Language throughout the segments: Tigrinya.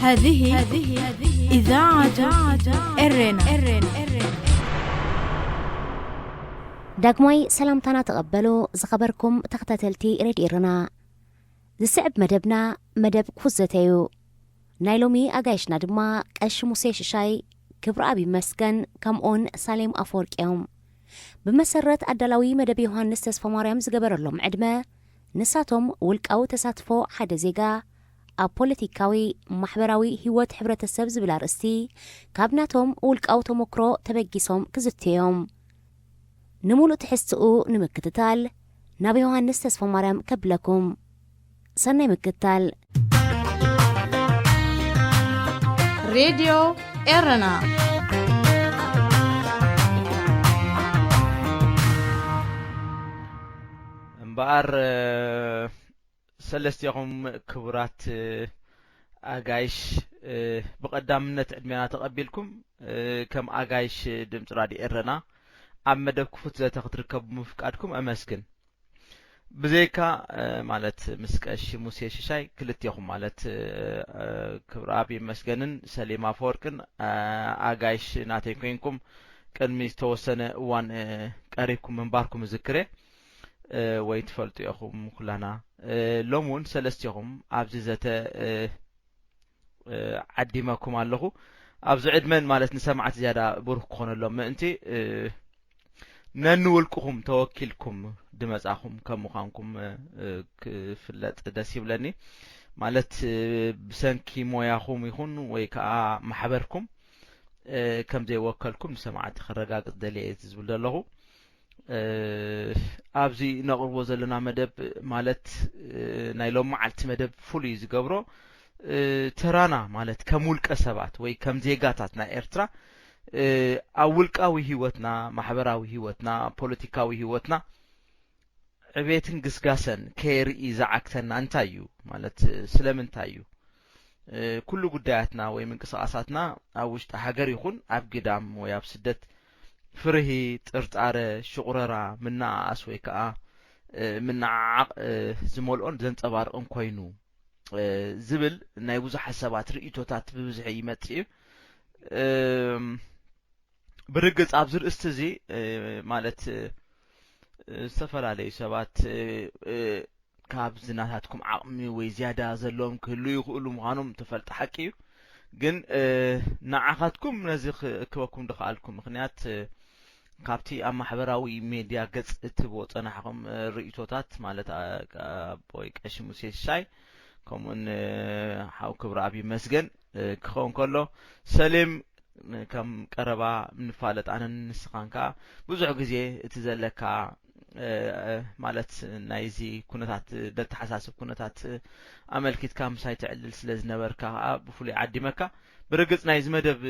هذه إذاعة إرنا. ዳግማይ ሰላምታና ተቐበሉ ዝኸበርኩም ተኸታተልቲ ሬድዮ ኤረና። ዝስዕብ መደብና መደብ ክፉት ዘተ እዩ። ናይ ሎሚ ኣጋይሽና ድማ ቀሺ ሙሴ ሽሻይ፣ ክብረኣብ ይመስገን፣ ከምኡውን ሳሌም ኣፈወርቂ እዮም። ብመሰረት ኣዳላዊ መደብ ዮሃንስ ተስፋማርያም ዝገበረሎም ዕድመ፣ ንሳቶም ውልቃዊ ተሳትፎ ሓደ ዜጋ ኣብ ፖለቲካዊ፣ ማሕበራዊ ህይወት ሕብረተሰብ ዝብል ኣርእስቲ ካብ ናቶም ውልቃዊ ተመክሮ ተበጊሶም ክዝትዮም። ንምሉእ ትሕዝትኡ ንምክትታል ናብ ዮሃንስ ተስፋማርያም ከብለኩም። ሰናይ ምክትታል። ሬድዮ ኤረና። እምበኣር ሰለስቲኹም ክቡራት ኣጋይሽ፣ ብቐዳምነት ዕድሜና ተቐቢልኩም ከም ኣጋይሽ ድምፂ ራድዮ ኤረና ኣብ መደብ ክፉት ዘተ ክትርከቡ ምፍቃድኩም ኣመስግን። ብዘይካ ማለት ምስ ቀሺ ሙሴ ሽሻይ ክልቴኹም ማለት ክብረኣብ ይመስገንን ሰሌም ኣፈወርቅን ኣጋይሽ ናተይ ኮይንኩም ቅድሚ ዝተወሰነ እዋን ቀሪብኩም ምንባርኩም እዝክር እየ። ወይ ትፈልጡ ኢኹም ኩላና። ሎሚ እውን ሰለስቲኹም ኣብዚ ዘተ ዓዲመኩም ኣለኹ። ኣብዚ ዕድመን ማለት ንሰማዕቲ ዝያዳ ብሩህ ክኾነሎም ምእንቲ ነንውልቅኹም ተወኪልኩም ድመጻኹም ከም ምዃንኩም ክፍለጥ ደስ ይብለኒ። ማለት ብሰንኪ ሞያኹም ይኹን ወይ ከኣ ማሕበርኩም ከም ዘይወከልኩም ንሰማዕቲ ክረጋግጽ ደልየ እየ ዝብል ዘለኹ። ኣብዚ ነቕርቦ ዘለና መደብ ማለት ናይ ሎም መዓልቲ መደብ ፍሉይ ዝገብሮ ተራና ማለት ከም ውልቀ ሰባት ወይ ከም ዜጋታት ናይ ኤርትራ ኣብ ውልቃዊ ህይወትና፣ ማሕበራዊ ህይወትና፣ ፖለቲካዊ ህይወትና ዕቤትን ግስጋሰን ከየርኢ ዝዓግተና እንታይ እዩ? ማለት ስለምንታይ እዩ? ኩሉ ጉዳያትና ወይ ምንቅስቓሳትና ኣብ ውሽጢ ሃገር ይኹን ኣብ ግዳም ወይ ኣብ ስደት ፍርሂ፣ ጥርጣረ፣ ሽቑረራ፣ ምንኣኣስ ወይ ከኣ ምንዓዓቕ ዝመልኦን ዘንጸባርቕን ኮይኑ ዝብል ናይ ብዙሓት ሰባት ርእይቶታት ብብዝሒ ይመጽእ እዩ። ብርግጽ ኣብዚ ርእስቲ እዚ ማለት ዝተፈላለዩ ሰባት ካብ ዝናታትኩም ዓቕሚ ወይ ዝያዳ ዘለዎም ክህልዉ ይኽእሉ ምዃኖም ተፈልጠ ሓቂ እዩ። ግን ንዓኻትኩም ነዚ ክእክበኩም ድኸኣልኩ ምኽንያት ካብቲ ኣብ ማሕበራዊ ሜድያ ገጽ እትብዎ ጸናሕኹም ርእይቶታት ማለት ኣቦይ ቀሺ ሙሴ ሽሻይ ከምኡውን ሓው ክብረኣብ ይመስገን ክኸውን ከሎ ሰሌም ከም ቀረባ ንፋለጥ ኣነን ንስኻን ከኣ ብዙሕ ግዜ እቲ ዘለካ ማለት ናይዚ ኩነታት ደተሓሳስብ ኩነታት ኣመልኪትካ ምሳይ ትዕልል ስለ ዝነበርካ ከኣ ብፍሉይ ዓዲመካ። ብርግጽ ናይዚ መደብ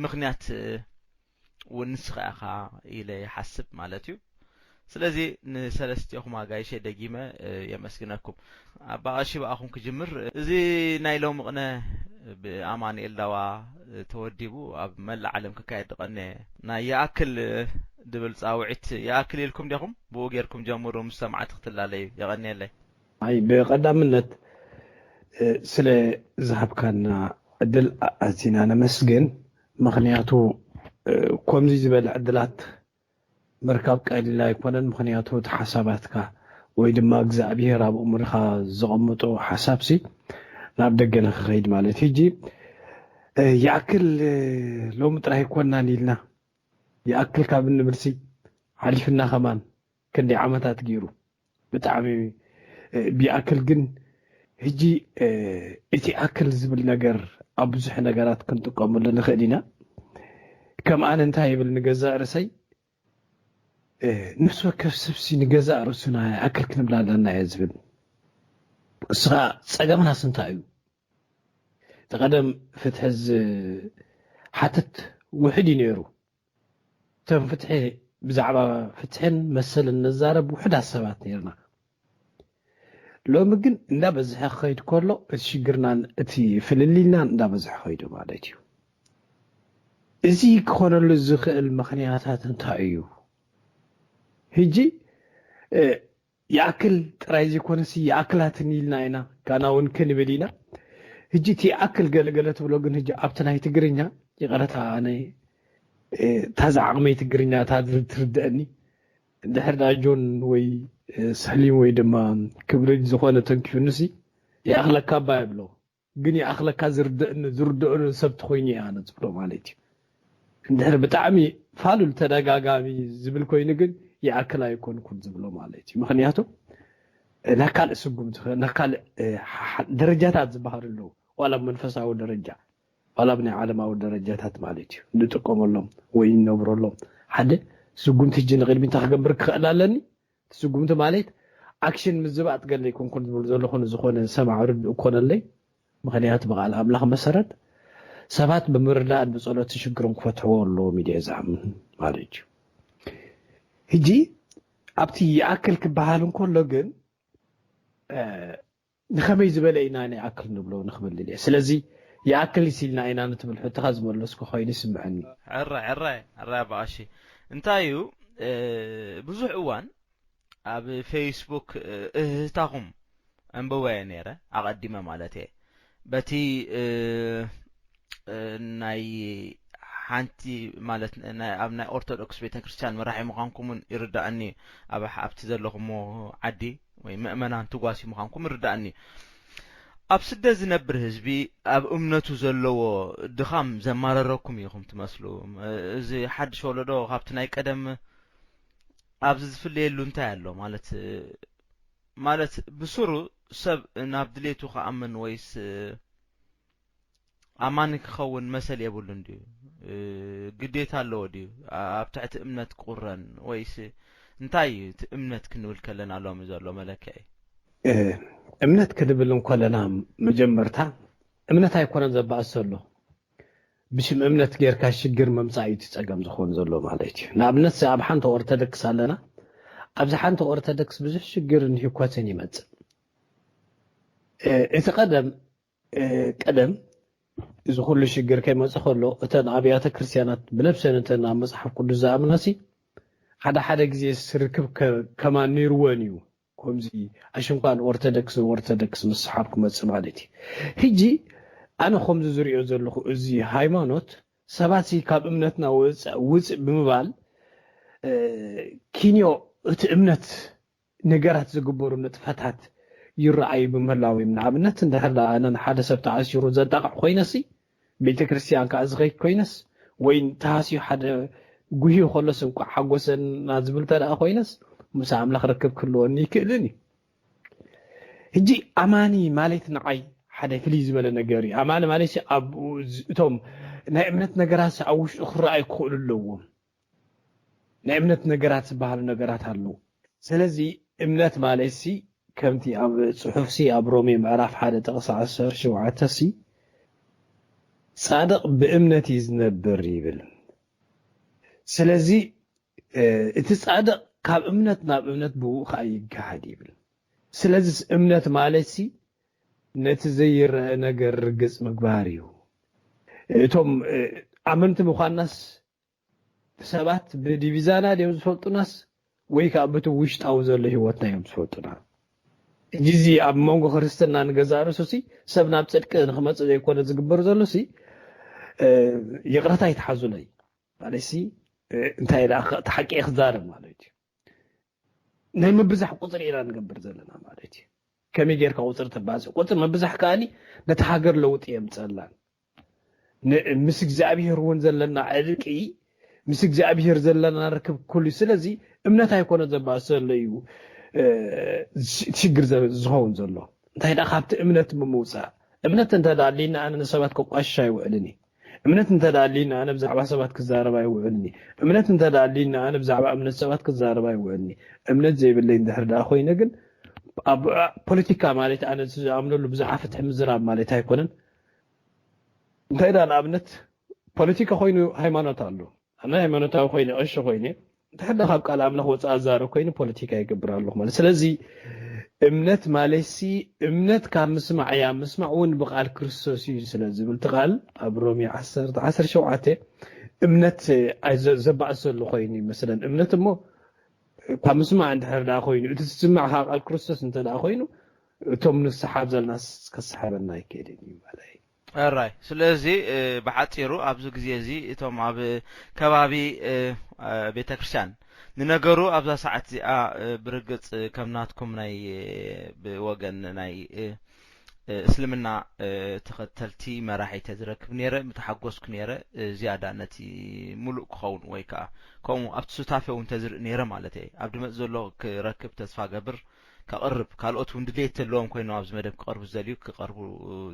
ምኽንያት እውን ንስኻ ኢኻ ኢለ ይሓስብ ማለት እዩ። ስለዚ ንሰለስቲኹም ኣጋይሸይ ደጊመ የመስግነኩም። ኣባ ቀሺ ብኣኹም ክጅምር። እዚ ናይ ሎሚ ቅነ ብኣማኑኤል ዳዋ ተወዲቡ ኣብ መላእ ዓለም ክካየድ ዝቐነ ናይ ይኣክል ድብል ጻውዒት ይኣክል ኢልኩም ዲኹም? ብኡ ጌርኩም ጀምሩ ምስ ሰማዕቲ ክትላለዩ። የቐንየለይ። ኣይ ብቐዳምነት ስለ ዝሃብካና ዕድል ኣዚና ነመስግን። ምኽንያቱ ከምዚ ዝበለ ዕድላት ምርካብ ቀሊል ኣይኮነን። ምኽንያቱ እቲ ሓሳባትካ ወይ ድማ እግዚኣብሄር ኣብ እምርኻ ዘቐምጦ ሓሳብሲ ናብ ደገ ንክኸይድ ማለት ሕጂ ይኣክል ሎሚ ጥራይ ኣይኮናን ኢልና ይኣክል ካብ እንብልሲ ሓሊፍና ከማን ክንደይ ዓመታት ገይሩ ብጣዕሚ ብኣክል ግን ሕጂ እቲ ኣክል ዝብል ነገር ኣብ ብዙሕ ነገራት ክንጥቀመሉ ንኽእል ኢና። ከም ኣነ እንታይ ይብል ንገዛእ ርእሰይ ነፍሲ ወከፍ ሰብሲ ንገዛእ ርእሱና ኣክል ክንብል ኣለና እየ ዝብል። እስኻ ጸገምናስ እንታይ እዩ? እቲ ቀደም ፍትሒ ዝሓትት ውሕድ እዩ ነይሩ። እቶም ፍትሒ ብዛዕባ ፍትሕን መሰልን ንዛረብ ውሑዳት ሰባት ነርና። ሎሚ ግን እንዳበዝሐ ክኸይድ ከሎ እቲ ሽግርናን እቲ ፍልልይናን እንዳበዝሐ ኸይዱ ማለት እዩ። እዚ ክኾነሉ ዝኽእል ምኽንያታት እንታይ እዩ? ሕጂ ይኣክል ጥራይ ዘይኮነሲ ይኣክላትን ኢልና ኢና ጋና እውን ክንብል ኢና። ሕጂ እቲ ይኣክል ገለገለ ትብሎ ግን ሕጂ ኣብቲ ናይ ትግርኛ ይቐረታ ኣነ እታ ዝዓቕመይ ትግርኛ እታ ትርድአኒ እንድሕር ዳ ጆን ወይ ስሕሊም ወይ ድማ ክብሪ ዝኾነ ተንኪፉንሲ ይኣኽለካ እባ ይብሎ ግን ይኣኽለካ ዝርድእኒ ዝርድእኒ ሰብ ትኮይኑ እያ ኣነ ዝብሎ ማለት እዩ። እንድሕር ብጣዕሚ ፋሉል ተደጋጋሚ ዝብል ኮይኑ ግን ይኣክል ኣይኮንኩን ዝብሎ ማለት እዩ። ምክንያቱ ናብ ካልእ ስጉምቲ ናብ ካልእ ደረጃታት ዝበሃሉ ኣለዉ ዋላ መንፈሳዊ ደረጃ ዋላ ብናይ ዓለማዊ ደረጃታት ማለት እዩ ንጥቀመሎም ወይ ንነብረሎም ሓደ ስጉምቲ ሕጂ ንቅድሚ እንታይ ክገብር ክኽእል ኣለኒ ስጉምቲ ማለት ኣክሽን ምዝባጥ ገለ ኣይኮንኩን ዝብል ዘለኹ ንዝኾነ ሰማዕ ርድእ ኮነለይ ምኽንያቱ ብቃል ኣምላኽ መሰረት ሰባት ብምርዳእን ብጸሎት ሽግሮም ክፈትሕዎ ኣለዎም ኢለ ዝኣምን ማለት እዩ። ሕጂ ኣብቲ ይኣክል ክበሃል እንከሎ ግን ንኸመይ ዝበለ ኢና ንኣክል ንብሎ ንኽብል ድልየ። ስለዚ ይኣክል ኢልና ኢና ንትብል ሕቶኻ ዝመለስኩ ኮይኑ ይስምዐኒ። ሕራይ ሕራይ ሕራይ ኣባ ቀሺ። እንታይ እዩ ብዙሕ እዋን ኣብ ፌስቡክ እህህታኹም ኣንብበየ ነይረ ኣቐዲመ ማለት እየ በቲ ናይ ሓንቲ ማለት ኣብ ናይ ኦርቶዶክስ ቤተክርስትያን መራሒ ምዃንኩምን ይርዳእኒ ኣብቲ ዘለኹሞ ዓዲ ወይ ምእመናን ትጓሲ ምዃንኩም ይርዳእኒ ኣብ ስደት ዝነብር ህዝቢ ኣብ እምነቱ ዘለዎ ድኻም ዘማረረኩም ኢኹም ትመስሉ እዚ ሓድሽ ወለዶ ካብቲ ናይ ቀደም ኣብዚ ዝፍለየሉ እንታይ ኣሎ ማለት ማለት ብስሩ ሰብ ናብ ድሌቱ ክኣምን ወይስ ኣማኒ ክኸውን መሰል የብሉን ድዩ ግዴታ ኣለዎ ድዩ ኣብ ትሕቲ እምነት ክቁረን ወይስ እንታይ እዩ እቲ እምነት ክንብል ከለና ሎሚ ዘሎ መለክዒ እምነት ክንብል እንከለና መጀመርታ እምነት ኣይኮነን ዘባእስ ዘሎ ብሽም እምነት ጌርካ ሽግር ምምፃእ እዩ እቲ ፀገም ዝኸውን ዘሎ ማለት እዩ። ንኣብነት ኣብ ሓንቲ ኦርቶዶክስ ኣለና። ኣብዚ ሓንቲ ኦርቶዶክስ ብዙሕ ሽግርን ህኮትን ይመፅእ። እቲ ቀደም ቀደም እዚ ኩሉ ሽግር ከይመፅእ ከሎ እተን ኣብያተ ክርስቲያናት ብነብሰን እተን ኣብ መፅሓፍ ቅዱስ ዝኣምናሲ ሓደ ሓደ ግዜ ርክብ ከማን ነይርወን እዩ። ከምዚ ኣሽንኳ ንኦርቶዶክስ ንኦርቶዶክስ ምስሓብ ክመፅእ ማለት እዩ። ሕጂ ኣነ ከምዚ ዝሪኦ ዘለኹ እዚ ሃይማኖት ሰባት ካብ እምነትና ውፅእ ብምባል ኪንዮ እቲ እምነት ነገራት ዝግበሩ ንጥፈታት ይረኣዩ ብምህላው እዮም። ንኣብነት እንድሕር ኣነ ንሓደ ሰብ ተኣሲሩ ዘጣቕዕ ኮይነሲ ቤተ ክርስቲያን ከዓ ዝኸይድ ኮይነስ ወይ ተሃስዩ ሓደ ጉህዩ ከሎስ እንቋዕ ሓጎሰና ዝብል ተደኣ ኮይነስ ምስ ኣምላኽ ርክብ ክህልወኒ ይክእልን እዩ። ሕጂ ኣማኒ ማለት ንዓይ ሓደ ፍልይ ዝበለ ነገር እዩ። ኣማኒ ማለት ኣብ እቶም ናይ እምነት ነገራት ኣብ ውሽጡ ክረኣዩ ክኽእሉ ኣለዎም። ናይ እምነት ነገራት ዝበሃሉ ነገራት ኣለዉ። ስለዚ እምነት ማለት ሲ ከምቲ ኣብ ጽሑፍ ሲ ኣብ ሮሜ ምዕራፍ ሓደ ጥቕሲ ዓሰርተ ሸውዓተ ሲ ጻድቕ ብእምነት እዩ ዝነብር ይብል። ስለዚ እቲ ጻድቕ ካብ እምነት ናብ እምነት ብኡ ከዓ ይገሃድ ይብል። ስለዚ እምነት ማለት ሲ ነቲ ዘይረአ ነገር ርግጽ ምግባር እዩ። እቶም ኣመንቲ ምዃናስ ሰባት ብዲቪዛና ድዮም ዝፈልጡናስ ወይ ከዓ በቲ ውሽጣዊ ዘሎ ህይወትና እዮም ዝፈልጡና። ሕጂ እዚ ኣብ መንጎ ክርስትና ንገዛእ ርእሱ ሲ ሰብ ናብ ፅድቂ ንክመፅእ ዘይኮነ ዝግበር ዘሎ ሲ ይቕረታ ይትሓዙለይ ማለት ሲ እንታይ እቲ ሓቂ ክዛረብ ማለት እዩ። ናይ ምብዛሕ ቁፅሪ ኢና ንገብር ዘለና ማለት እዩ። ከመይ ጌርካ ቁፅሪ ተባዝሕ ቁፅሪ ምብዛሕ ከኣኒ ነቲ ሃገር ለውጢ የምፀላን ምስ እግዚኣብሄር እውን ዘለና ዕርቂ ምስ እግዚኣብሄር ዘለና ርክብ ኩሉ ስለዚ እምነት ኣይኮነ ዘባእሰሎ እዩ ሽግር ዝኸውን ዘሎ እንታይ ዳ ካብቲ እምነት ብምውፃእ እምነት እንተ ኣሊና ኣነ ንሰባት ከቋሽሽ ኣይውዕልን እዩ እምነት እንተ ኣሊና ኣነ ብዛዕባ ሰባት ክዛረብ ኣይውዕልን እዩ እምነት እንተ ኣሊና ኣነ ብዛዕባ እምነት ሰባት ክዛረብ ኣይውዕልን እዩ እምነት ዘይብለይ እንድሕር ዳ ኮይነ ግን ኣብ ፖለቲካ ማለት ኣነ ዝኣምነሉ ብዛዕባ ፍትሒ ምዝራብ ማለት ኣይኮነን እንታይ ዳ ንኣብነት ፖለቲካ ኮይኑ ሃይማኖት ኣሎ ኣነ ሃይማኖታዊ ኮይነ ቀሺ ኮይነ እንድሕር ዳ ካብ ቃል ኣምላኽ ወፃእ ኣዛረብ ኮይኑ ፖለቲካ ይገብር ኣለኹ ማለት ስለዚ እምነት ማለት ሲ እምነት ካብ ምስማዕ እያ ምስማዕ እውን ብቃል ክርስቶስ እዩ ስለ ዝብል እቲ ቃል ኣብ ሮሜ ዓሰርተ ዓሰርተ ሸውዓተ እምነት ዘባእሰሉ ኮይኑ ይመስለን እምነት እሞ ካብ ምስማዕ እንድሕር ዳ ኮይኑ እቲ ዝስማዕ ከዓ ቃል ክርስቶስ እንተ ዳ ኮይኑ እቶም ንስሓብ ዘለናስ ከስሓበና ኣይክእልን እዩ ማለት እዩ። ራይ ስለዚ ብሓፂሩ ኣብዚ ግዜ እዚ እቶም ኣብ ከባቢ ቤተ ክርስቲያን ንነገሩ ኣብዛ ሰዓት እዚኣ ብርግፅ ከም ናትኩም ናይ ብወገን ናይ እስልምና ተኸተልቲ መራሒ ተዝረክብ ነረ ምተሓጎስኩ ነረ ዝያዳ ነቲ ሙሉእ ክኸውን ወይ ከዓ ከምኡ ኣብቲ ሱታፌ እውን ተዝርኢ ነረ ማለት እየ ኣብ ድመፅ ዘሎ ክረክብ ተስፋ ገብር ከቕርብ ካልኦት እውን ድሌት ተለዎም ኮይኖም ኣብዚ መደብ ክቐርቡ ዝደልዩ ክቐርቡ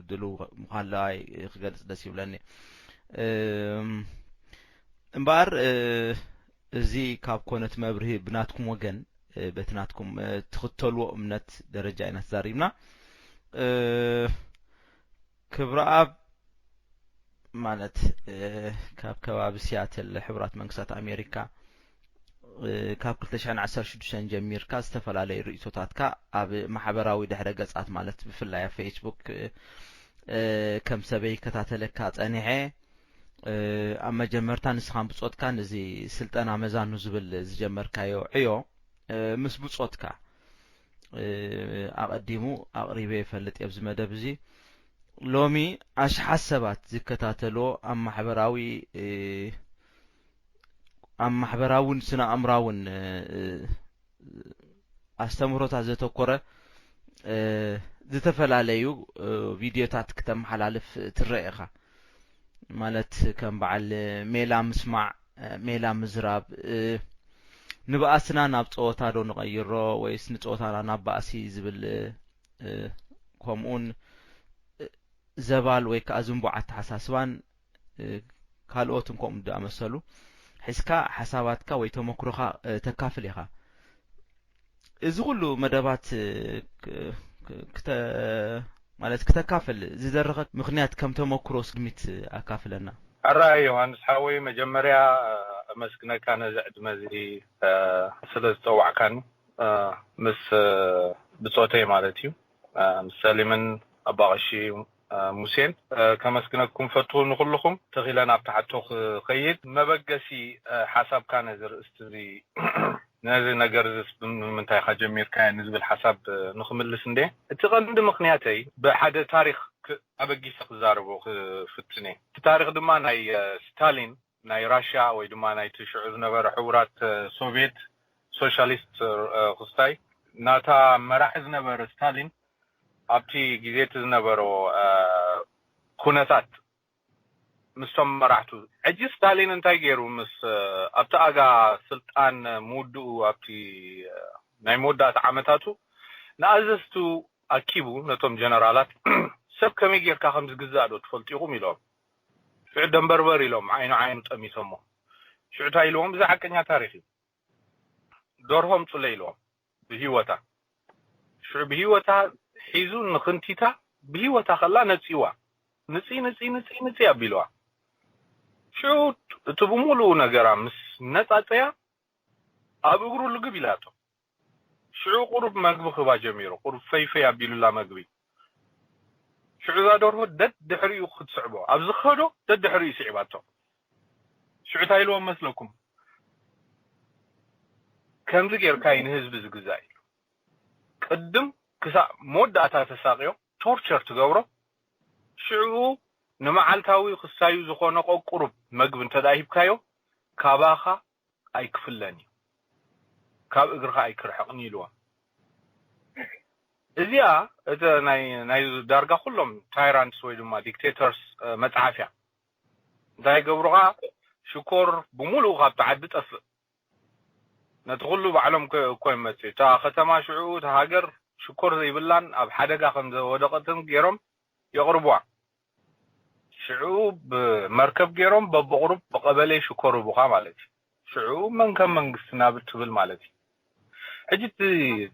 ድሉ ምዃንለዋይ ክገልፅ ደስ ይብለኒ እምበኣር እዚ ካብ ኮነት መብርሂ ብናትኩም ወገን በቲ ናትኩም ትኽተልዎ እምነት ደረጃ ኢና ተዛሪብና ክብረኣብ ማለት ካብ ከባቢ ሲያትል ሕቡራት መንግስታት ኣሜሪካ ካብ ክልተ ሽሕን ዓሰርተ ሽዱሽተን ጀሚርካ ዝተፈላለዩ ርእይቶታትካ ኣብ ማሕበራዊ ድሕረ ገጻት ማለት ብፍላይ ኣብ ፌስቡክ ከም ሰበይ ይከታተለካ ጸኒሐ ኣብ መጀመርታ ንስኻን ብጾትካን እዚ ስልጠና መዛኑ ዝብል ዝጀመርካዮ ዕዮ ምስ ብጾትካ ኣቐዲሙ ኣቕሪበ ይፈልጥ ኣብዚ መደብ እዚ ሎሚ ኣሽሓት ሰባት ዝከታተልዎ ኣብ ማሕበራዊ ኣብ ማሕበራውን ስነ ኣእምራውን ኣስተምህሮታት ዘተኮረ ዝተፈላለዩ ቪድዮታት ክተመሓላልፍ ትረአ ኢኻ ማለት ከም በዓል ሜላ ምስማዕ ሜላ ምዝራብ ንባእስና ናብ ፀወታ ዶ ንቐይሮ ወይስ ንፀወታና ናብ ባእሲ ዝብል ከምኡውን ዘባል ወይ ከዓ ዝንቡዕ ኣተሓሳስባን ካልኦትን ከምኡ ዝኣመሰሉ ሒዝካ ሓሳባትካ ወይ ተመክሮኻ ተካፍል ኢኻ። እዚ ኩሉ መደባት ማለት ክተካፍል ዝደረኸ ምኽንያት ከም ተመክሮ ስግሚት ኣካፍለና። ሕራይ ዮሃንስ ሓወይ መጀመርያ ኣመስግነካ ነዚ ዕድመ እዚ ስለ ዝፀዋዕካኒ ምስ ብፆተይ ማለት እዩ ምስ ሰሊምን ኣባቐሺ ሙሴን ከመስግነኩም ፈቱ ንኩልኹም ተኺለን ኣብቲ ሓቶ ክኸይድ መበገሲ ሓሳብካ ነዚ ርእስቲ እዚ ነዚ ነገር ዝስ ብምንታይ ኢኻ ጀሚርካዮ ንዝብል ሓሳብ ንኽምልስ እንደ እቲ ቀንዲ ምኽንያተይ ብሓደ ታሪክ ኣበጊሰ ክዛረቦ ክፍትን እየ እቲ ታሪክ ድማ ናይ ስታሊን ናይ ራሽያ ወይ ድማ ናይቲ ሽዑ ዝነበረ ሕቡራት ሶቪየት ሶሻሊስት ክስታይ ናታ መራሒ ዝነበረ ስታሊን ኣብቲ ግዜ እቲ ዝነበሮ ኩነታት ምስቶም መራሕቱ ሕጂ ስታሊን እንታይ ገይሩ ምስ ኣብቲ ኣጋ ስልጣን ምውድኡ ኣብቲ ናይ መወዳእታ ዓመታቱ ንኣዘዝቱ ኣኪቡ ነቶም ጀነራላት ሰብ ከመይ ጌርካ ከም ዝግዛእ ዶ ትፈልጡ ኢኹም ኢሎም ሽዑ ደንበርበር ኢሎም ዓይኑ ዓይኑ ጠሚቶሞ ሽዑ እንታይ ኢልዎም እዚ ሓቀኛ ታሪክ እዩ ደርሆ ምፁለይ ኢልዎም ብሂወታ ሽዑ ብሂወታ ሒዙ ንክንቲታ ብሂወታ ከላ ነፂዋ ንፂ ንፂ ንፂ ንፂ ኣቢልዋ ሽዑ እቲ ብሙሉኡ ነገራ ምስ ነፃፀያ ኣብ እግሩ ልግብ ኢላቶ ሽዑ ቁሩብ መግቢ ክህባ ጀሚሩ ቁሩብ ፈይፈይ ኣቢሉላ መግቢ ሽዑ እዛ ደርሆ ደድሕሪኡ ክትስዕቦ ኣብ ዝኸዶ ደድሕሪኡ ስዒባቶ ሽዑ እንታይ ኢልዎም መስለኩም ከምዚ ጌርካ እዩ ንህዝቢ ዝግዛእ ኢሉ ቅድም ክሳብ መወዳእታ ተሳቅዮ ቶርቸር ትገብሮ ሽዑ ንመዓልታዊ ክሳዩ ዝኾነ ቆቁሩብ መግቢ እንተ ሂብካዮ ካባኻ ኣይክፍለን እዩ ካብ እግርኻ ኣይክርሕቕን ኢልዎም እዚኣ እቲ ናይ ዳርጋ ኩሎም ታይራንትስ ወይ ድማ ዲክቴተርስ መፅሓፍ እያ እንታይ ገብሩኻ ሽኮር ብሙሉኡ ካብቲ ዓዲ ጠፍእ ነቲ ኩሉ ባዕሎም እኮ ይመፅእ እታ ከተማ ሽዑ እታ ሃገር ሽኮር ዘይብላን ኣብ ሓደጋ ከም ዘወደቐትን ገይሮም የቕርብዋ ሽዑ ብመርከብ ገይሮም በብቕሩብ ብቐበሌ ሽኮር ህቡኻ ማለት እዩ ሽዑ መን ከም መንግስቲ ናብ እትብል ማለት እዩ ሕጂ እቲ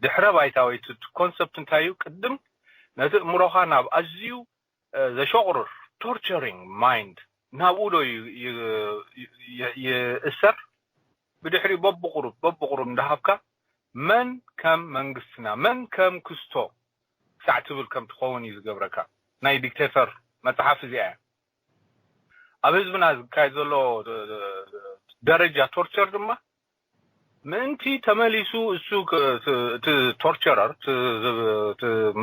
ድሕረ ባይታ ወይ እቲ ኮንሰፕት እንታይ እዩ ቅድም ነቲ እምሮኻ ናብ ኣዝዩ ዘሸቑርር torturing mind ናብኡ ዶ ይእሰር ብድሕሪኡ በብቕሩብ በብቕሩብ እንዳሃብካ መን ከም መንግስትና መን ከም ክስቶ ክሳዕ ትብል ከም ትኸውን እዩ ዝገብረካ ናይ ዲክቴተር መፅሓፍ እዚኣ እያ ኣብ ህዝብና ዝካየድ ዘሎ ደረጃ ቶርቸር ድማ ምእንቲ ተመሊሱ እሱ እቲ ቶርቸረር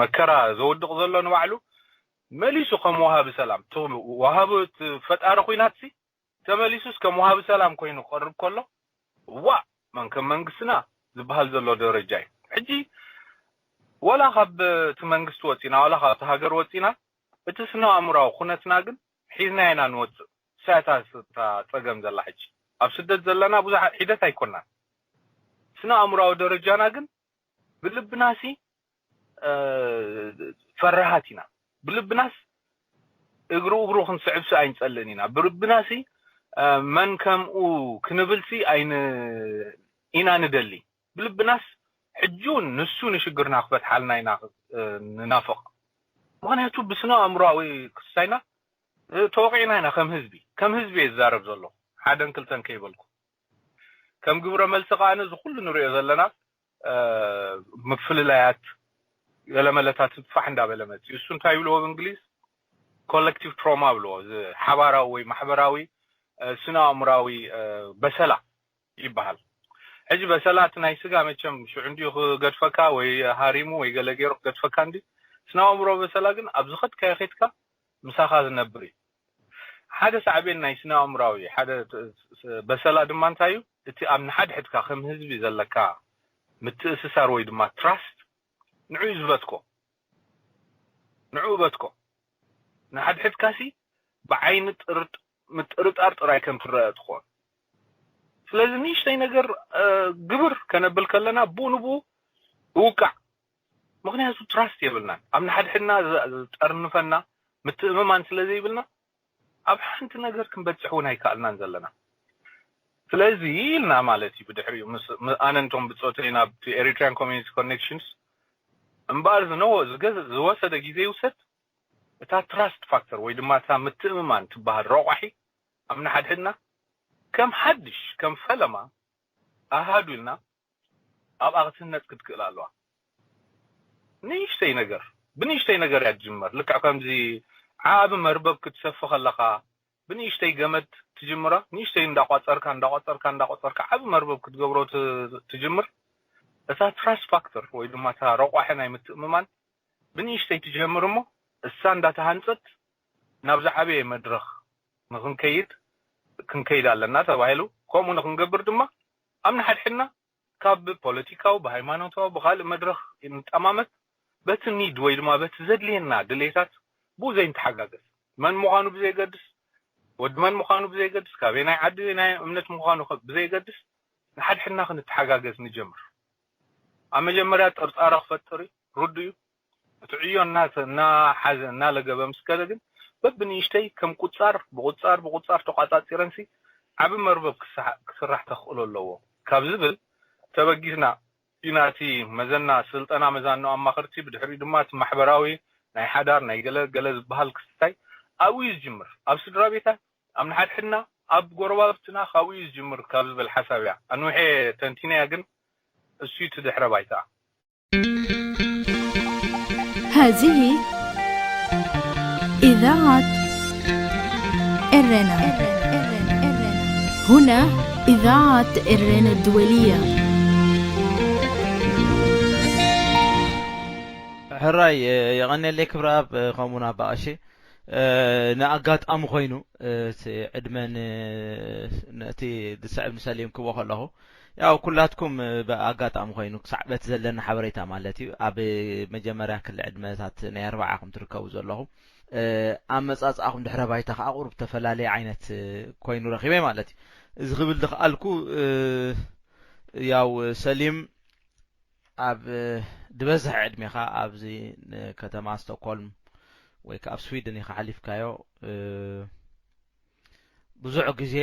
መከራ ዘወድቕ ዘሎ ንባዕሉ መሊሱ ከም ወሃቢ ሰላም፣ ወሃቢ ፈጣሪ ኩናት ሲ ተመሊሱስ ከም ወሃቢ ሰላም ኮይኑ ክቐርብ ከሎ፣ ዋ መን ከም መንግስትና ዝበሃል ዘሎ ደረጃ እዩ። ሕጂ ወላ ካብ እቲ መንግስቲ ወፂና፣ ወላ ካብቲ ሃገር ወፂና፣ እቲ ስነ ኣእምራዊ ኩነትና ግን ሒዝና ኢና ንወፅእ። ሳያታ እታ ፀገም ዘላ ሕጂ ኣብ ስደት ዘለና ብዙሕ ሒደት ኣይኮናን። ስነ ኣእምራዊ ደረጃና ግን ብልብናሲ ፈራሃት ኢና። ብልብናስ እግሩ እግሩ ክንስዕብሲ ኣይንፀልእን ኢና። ብልብናሲ መን ከምኡ ክንብልሲ ኣይን ኢና ንደሊ። ብልብናስ ሕጂ እውን ንሱ ንሽግርና ክፈትሓልና ኢና ንናፍቕ። ምክንያቱ ብስነ ኣእምሮዊ ክሳይና ተወቂዕና ኢና። ከም ህዝቢ ከም ህዝቢ እየ ዝዛረብ ዘለኹ፣ ሓደን ክልተን ከይበልኩ። ከም ግብረ መልሲ ከኣ እዚ ኩሉ ንሪኦ ዘለና ምፍልላያት ገለመለታት ፋሕ እንዳበለ መፅዩ። እሱ እንታይ ይብልዎ ብእንግሊዝ? ኮሌክቲቭ ትሮማ ብልዎ። ሓባራዊ ወይ ማሕበራዊ ስነ ኣእምራዊ በሰላ ይበሃል። ሕጂ በሰላ እቲ ናይ ስጋ መቸም ሽዑ እንዲዩ ክገድፈካ ወይ ሃሪሙ ወይ ገለ ገይሩ ክገድፈካ እንዲ። ስነ ኣእምሮ በሰላ ግን ኣብ ዝኸድካዮ ኸድካ ምሳኻ ዝነብር እዩ። ሓደ ሳዕቤን ናይ ስነ ኣእምራዊ ሓደ በሰላ ድማ እንታይ እዩ? እቲ ኣብ ንሓድሕድካ ከም ህዝቢ ዘለካ ምትእስሳር ወይ ድማ ትራስት ንዑ ዝበትኮ ንዑ በትኮ ንሓድሕድካሲ ብዓይኒ ምጥርጣር ጥራይ ከም ትረአ ትኾን። ስለዚ ንእሽተይ ነገር ግብር ከነብል ከለና ብኡ ንብኡ እውቃዕ። ምክንያቱ ትራስት የብልናን። ኣብ ንሓድሕድና ዝጠርንፈና ምትእምማን ስለ ዘይብልና ኣብ ሓንቲ ነገር ክንበፅሕ እውን ኣይከኣልናን ዘለና። ስለዚ ኢልና ማለት እዩ። ብድሕሪኡ ኣነ እንቶም ብፆተይ ናብ ኤሪትሪያን ኮሚኒቲ ኮኔክሽንስ እምበኣር ዝነወ ዝወሰደ ግዜ ይውሰድ፣ እታ ትራስት ፋክተር ወይ ድማ እታ ምትእምማን ትበሃል ረቋሒ ኣብ ንሓድሕድና ከም ሓድሽ ከም ፈለማ ኣሃዱ ኢልና ኣብኣ ክትህነፅ ክትክእል ኣለዋ። ንእሽተይ ነገር ብንእሽተይ ነገር እያ ትጅመር። ልክዕ ከምዚ ዓቢ መርበብ ክትሰፊ ከለኻ ብንእሽተይ ገመድ ትጅምራ። ንእሽተይ እንዳቋፀርካ እንዳቋፀርካ እንዳቋፀርካ ዓቢ መርበብ ክትገብሮ ትጅምር። እታ ትራስት ፋክተር ወይ ድማ እታ ረቋሒ ናይ ምትእምማን ብንእሽተይ ትጀምር እሞ እሳ እንዳተሃንፀት ናብ ዝዓበየ መድረኽ ንክንከይድ ክንከይድ ኣለና ተባሂሉ። ከምኡ ንክንገብር ድማ ኣብ ንሓድሕድና ካብ ብፖለቲካዊ ብሃይማኖታዊ ብካልእ መድረኽ ንጠማመት። በቲ ኒድ ወይ ድማ በቲ ዘድልየና ድሌታት ብኡ ዘይንተሓጋገዝ፣ መን ምዃኑ ብዘይገድስ፣ ወዲ መን ምዃኑ ብዘይገድስ፣ ካበይ ናይ ዓዲ ናይ እምነት ምዃኑ ብዘይገድስ ንሓድሕድና ክንተሓጋገዝ ንጀምር። ኣብ መጀመርያ ጥርጣረ ክፈጥር እዩ፣ ርዱ እዩ። እቲ ዕዮ እናሓዘ እናለገበ ምስ ከደ ግን በብንእሽተይ ከም ቁፃር ብቁፃር ብቁፃር ተቋፃፂረንሲ ዓቢ መርበብ ክስራሕ ተኽእሎ ኣለዎ ካብ ዝብል ተበጊስና ኢና። እቲ መዘና ስልጠና መዛኖ ኣማኸርቲ፣ ብድሕሪኡ ድማ እቲ ማሕበራዊ ናይ ሓዳር ናይ ገለ ገለ ዝበሃል ክስታይ ኣብኡ እዩ ዝጅምር። ኣብ ስድራ ቤታት፣ ኣብ ንሓድሕድና፣ ኣብ ጎረባብትና ካብኡ እዩ ዝጅምር ካብ ዝብል ሓሳብ እያ ኣንውሐ ተንቲነያ። ግን እሱ እቲ ድሕረ ባይታ هذه إذاعة إرنا. هنا إذاعة إرنا الدولية. ሕራይ የቐንየለይ ክብረኣብ ከምኡውን ኣባ ቀሺ። ንኣጋጣሚ ኮይኑ እቲ ዕድመ ነቲ ዝስዕብ ንሰሊም ክቦ ከለኹ ያው ኩላትኩም ብኣጋጣሚ ኮይኑ ክሳዕ በቲ ዘለና ሓበሬታ ማለት እዩ ኣብ መጀመርያ ክሊ ዕድመታት ናይ ኣርባዓ ከም ትርከቡ ዘለኹም ኣመፃፅኣኹም ድሕረ ባይታ ከዓ ቁሩብ ተፈላለየ ዓይነት ኮይኑ ረኪበ ማለት እዩ። እዚ ክብል ዝክኣልኩ ያው ሰሊም ኣብ ዝበዝሐ ዕድሜኻ ኣብዚ ከተማ ስቶክሆልም ወይ ከዓ ኣብ ስዊድን ኢኻ ሓሊፍካዮ። ብዙሕ ግዜ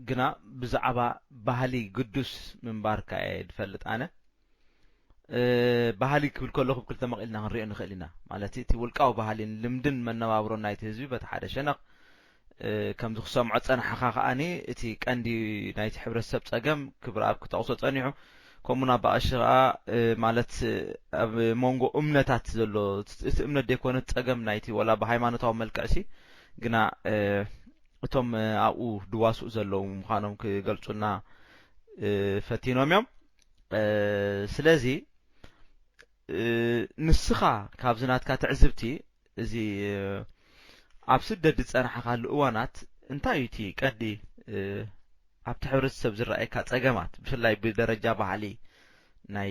ግና ብዛዕባ ባህሊ ግዱስ ምንባርካ እየ ዝፈልጥ ኣነ። ባህሊ ክብል ከለኹ ብክልተ መቒልና ክንሪኦ ንኽእል ኢና። ማለት እቲ ውልቃዊ ባህሊን ልምድን መነባብሮን ናይቲ ህዝቢ በቲ ሓደ ሸነኽ፣ ከምዚ ክሰምዖ ዝጸናሕኻ ከኣኒ እቲ ቀንዲ ናይቲ ሕብረተሰብ ጸገም ክብረኣብ ክጠቕሶ ጸኒሑ። ከምኡ ናባኣሽ ከኣ ማለት ኣብ መንጎ እምነታት ዘሎ እቲ እምነት ደይኮነ ጸገም ናይቲ ወላ ብሃይማኖታዊ መልክዕሲ ግና እቶም ኣብኡ ድዋስኡ ዘለዉ ምዃኖም ክገልጹና ፈቲኖም እዮም። ስለዚ ንስኻ ካብዚ ናትካ ትዕዝብቲ፣ እዚ ኣብ ስደት ዝጸናሕካሉ እዋናት እንታይ እዩ እቲ ቀንዲ ኣብቲ ሕብረተሰብ ዝረኣየካ ጸገማት፣ ብፍላይ ብደረጃ ባህሊ፣ ናይ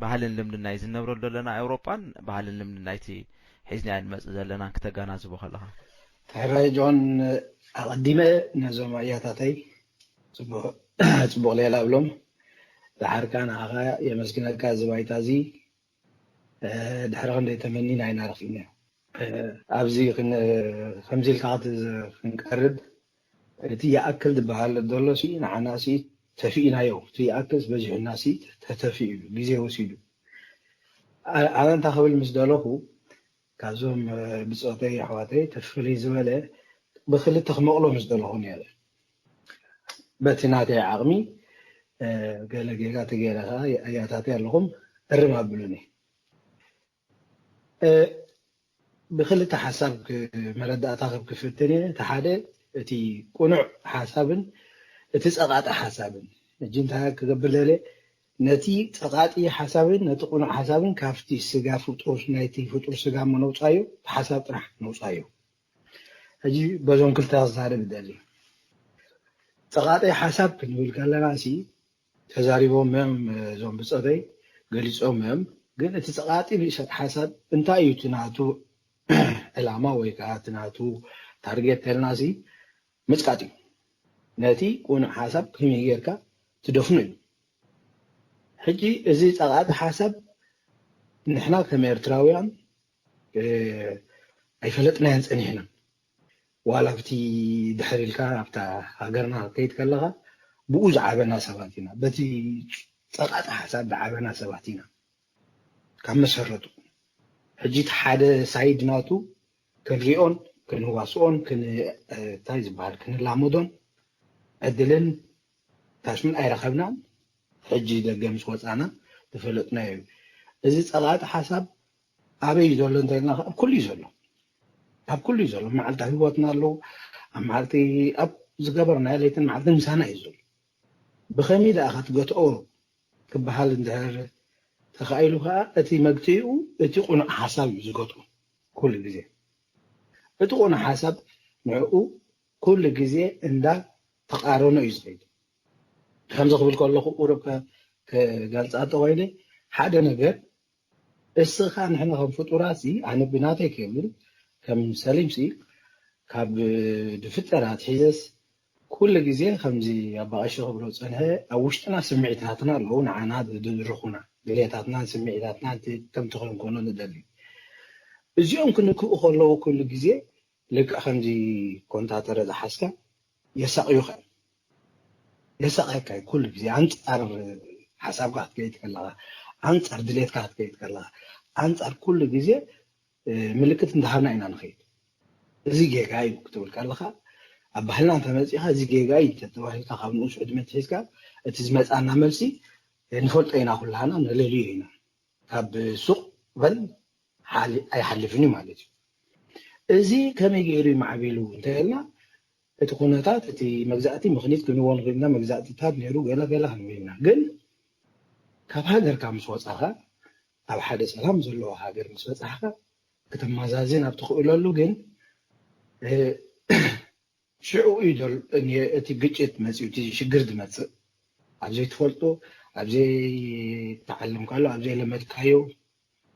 ባህልን ልምድን ናይ ዝነብረሉ ዘለና ኤውሮጳን ባህልን ልምድን ናይቲ ሒዝናዮ ንመጽእ ዘለናን ክተጋናዝቦ ከለኻ? ሕራይ ጆን፣ ኣቐዲመ ነዞም ኣያታተይ ጽቡቕ ሌላ እብሎም። ደሓርካ ንዓኻ የመስግነካ። እዚ ባይታ እዚ ድሕሪ ክንደይ ተመኒና ኢና ረኺብናዮ። ኣብዚ ከምዚ ኢልካ ክንቀርብ፣ እቲ ይኣክል ዝበሃል ዘሎ ሲ ንዓና ሲ ተፊእናዮ። እቲ ይኣክል በዚሑና ሲ ተተፊኡ እዩ፣ ግዜ ወሲዱ። ኣነ እንታይ ክብል ምስ ደለኹ፣ ካብዞም ብጾተይ ኣሕዋተይ ተፍልይ ዝበለ ብክልተ ክመቕሎ ምስ ደለኹ ነይረ። በቲ ናተይ ዓቕሚ ገለ ጌጋ ተገይረ ከዓ ኣያታተይ ኣለኹም እርም ኣብሉኒ። ብክልተ ሓሳብ መረዳእታ ክብ ክፍትን እየ። እቲ ሓደ እቲ ቁኑዕ ሓሳብን እቲ ጸቓጢ ሓሳብን። እጂ እንታይ ክገብር ደለ፣ ነቲ ጸቓጢ ሓሳብን ነቲ ቁኑዕ ሓሳብን ካብቲ ስጋ ፍጡር፣ ናይቲ ፍጡር ስጋ እሞ ነውጻዮ፣ እቲ ሓሳብ ጥራሕ ነውጻዮ። ሕጂ በዞም ክልተ ክዛረብ ይደሊ። ጸቓጢ ሓሳብ ክንብል ከለና ሲ ተዛሪቦም እዮም እዞም ብጸተይ፣ ገሊጾም እዮም። ግን እቲ ጸቓጢ ብእሸት ሓሳብ እንታይ እዩ እቲ ናቱ ዕላማ ወይ ከዓ እቲ ናቱ ታርጌት ተልና ሲ ምጽቃጥ እዩ። ነቲ ቁኑዕ ሓሳብ ከመይ ጌርካ ትደፍኖ እዩ። ሕጂ እዚ ጸቓጢ ሓሳብ ንሕና ከም ኤርትራውያን ኣይፈለጥናዮን ጸኒሕና። ዋላ ኣብቲ ድሕር ኢልካ ኣብታ ሃገርና ከይድ ከለኻ ብኡ ዝዓበና ሰባት ኢና። በቲ ጸቓጢ ሓሳብ ዝዓበና ሰባት ኢና ካብ መሰረቱ። ሕጂ እቲ ሓደ ሳይድ ናቱ ክንሪኦን ክንዋስኦን እንታይ ዝበሃል ክንላመዶን ዕድልን ታሽምን ኣይረኸብናን። ሕጂ ደገ ምስ ወፃና ዝፈለጥናዮ እዩ። እዚ ጸቓጢ ሓሳብ ኣበይ እዩ ዘሎ እንተልና ኣብ ኩሉ እዩ ዘሎ። ኣብ ኩሉ እዩ ዘሎ። መዓልታዊ ህይወትና ኣለዉ። ኣብ መዓልቲ ኣብ ዝገበርናዮ ለይትን መዓልትን ምሳና እዩ ዘሎ። ብኸመይ ደኣ ክትገትኦ ክበሃል እንድሕር ተኻኢሉ ከዓ እቲ መግትኡ እቲ ቁኑዕ ሓሳብ እዩ ዝገትኦ። ኩሉ ግዜ እቲ ቁኑዕ ሓሳብ ንዕኡ ኩሉ ግዜ እንዳ ተቓረኖ እዩ ዝኸይድ። ከምዚ ክብል ከለኹ ቁሩብ ከጋልፃ እንተኮይነ ሓደ ነገር እስኻ ንሕና ከም ፍጡራት ሲ ኣነ ብናተይ ክብል ከም ሰሊም ሲ ካብ ድፍጠር ኣትሒዘስ ኩሉ ግዜ ከምዚ ኣባቐሺ ክብሎ ዝፀንሐ ኣብ ውሽጥና ስምዒታትና ኣለዉ ንዓና ዝድርኹና ድሌታትናን ስምዒታትናን ከምቲ ክንኮኖ ንደሊ እዚኦም ክንክኡ ከለዉ ኩሉ ግዜ ልክዕ ከምዚ ኮንታተረ ዝሓዝካ የሳቕዩኻ የሳቕየካ ኩሉ ግዜ ኣንፃር ሓሳብካ ክትከይድ ከለኻ ኣንፃር ድሌትካ ክትከይድ ከለኻ ኣንፃር ኩሉ ግዜ ምልክት እንዳሃብና ኢና ንኸይድ እዚ ጌጋ እዩ ክትብል ከለኻ ኣብ ባህልና እንተመፂኻ እዚ ጌጋ እዩ ተተባሂልካ ካብ ንኡስ ዕድመ ትሒዝካ እቲ ዝመፃና መልሲ ንፈልጦ ኢና ኩላህና ነለልዮ ኢና ካብ ሱቕ በል ኣይሓልፍን እዩ ማለት እዩ እዚ ከመይ ገይሩ እዩ ማዕቢሉ እንተልና እቲ ኩነታት እቲ መግዛእቲ ምክኒት ክንዎ ንኽእልና መግዛእትታት ነይሩ ገለ ገለ ክንብል ኢና ግን ካብ ሃገርካ ምስ ወፃኻ ኣብ ሓደ ሰላም ዘለዎ ሃገር ምስ በፃሕካ ከተመዛዝን ኣብ ትኽእለሉ ግን ሽዑ እዩ እቲ ግጭት መፅኡ እቲ ሽግር ዝመፅእ ኣብ ዘይትፈልጦ ኣብ ዘይተዓለምካሉ ኣብ ዘይለመድካዮ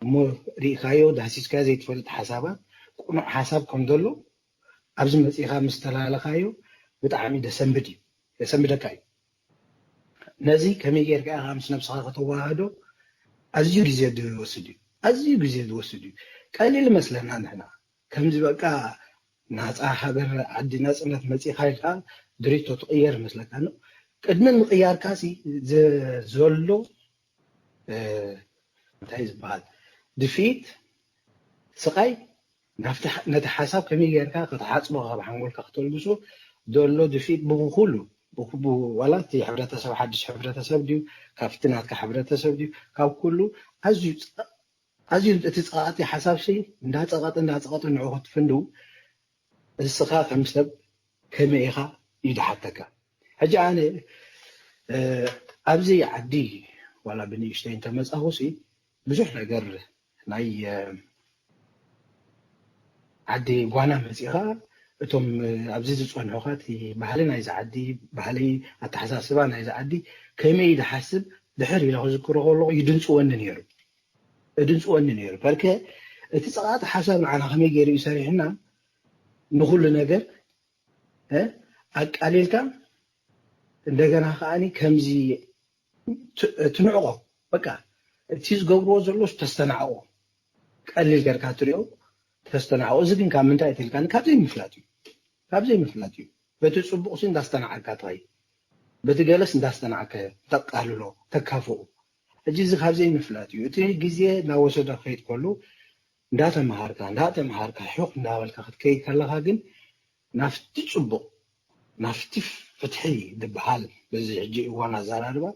እሞ ርኢካዮ ዳህሲስካዮ ዘይትፈልጥ ሓሳባት ቁኑዕ ሓሳብ ከም ዘሎ ኣብዚ መፂእኻ ምስ ተላለኻዮ ብጣዕሚ ደሰንብድ እዩ ደሰንብደካ እዩ ነዚ ከመይ ጌርካ ኢኻ ምስ ነብስኻ ከተዋህዶ ኣዝዩ ግዜ ዝወስድ እዩ ኣዝዩ ግዜ ዝወስድ እዩ ቀሊል መስለና ንሕና ከምዚ በቃ ናፃ ሃገር ዓዲ ናፅነት መፂእኻ ኢልካ ድሪቶ ትቕየር መስለካ ቅድሚ ምቕያርካ ዘሎ እንታይ ዝበሃል ድፊት ስቓይ ነቲ ሓሳብ ከመይ ጌርካ ከተሓፅቦ ካብ ሓንጎልካ ክተልግሶ ዘሎ ድፊት ብኩሉ ዋላ እቲ ሕብረተሰብ ሓድሽ ሕብረተሰብ ድዩ ካብቲ ናትካ ሕብረተሰብ ድዩ ካብ ኩሉ ኣዝዩ ኣዝዩ እቲ ፀቓጢ ሓሳብ ሲ እንዳፀቐጠ እንዳፀቐጠ ንዑ ክትፍንድው እስኻ ከም ሰብ ከመይ ኢኻ እዩ ዝሓተካ ሕጂ ኣነ ኣብዚ ዓዲ ዋላ ብንእሽተይ እንተመፃኹሲ ብዙሕ ነገር ናይ ዓዲ ጓና መፂኻ እቶም ኣብዚ ዝፀንሑኻ እቲ ባህሊ ናይዚ ዓዲ፣ ባህሊ ኣተሓሳስባ ናይዚ ዓዲ ከመይ ዝሓስብ ድሕር ኢለ ክዝክሮ ከለኹ ይድንፅወኒ ነይሩ። እድንፅወኒ ነይሩ በርከ እቲ ፀቓጢ ሓሳብ ንዓና ከመይ ገይሩ እዩ ሰሪሕና ንኩሉ ነገር ኣቃሊልካ እንደገና ከዓኒ ከምዚ ትንዕቆ በቃ እቲ ዝገብርዎ ዘሎ ተስተናዕቆ ቀሊል ገርካ ትሪኦ ተስተናዕቆ። እዚ ግን ካብ ምንታይ ተልካኒ ካብ ዘይምፍላጥ እዩ። ካብ ዘይምፍላጥ እዩ። በቲ ፅቡቕ ሲ እንዳስተናዓካ ትኸይ በቲ ገለስ እንዳስተናዓከ ተቃልሎ ተካፍኡ። ሕጂ እዚ ካብ ዘይምፍላጥ እዩ። እቲ ግዜ እናወሰደ ክኸይድ ከሉ እንዳተምሃርካ እንዳተምሃርካ ሑቕ እንዳበልካ ክትከይድ ከለኻ ግን ናፍቲ ፅቡቕ ናፍቲ ፍትሒ ዝበሃል በዚ ሕጂ እዋን ኣዘራርባ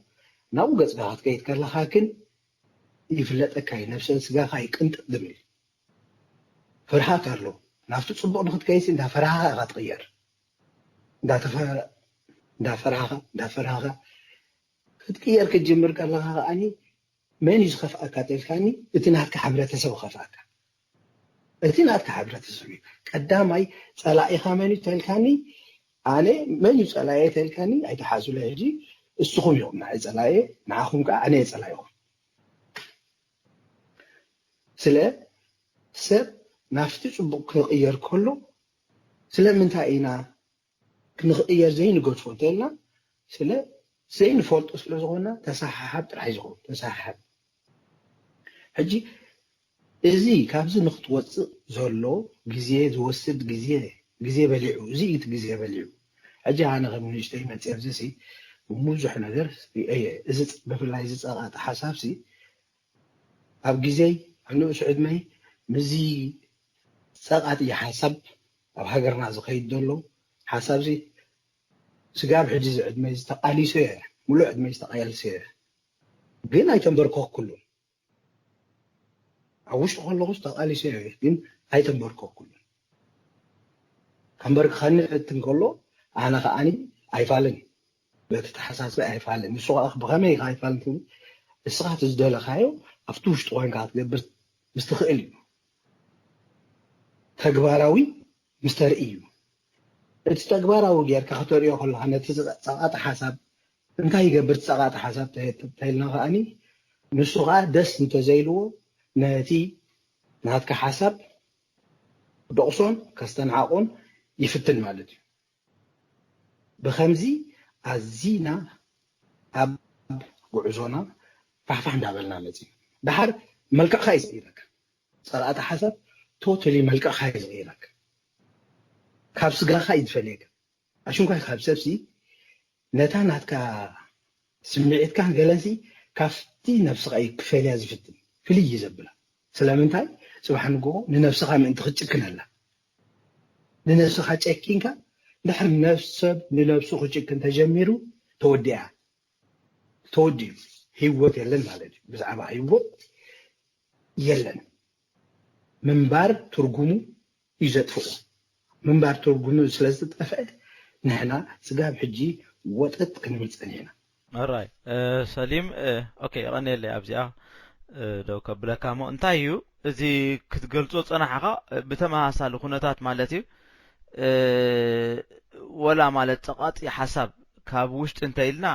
ናብኡ ገፅካ ክትከይድ ከለኻ ግን ይፍለጠካ እዩ። ነብሰን ስጋኻ ይቅንጥጥ ዝብል ፍርሃት ኣሎ። ናብቲ ፅቡቕ ንክትከይሲ እንዳፈራሃኻ ኢኻ ትቕየር። እንዳፈራሃኻ እንዳፈራሃኻ ክትቅየር ክትጅምር ከለኻ ከዓኒ መን እዩ ዝኸፍኣካ ተልካኒ እቲ ናትካ ሕብረተሰብ ይኸፍኣካ። እቲ ናትካ ሕብረተሰብ እዩ ቀዳማይ። ፀላኢኻ መን እዩ ተልካኒ ኣነ መን እዩ ፀላኤ ተልካኒ ኣይተሓዙለ። ሕጂ እስኹም እዮም ንዓይ ፀላኤ ንዓኹም ከዓ ኣነ እየ ፀላኢኹም። ስለ ሰብ ናፍቲ ፅቡቕ ክቕየር ከሎ ስለምንታይ ኢና ክንቕየር ዘይንገድፎ እንተልና ስለ ዘይንፈልጦ ስለ ዝኾንና ተሰሓሓብ ጥራሕ እዩ ዝኸውን። ተሰሓሓብ ሕጂ እዚ ካብዚ ንክትወፅእ ዘሎ ግዜ ዝወስድ ግዜ ግዜ በሊዑ እዚ እዩ እቲ ግዜ በሊዑ። ሕጂ ኣነ ከም ንእሽተይ መፅእ ኣብዚ ሲ ብዙሕ ነገር ሪኤየ። እዚ ብፍላይ እዚ ፀቓጢ ሓሳብ ሲ ኣብ ግዜይ ኣብ ንእሱ ዕድመይ ምስዚ ፀቓጢ ሓሳብ ኣብ ሃገርና ዝኸይድ ዘሎ ሓሳብ ሲ ስጋብ ሕጂ እዚ ዕድመይ ዝተቃሊሶ እየ። ሙሉእ ዕድመይ ዝተቃልሶ እየ። ግን ኣይተንበርከኩሉን። ኣብ ውሽጢ ከለኹስ ተቃሊሶ እየ ግን ኣይተንበርከኩሉን። ከንበርክኸኒ ክፍትን ከሎ ኣነ ከዓኒ ኣይፋልን በቲ ተሓሳስበ ኣይፋልን። ንሱ ከዓ ብኸመይ ኢኻ ኣይፋልን ትብል? እስኻ እቲ ዝደለኻዮ ኣብቲ ውሽጢ ኮይንካ ክትገብር ምስ ትኽእል እዩ። ተግባራዊ ምስ ተርኢ እዩ። እቲ ተግባራዊ ጌርካ ክተርእዮ ከለኻ ነቲ ጸቓጢ ሓሳብ እንታይ ይገብር? እቲ ጸቓጢ ሓሳብ ተልና ከዓኒ ንሱ ከዓ ደስ እንተዘይልዎ ነቲ ናትካ ሓሳብ ክደቕሶን ከስተንዓቆን ይፍትን ማለት እዩ። ብኸምዚ ኣዚና ኣብ ጉዕዞና ፋሕፋሕ እንዳበልና መፂና ድሓር መልክዕካ እዩ ዝቕይረካ። ፀላእቲ ሓሳብ ቶታሊ መልክዕካ እዩ ዝቕይረካ። ካብ ስጋኻ እዩ ዝፈልየካ። ኣሽንኳይ ካብ ሰብሲ ነታ ናትካ ስምዒትካን ገለንሲ ካብቲ ነብስኻ እዩ ክፈልያ ዝፍትን ፍልይ እዩ ዘብላ። ስለምንታይ? ፅባሕ ንግሆ ንነብስኻ ምእንቲ ክትጭክነላ ንነብስኻ ጨኪንካ ድሕሪ ነፍሰብ ንነብሱ ክጭክን ተጀሚሩ ተወዲኣ ተወዲኡ ህይወት የለን ማለት እዩ። ብዛዕባ ህይወት የለን ምንባር ትርጉሙ እዩ ዘጥፍኦ። ምንባር ትርጉሙ ስለ ዝጠፍአ ንሕና ስጋብ ሕጂ ወጠጥ ክንብል ፀኒሕና። ኦራይ ሰሊም ኦኬ የቐንየለይ ኣብዚኣ ደው ከብለካ እሞ እንታይ እዩ እዚ ክትገልጾ ጸናሕኻ ብተመሳሳሊ ኩነታት ማለት እዩ ወላ ማለት ጸቓጢ ሓሳብ ካብ ውሽጢ እንተ ኢልና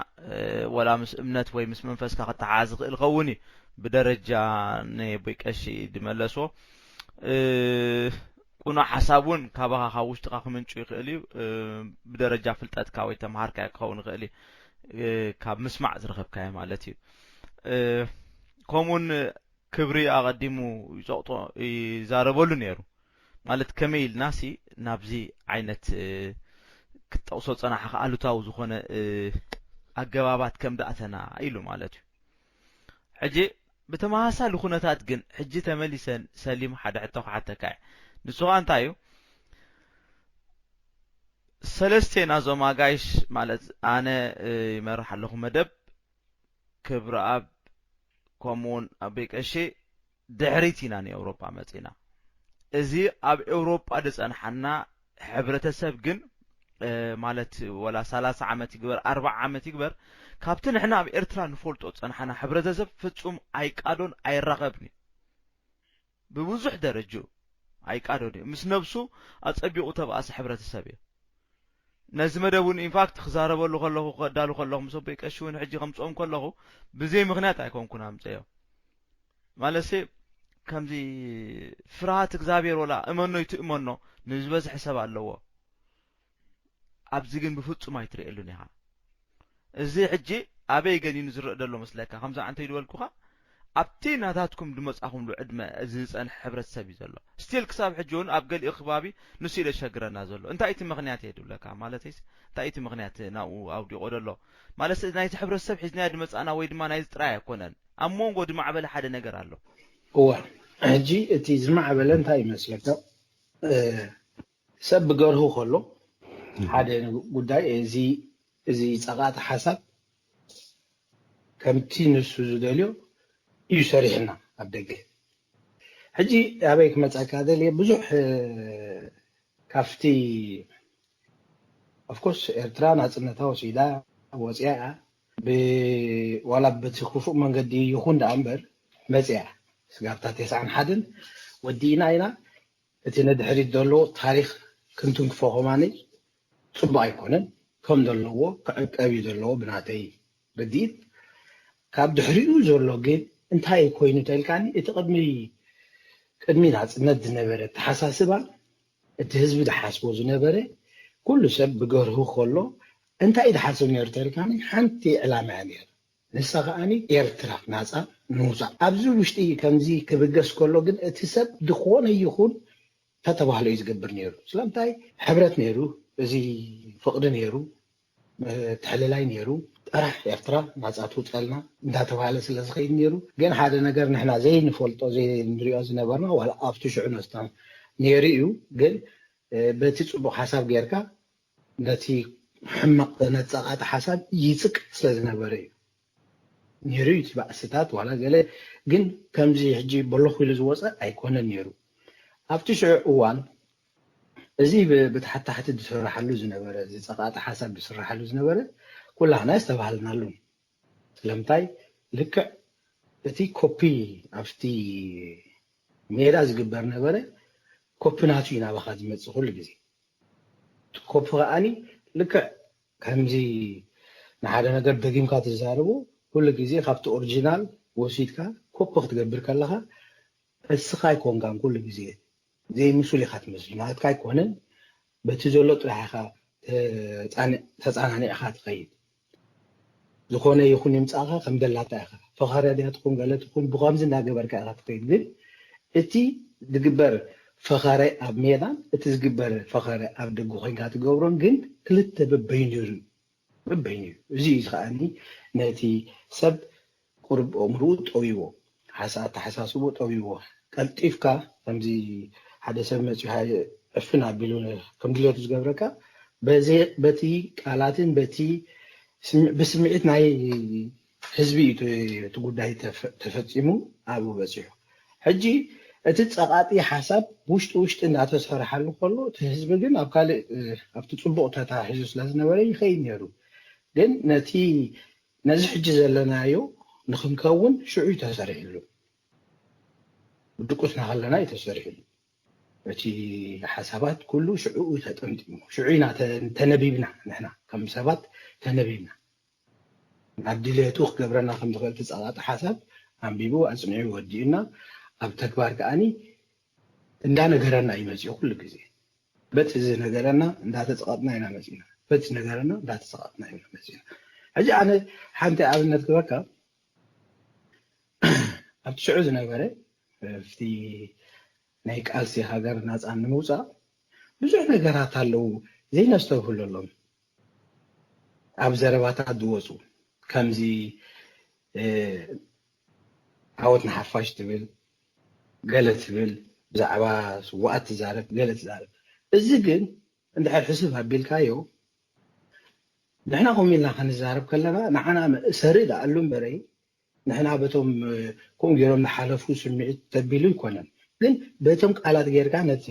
ወላ ምስ እምነት ወይ ምስ መንፈስካ ክተሓሓዝ ይኽእል ኸውን እዩ ብደረጃ ናይ ኣቦይ ቀሺ ድመለስዎ ቁኑዕ ሓሳብ እውን ካባኻ ካብ ውሽጥኻ ክምንጩ ይኽእል እዩ ብደረጃ ፍልጠትካ ወይ ተምሃርካዮ ክኸውን ይኽእል እዩ ካብ ምስማዕ ዝረኸብካዮ ማለት እዩ ከምኡውን ክብሪ ኣቐዲሙ ይጸቕጦ ይዛረበሉ ነይሩ ማለት ከመይ ኢልና ሲ ናብዚ ዓይነት ክትጠቕሶ ጸናሕኻ ኣሉታዊ ዝኾነ ኣገባባት ከም ዳእተና ኢሉ ማለት እዩ ሕጂ ብተመሳሳሊ ኩነታት ግን ሕጂ ተመሊሰ ሰሊም ሓደ ሕቶ ክሓተካ እየ ንሱ ከዓ እንታይ እዩ ሰለስቴና ዞም ኣጋይሽ ማለት ኣነ ይመርሕ ኣለኹ መደብ ክብረኣብ ከምኡውን ኣቦይ ቀሺ ድሕሪት ኢና ንኤውሮጳ መጺና። እዚ ኣብ ኤውሮጳ ዝጸንሓና ሕብረተሰብ ግን ማለት ወላ ሰላሳ ዓመት ይግበር ኣርባዓ ዓመት ይግበር ካብቲ ንሕና ኣብ ኤርትራ ንፈልጦ ዝጸናሕና ሕብረተሰብ ፍጹም ኣይቃዶን ኣይራኸብን እዩ። ብብዙሕ ደረጅኡ ኣይቃዶን እዩ። ምስ ነብሱ ኣጸቢቑ ተባእሲ ሕብረተሰብ እዩ። ነዚ መደብ እውን ኢንፋክት ክዛረበሉ ከለኹ፣ ከዳሉ ከለኹ፣ ምስ ኣቦይ ቀሺ እውን ሕጂ ከምጽኦም ከለኹ ብዘይ ምኽንያት ኣይኮንኩን ኣምጸዮ። ማለትሲ ከምዚ ፍርሃት እግዚኣብሔር ወላ እመኖ ይትእመኖ ንዝበዝሐ ሰብ ኣለዎ። ኣብዚ ግን ብፍጹም ኣይትርእየሉን ኢኻ። እዚ ሕጂ ኣበይ ገኒኑ ዝረእ ዘሎ መስለካ? ከምዚ ኣንተ ይድበልኩኻ ኣብቲ ናታትኩም ድመጻኹምሉ ዕድመ እዚ ዝጸንሐ ሕብረተሰብ እዩ ዘሎ። ስቲል ክሳብ ሕጂ እውን ኣብ ገሊኡ ከባቢ ንሱ ኢለ ሸግረና ዘሎ። እንታይ እቲ ምኽንያት እየ ድብለካ? ማለተይስ እንታይ እቲ ምኽንያት ናብኡ ኣውዲቆ ዘሎ? ማለት ናይቲ ሕብረተሰብ ሒዝናዮ ድመጻና ወይ ድማ ናይዚ ጥራይ ኣይኮነን። ኣብ መንጎ ድማዕበለ ሓደ ነገር ኣሎ። እወ፣ ሕጂ እቲ ዝማዕበለ እንታይ ይመስለካ? እ፣ ሰብ ብገርሁ ከሎ ሓደ ጉዳይ እዚ፣ እዚ ጸቓጢ ሓሳብ ከምቲ ንሱ ዝደልዮ እዩ ሰሪሕና ኣብ ደገ። ሕጂ ኣበይ ክመጸካ ደልየ፣ ብዙሕ፣ እ፣ ካብቲ፣ ኦፍኮርስ፣ ኤርትራ ናጽነታ ወሲዳ ወጽያ እያ። ብ-፣ ዋላ በቲ ክፉእ መንገዲ ይኹን ደኣ እምበር መጽያ እያ። ስጋብታ ተስዓን ሓደን ወዲእና ኢና። እቲ ንድሕሪት ዘሎ ታሪኽ ክንትንክፎ ከማኒ ጽቡቕ ኣይኮነን። ከም ዘለዎ ክዕቀብ እዩ ዘለዎ ብናተይ ርድኢት። ካብ ድሕሪኡ ዘሎ ግን እንታይ ኮይኑ ተልካኒ፣ እቲ ቅድሚ፣ ቅድሚ ናጽነት ዝነበረ ኣተሓሳስባ፣ እቲ ህዝቢ ዝሓስቦ ዝነበረ፣ ኩሉ ሰብ ብገርሁ ከሎ እንታይ እዩ ዝሓስብ ነይሩ ተልካኒ፣ ሓንቲ ዕላማ እያ ነይራ። ንሳ ከኣኒ ኤርትራ ናጻ ንምውጻእ። ኣብዚ ውሽጢ ከምዚ ክብገስ ከሎ ግን እቲ ሰብ ዝኾነ ይኹን ተተባህሎ እዩ ዝገብር ነይሩ። ስለምንታይ? ሕብረት ነይሩ፣ እዚ ፍቕሪ ነይሩ፣ ምትሕልላይ ነይሩ። ጥራሕ ኤርትራ ናጻ ትውጸልና እንዳተባህለ ስለ ዝኸይድ ነይሩ። ግን ሓደ ነገር ንሕና ዘይንፈልጦ፣ ዘይንሪኦ ዝነበርና፣ ዋላ ኣብቲ ሽዑ ነስታ ነይሩ እዩ። ግን፣ እ፣ በቲ ጽቡቕ ሓሳብ ጌርካ ነቲ ሕማቕ ዘነጸቓጢ ሓሳብ ይጽቅ ስለ ዝነበረ እዩ ነይሩ። እቲ ባእስታት ዋላ ገለ ግን ከምዚ ሕጂ በለኹ ኢሉ ዝወጸ ኣይኮነን ነይሩ። ኣብቲ ሽዑ እዋን እዚ ብ-፣ ብታሕታሕቲ ዝስራሓሉ ዝነበረ፣ እዚ ጸቓጢ ሓሳብ ዝስራሓሉ ዝነበረ ኩላህና ዝተባህልናሉ። ስለምንታይ? ልክዕ እቲ ኮፒ ኣብቲ ሜዳ ዝግበር ነበረ፣ ኮፒ ናቱ እዩ ናባኻ ዝመጽእ ኩሉ ግዜ። ኮፒ ከኣኒ ልክዕ ከምዚ ንሓደ ነገር ደጊምካ ትዛረቦ፣ ኩሉ ግዜ ካብቲ ኦሪጂናል ወሲድካ ኮፒ ክትገብር ከለኻ፣ እስኻ ኣይኮንካን ኩሉ ግዜ ዘይምሱል ኢኻ ትመስል። ናትካ ኣይኮነን፣ በቲ ዘሎ ጥራሕ ኢኻ ተጻኒ-፣ ተጻናኒዕኻ ትኸይድ። ዝኾነ ይኹን ይምጻእኻ ከም ደላታ ኢኻ። ፈኸረ ድያ ትኹን ገለ ትኹን ብኸምዚ እንዳገበርካ ኢኻ ትኸይድ። ግን እቲ ዝግበር ፈኸረ ኣብ ሜዳን እቲ ዝግበር ፈኸረ ኣብ ደገ ኮይንካ ትገብሮን ግን ክልተ በበይኑ እዩ። በበይኑ እዩ። እዚ እዩ ከኣኒ ነቲ ሰብ ቁሩብ ኣእምርኡ ጠውይዎ፣ ሓሳ-፣ ኣተሓሳስቦ ጠውይዎ። ቀልጢፍካ ከምዚ ሓደ ሰብ መጺኡ ሃየ ዕፍን ኣቢሉ ከም ድሌቱ ዝገብረካ፣ በዚ፣ በቲ ቃላትን በቲ ስሚ-፣ ብስምዒት ናይ ህዝቢ እዩ እቲ፣ እቲ ጉዳይ ተፈ-፣ ተፈጺሙ ኣብኡ በጺሑ። ሕጂ እቲ ጸቓጢ ሓሳብ ውሽጢ ውሽጢ እናተሰርሓሉ ከሎ፣ እቲ ህዝቢ ግን ኣብ ካልእ፣ እ፣ ኣብቲ ጽቡቕ ተታሒዙ ስለ ዝነበረ ይኸይድ ነይሩ። ግን ነቲ፣ ነዚ ሕጂ ዘለናዮ ንኽንከውን ሽዑ እዩ ተሰሪሕሉ። ብድቁስና ከለና እዩ ተሰሪሕሉ። እቲ ሓሳባት ኩሉ ሽዑ እዩ ተጠምጢሙ። ሽዑ ኢና ተ-፣ ተነቢብና፣ ንሕና ከም ሰባት ተነቢብና። ናብ ድሌቱ ክገብረና ከም ዝኽእል እቲ ጸቓጢ ሓሳብ ኣንቢቡ፣ ኣጽኒዑ፣ ወዲኡና፣ ኣብ ተግባር ከኣኒ እንዳነገረና እዩ መጺኡ ኩሉ ግዜ። በቲ ዝነገረና እንዳተጸቐጥና ኢና መጺና። በቲ ነገረና እንዳተጸቐጥና ኢና መጺና። ሕጂ ኣነ ሓንቲ ኣብነት ክበካ፣ ኣብቲ ሽዑ ዝነበረ፣ ኣብቲ ናይ ቃልሲ ሃገር ናጻ ንምውጻእ ብዙሕ ነገራት ኣለዉ ዘይነስተብህለሎም። ኣብ ዘረባታት ዝወጹ፣ ከምዚ፣ እ፣ ዓወት ንሓፋሽ ትብል፣ ገለ ትብል፣ ብዛዕባ ስዉኣት ትዛረብ፣ ገለ ትዛረብ። እዚ ግን እንድሕር ሕስብ ኣቢልካዮ፣ ንሕና ከምኡ ኢልና ክንዛረብ ከለና፣ ንዓና መእሰሪ ደኣሉ እምበረይ፣ ንሕና በቶም፣ እ፣ ከምኡ ገይሮም ዝሓለፉ ስምዒት ተቢሉ ኣይኮነን። ግን በቶም ቃላት ጌርካ ነቲ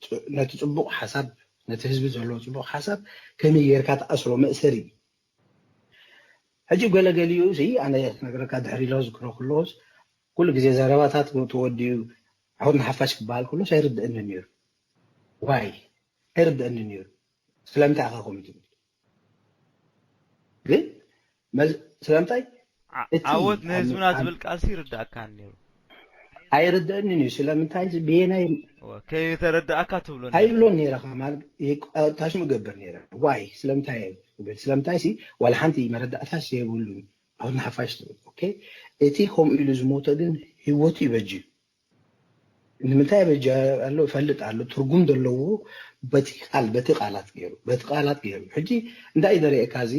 ጽ-፣ ነቲ ጽቡቕ ሓሳብ፣ ነቲ ህዝቢ ዘለዎ ጽቡቕ ሓሳብ ከመይ ጌርካ ትኣስሮ መእሰሪ እዩ። ሕጂ ገለገሊኡ ሲ ኣነ ክነግረካ ድሕሪ ኢሎ ዝክሮ ክለዎስ ኩሉ ግዜ ዘረባታት ተወዲኡ ዓወት ንሓፋሽ ክበሃል ከሎስ ኣይርድእኒ ነይሩ። ዋይ ኣይርድእኒ ነይሩ። ስለምንታይ ኢኻ ከምኡ ትብል? ግን መዝ- ስለምንታይ እቲ ዓወት ንህዝብና ኣብ- ዝብል ቃልሲ ይርዳእካ ነይሩ። ኣይርድእንን እዩ። ስለምንታይ ብየናይ ከይተረዳእካ ትብሎ ነይሩ። ኣይብሎን ነይረ ማለት ታሽሙ ገብር ነይረ። ዋይ ስለምንታይ ክብል ስለምንታይ ሲ ዋላ ሓንቲ መረዳእታ የብሉን። ዓወት ንሓፋሽ ትብል ኦኬ። እቲ ከምኡ ኢሉ ዝሞተ ግን ህይወቱ ይበጅ እዩ። ንምንታይ በጃ ኣሎ እፈልጥ ኣሎ ትርጉም ዘለዎ በቲ ቃል በቲ ቃላት ገይሩ በቲ ቃላት ገይሩ ሕጂ እንታይ ደረየካ እዚ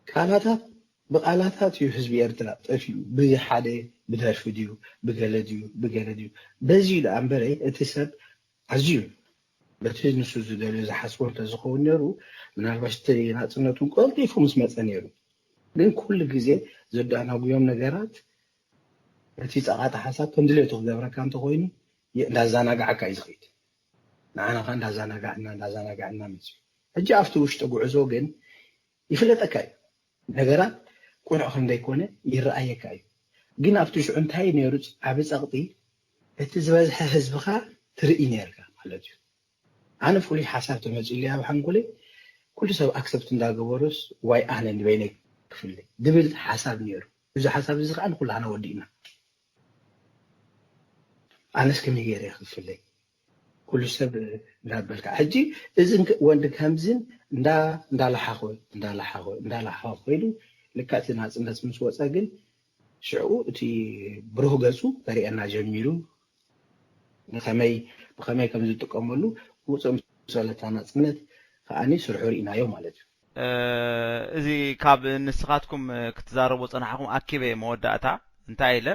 ቃላታት ብቃላታት እዩ ህዝቢ ኤርትራ ጠፊኡ ብሓደ ብደርፊ ድዩ ብገለ ድዩ ብገለ ድዩ በዚ ኢሉ ኣንበረ እቲ ሰብ ኣዝዩ በቲ ንሱ ዝደልዮ ዝሓስቦ እንተዝኸውን ነይሩ ምናልባሽ እቲ ናፅነቱን ቀልጢፉ ምስ መፀ ነይሩ ግን ኩሉ ግዜ ዘዳናጉዮም ነገራት እቲ ጸቓጢ ሓሳብ ከም ድሌቱ ክገብረካ እንተኾይኑ እንዳዘናጋዓካ እዩ ዝኸይድ። ንዓና ከ እንዳዘናጋዕና እንዳዘናጋዕና መፅዩ። ሕጂ ኣብቲ ውሽጢ ጉዕዞ ግን ይፍለጠካ እዩ። ነገራት ቁኑዕ ከም ዘይኮነ ይረኣየካ እዩ። ግን ኣብቲ ሽዑ እንታይ ነይሩ ዓቢ ጸቕጢ እቲ ዝበዝሐ ህዝብኻ ትርኢ ነይርካ ማለት እዩ። ኣነ ፍሉይ ሓሳብ ተመፂሉ ኣብ ሓንጎለይ ኩሉ ሰብ ኣክሰፕት እንዳገበሮስ ዋይ ኣነ ንበይነይ ክፍለይ ዝብል ሓሳብ ነይሩ። እዚ ሓሳብ እዚ ከዓ ንኩላህና ወዲእና ኣነስ ከመይ ገይረ ክፍለይ ኩሉ ሰብ እንዳበልካ ሕጂ እዚ ወንድ ከምዝን እንዳ እንዳላሓኾ እንዳላሓኾ እንዳላሓኾ ኮይዱ ልካ እቲ ናፅነት ምስ ወፀ ግን ሽዑ እቲ ብሩህ ገፁ ከርእየና ጀሚሩ ንከመይ ብከመይ ከም ዝጥቀመሉ ውፅእ ምስ በለታ ናፅነት ከዓኒ ስርሑ ርኢናዮ ማለት እዩ። እዚ ካብ ንስኻትኩም ክትዛረቡ ፀናሕኩም ኣኪበ መወዳእታ እንታይ ኢለ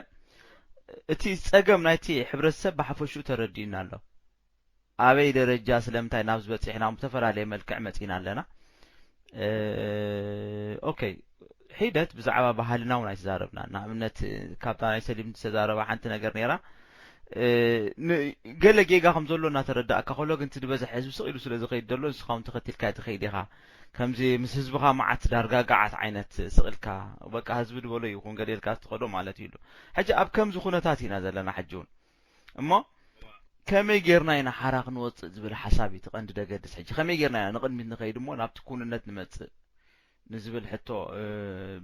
እቲ ፀገም ናይቲ ሕብረተሰብ ብሓፈሽኡ ተረዲእና ኣሎ። ኣበይ ደረጃ ስለምንታይ ናብዚ በፂሕና ብተፈላለየ መልክዕ መፂና ኣለና። ኦኬ ሒደት ብዛዕባ ባህልና እውን ኣይተዛረብና። ንኣብነት ካብታ ናይ ሰሊም ዝተዛረባ ሓንቲ ነገር ነይራ። ገለ ጌጋ ከም ዘሎ እናተረዳእካ ከሎ ግን እቲ ዝበዝሐ ህዝቢ ስቕ ኢሉ ስለ ዝኸይድ ዘሎ ንስኻ እውን ተኸቲልካ ትኸይድ ኢኻ። ከምዚ ምስ ህዝብኻ መዓት ዳርጋ ገዓት ዓይነት ስቕ ኢልካ በቃ ህዝቢ ድበሎ ይኹን ገለ ኢልካ ትኸዶ ማለት እዩ። ሕጂ ኣብ ከምዚ ኩነታት ኢና ዘለና ሕጂ እውን እሞ ከመይ ጌርና ኢና ሓራ ክንወፅእ ዝብል ሓሳብ እዩ እቲ ቀንዲ ደገድስ። ሕጂ ከመይ ጌርና ኢና ንቕድሚት ንኸይድ እሞ ናብቲ ኩንነት ንመፅእ ንዝብል ሕቶ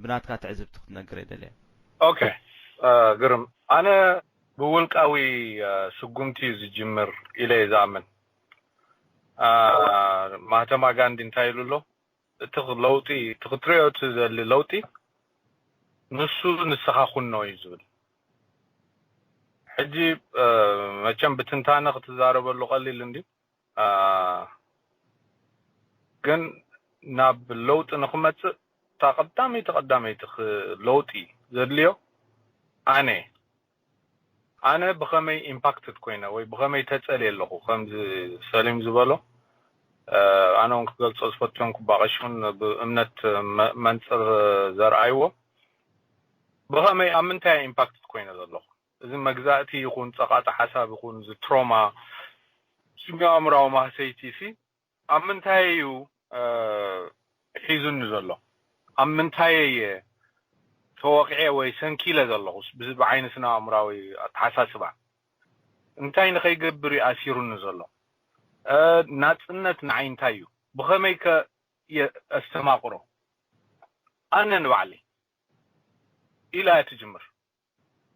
ብናትካ ትዕዝብቲ ክትነግር የደልየ። ኦኬ ግርም፣ ኣነ ብውልቃዊ ስጉምቲ እዩ ዝጅምር ኢለ እየ ዝኣምን። ማህተማ ጋንዲ እንታይ ኢሉ ኣሎ? እቲ ለውጢ እቲ ክትሪኦ እቲ ዘሊ ለውጢ ንሱ ንስኻ ኩኖ እዩ ዝብል። ሕጂ መቸም ብትንታነ ክትዛረበሉ ቀሊል እንዲ ግን ናብ ለውጢ ንክመፅእ እታ ቀዳመይቲ ቀዳመይቲ ለውጢ ዘድልዮ ኣነ ኣነ ብኸመይ ኢምፓክትድ ኮይነ ወይ ብኸመይ ተፀልየ ኣለኹ ከምዚ ሰሊም ዝበሎ ኣነ እውን ክገልፆ ዝፈትዮም ኩባቐሽን ብእምነት መንፅር ዘርኣይዎ ብኸመይ ኣብ ምንታይ ኢምፓክትድ ኮይነ ዘለኹ እዚ መግዛእቲ ይኹን ፀቓጢ ሓሳብ ይኹን እዚ ትሮማ ስነ ኣእምራዊ ማህሰይቲ ሲ ኣብ ምንታይ እዩ ሒዙኒ ዘሎ? ኣብ ምንታይ እየ ተወቂዐ ወይ ሰንኪለ ዘለኹስ? ብዓይኒ ስነ ኣእምራዊ ኣተሓሳስባ እንታይ ንኸይገብር እዩ ኣሲሩኒ ዘሎ? ናፅነት ንዓይ እንታይ እዩ? ብኸመይ ከ እየ ኣስተማቕሮ? ኣነ ንባዕለይ ኢላ እያ ትጅምር።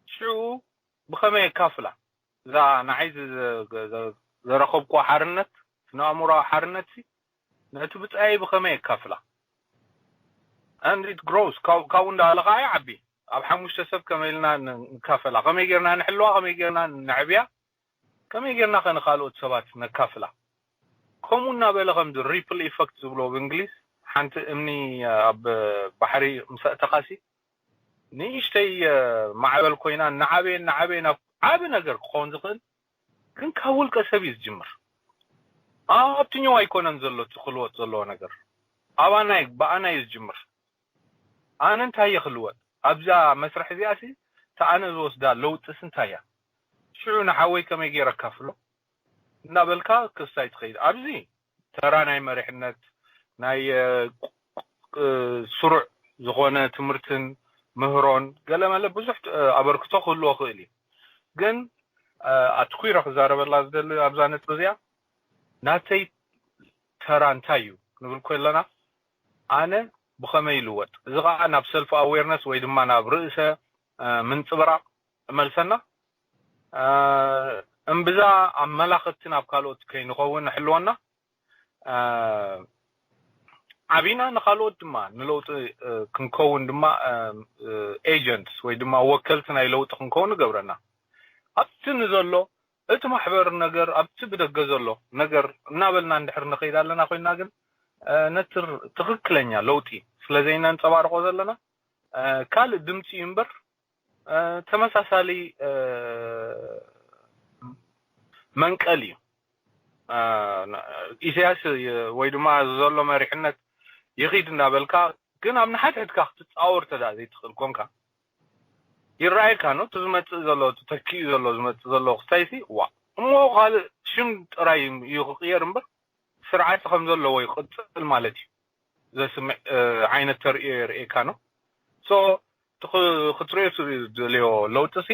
ሽዑ ብኸመይ የካፍላ? እዛ ንዓይ ዘረኸብኩዋ ሓርነት፣ ስነ ኣእምሮኣዊ ሓርነትሲ ነቲ ብጻየይ ብኸመይ የካፍላ? And it grows። ካብኡ እንዳበለ ኸዓ ይዓቢ። ኣብ ሓሙሽተ ሰብ ከመይ ኢልና ንካፈላ? ከመይ ጌርና ንሕልዋ? ከመይ ጌርና ነዕብያ? ከመይ ጌርና ኸ ንኻልኦት ሰባት ነካፍላ? ከምኡ እናበለ ከምዚ ሪፕል ኢፈክት ዝብሎ ብእንግሊዝ ሓንቲ እምኒ ኣብ ባሕሪ ምስ ኣእተኻሲ ንእሽተይ ማዕበል ኮይና እናዓበየ እናዓበየ ናብ ዓቢ ነገር ክኸውን ዝኽእል ግን ካብ ውልቀ ሰብ እዩ ዝጅምር። ኣብቲ ኛው ኣይኮነን ዘሎ እቲ ክልወጥ ዘለዎ ነገር ኣባናይ ብኣና እዩ ዝጅምር። ኣነ እንታይ እየ ክልወጥ ኣብዛ መስርሕ እዚኣ ሲ እቲ ኣነ ዝወስዳ ለውጥስ እንታይ እያ? ሽዑ ንሓወይ ከመይ ገይረ ኣካፍሎ እናበልካ ክስታይ ትኸይድ። ኣብዚ ተራ ናይ መሪሕነት ናይ ስሩዕ ዝኾነ ትምህርትን ምህሮን ገለመለ ብዙሕ ኣበርክቶ ክህልዎ ክእል እዩ። ግን ኣትኩረ ክዛረበላ ዝደሊ ኣብዛ ነጥብ እዚኣ፣ ናተይ ተራ እንታይ እዩ ንብል ኮለና፣ ኣነ ብኸመይ ይልወጥ? እዚ ከዓ ናብ ሰልፍ ኣዌርነስ ወይ ድማ ናብ ርእሰ ምንፅብራቕ እመልሰና። እምብዛ ኣመላኸትቲ ናብ ካልኦት ከይንኸውን ንሕልወና። ዓቢና ንኻልኦት ድማ ንለውጢ ክንከውን ድማ ኤጀንትስ ወይ ድማ ወከልቲ ናይ ለውጢ ክንከውን ይገብረና። ኣብቲ ንዘሎ እቲ ማሕበር ነገር ኣብቲ ብደገ ዘሎ ነገር እናበልና እንድሕር ንኸይድ ኣለና ኮይና ግን ነቲ ትኽክለኛ ለውጢ ስለ ዘይነንፀባርቆ ዘለና ካልእ ድምፂ እዩ እምበር ተመሳሳሊ መንቀል እዩ። ኢሳያስ ወይ ድማ ዘሎ መሪሕነት ይኺድ እንዳበልካ ግን ኣብ ንሓድሕድካ ክትፃወር ተዳ ዘይትኽእል ኮንካ ይረኣየካ ነው። እቲ ዝመፅእ ዘሎ ተተኪኡ ዘሎ ዝመፅእ ዘሎ ክስታይሲ ዋ እሞ ካልእ ሽም ጥራይ እዩ ክቕየር እምበር ስርዓት ከም ዘለዎ ይቕፅል ማለት እዩ። ዘስምዕ ዓይነት ተርእዮ የርእየካ ነው። ሶ ክትርእዮ ትደልዮ ለውጢ ሲ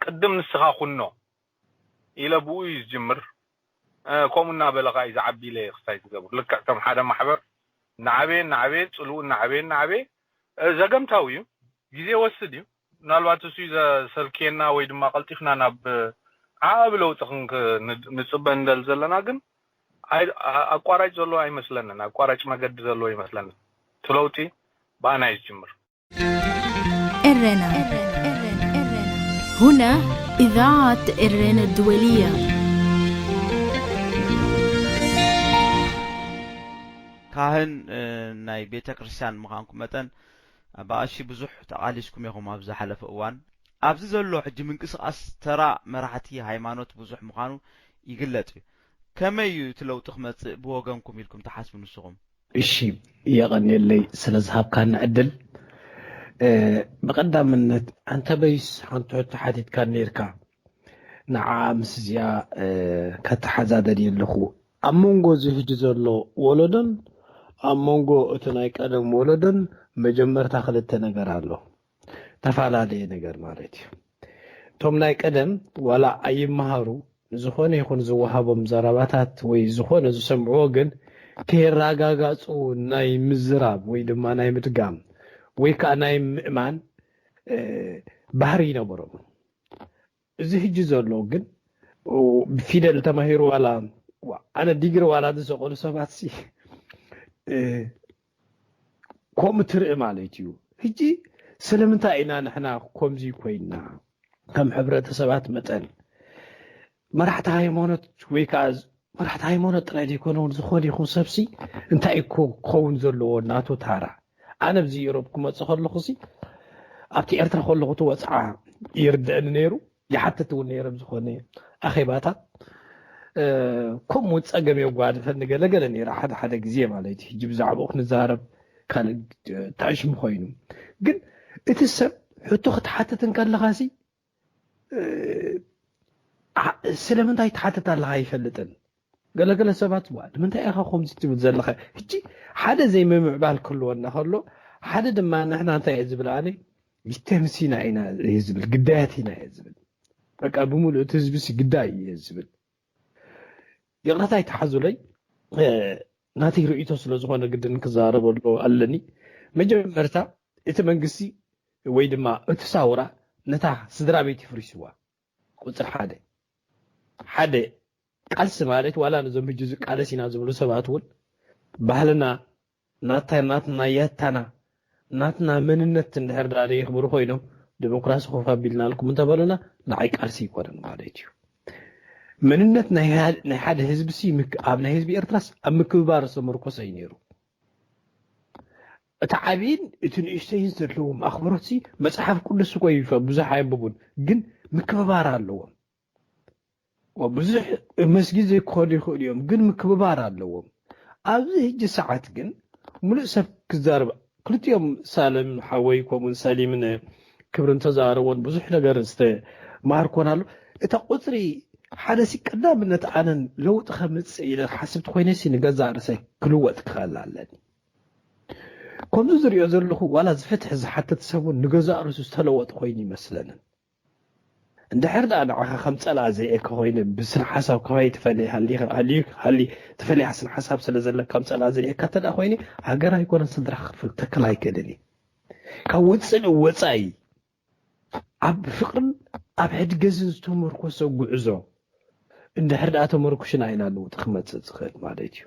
ቅድም ንስኻ ኩኖ ኢለ ብኡ እዩ ዝጅምር። ከምኡ እናበለ ከዓ እዩ ዝዓቢ ኢለ ክስታይ ዝገብር። ልክዕ ከም ሓደ ማሕበር እናዓበየ እናዓበየ ፅልኡ እናዓበየ እናዓበየ ዘገምታዊ እዩ። ግዜ ወስድ እዩ። ምናልባት እሱ ዘሰልክየና ወይ ድማ ቀልጢፍና ናብ ዓቢ ለውጢ ክንክ ንፅበ እንደል ዘለና ግን ኣቋራጭ ዘሎ ኣይመስለንን። ኣቋራጭ መገዲ ዘሎ ይመስለንን። እቲ ለውጢ ብኣና እዩ ዝጅምር። ኤረና هنا إذاعة إرينا الدولية. ካህን ናይ ቤተ ክርስቲያን ምዃንኩም መጠን ኣባኣሺ ብዙሕ ተቓሊስኩም ኢኹም ኣብ ዝሓለፈ እዋን። ኣብዚ ዘሎ ሕጂ ምንቅስቓስ ተራ መራሕቲ ሃይማኖት ብዙሕ ምዃኑ ይግለጽ እዩ። ከመይ እዩ እቲ ለውጢ ክመጽእ ብወገንኩም ኢልኩም ትሓስቡ ንስኹም? እሺ፣ የቐንየለይ ስለ ዝሃብካኒ ዕድል። ብቐዳምነት ኣንተ በይስ ሓንቲ ሕቶ ሓቲትካ ነይርካ። ንዓ ምስ እዚኣ ከተሓዛደድ ኣለኹ። ኣብ መንጎ እዚ ሕጂ ዘሎ ወለዶን ኣብ መንጎ እቲ ናይ ቀደም ወለዶን መጀመርታ ክልተ ነገር ኣሎ። ተፈላለየ ነገር ማለት እዩ። እቶም ናይ ቀደም ዋላ ኣይመሃሩ ንዝኾነ ይኹን ዝወሃቦም ዘረባታት ወይ ዝኾነ ዝሰምዕዎ ግን ከየረጋጋፁ ናይ ምዝራብ ወይ ድማ ናይ ምድጋም ወይ ከዓ ናይ ምእማን ባህሪ ይነበሮም። እዚ ሕጂ ዘሎ ግን ብፊደል ተማሂሩ ዋላ ኣነ ዲግሪ ዋላ ዝሰቐሉ ሰባት ሲ ከምኡ ትርኢ ማለት እዩ። ሕጂ ስለምንታይ ኢና ንሕና ከምዚ ኮይንና ከም ሕብረተሰባት መጠን መራሕቲ ሃይማኖት ወይ ከዓ መራሕቲ ሃይማኖት ጥራይ ዘይኮነ እውን ዝኾነ ይኹን ሰብሲ እንታይ እኮ ክኸውን ዘለዎ ናቱ ታራ ኣነ ብዚ ኢሮብ ክመፅእ ከለኹ ሲ ኣብቲ ኤርትራ ከለኹ እቲ ወፅዓ ይርደአኒ ነይሩ ይሓትት እውን ነይረ ብዝኾነ ኣኼባታት ከምኡ እውን ፀገም የጓድፈኒ ገለገለ ነይረ ሓደ ሓደ ግዜ ማለት እዩ ሕጂ ብዛዕባኡ ክንዛረብ ካልእ ታሽሙ ኮይኑ ግን እቲ ሰብ ሕቶ ክትሓትት እንከለኻ ሲ ስለምንታይ ትሓትት ኣለኻ ኣይፈልጥን ገለገለ ሰባት ዋ ንምንታይ ኢኻ ከምዚ ትብል ዘለኻ ሕጂ ሓደ ዘይምምዕባል ክህልወና ከሎ ሓደ ድማ ንሕና እንታይ እየ ዝብል ኣነ ሊተንሲና ኢና እየ ዝብል ግዳያት ኢና እየ ዝብል በቃ ብምሉእ እቲ ህዝቢ ሲ ግዳይ እየ ዝብል ይቕረታ ይተሓዙለይ ናተይ ርእይቶ ስለ ዝኾነ ግድን ክዛረበሉ ኣለኒ መጀመርታ እቲ መንግስቲ ወይ ድማ እቲ ሳውራ ነታ ስድራ ቤት ይፍሪስዋ ቁፅሪ ሓደ ሓደ ቃልሲ ማለት ዋላ ነዞም ሕጂ ዝቃለስ ኢና ዝብሉ ሰባት እውን ባህልና ናታ ናትና ያታና ናትና መንነት እንድሕር ዳ የኽብሩ ኮይኖም ዲሞክራሲ ኮፍ ኣቢልናልኩም እንተበሉና ንዓይ ቃልሲ ይኮነን ማለት እዩ መንነት ናይ ሓደ ህዝቢ ሲ ኣብ ናይ ህዝቢ ኤርትራስ ኣብ ምክብባር ዝተመርኮሰ እዩ ነይሩ እቲ ዓብይን እቲ ንእሽተይን ዘለዎም ኣኽብሮት ሲ መፅሓፍ ቅዱስ እኮ ብዙሕ ኣየንብቡን ግን ምክብባር ኣለዎም ብዙሕ መስጊድ ዘይክኸዱ ይኽእሉ እዮም ግን ምክብባር ኣለዎም ኣብዚ ሕጂ ሰዓት ግን ሙሉእ ሰብ ክዛረብ ክልቲኦም ሳለም ሓወይ ከምኡን ሰሊምን ክብርን ተዛረቦን ብዙሕ ነገር ዝተማሃርኮን ኣሎ እታ ቁፅሪ ሓደ ሲ ቀዳምነት ኣነን ለውጢ ከምፅእ ኢለ ሓስብቲ ኮይነ ሲ ንገዛእ ርእሰይ ክልወጥ ክኽእል ኣለኒ ከምዚ ዝሪኦ ዘለኹ ዋላ ዝፍትሕ ዝሓትት ሰብ እውን ንገዛእ ርእሱ ዝተለወጠ ኮይኑ ይመስለንን። እንድሕር ደኣ ንዓኻ ከም ጸላእ ዝርእየካ ኮይኑ ብስነ ሓሳብ ካባይ ትፈልየ ሃሊ ሃሊ ሃሊ ትፈልያ ስነ ሓሳብ ስለ ዘለካ ከም ጸላእ ዝርእየካ እንተ ደኣ ኮይኑ ሃገር ኣይኮነን ስድራ ክፍል ተክል ኣይክእልን እዩ። ካብ ውጽእ ወጻኢ ኣብ ፍቕርን ኣብ ሕድገዝን ዝተመርኮሰ ጉዕዞ እንድሕር ደኣ ተመርኩሽና ኢና ለውጢ ክመጽእ ዝኽእል ማለት እዩ።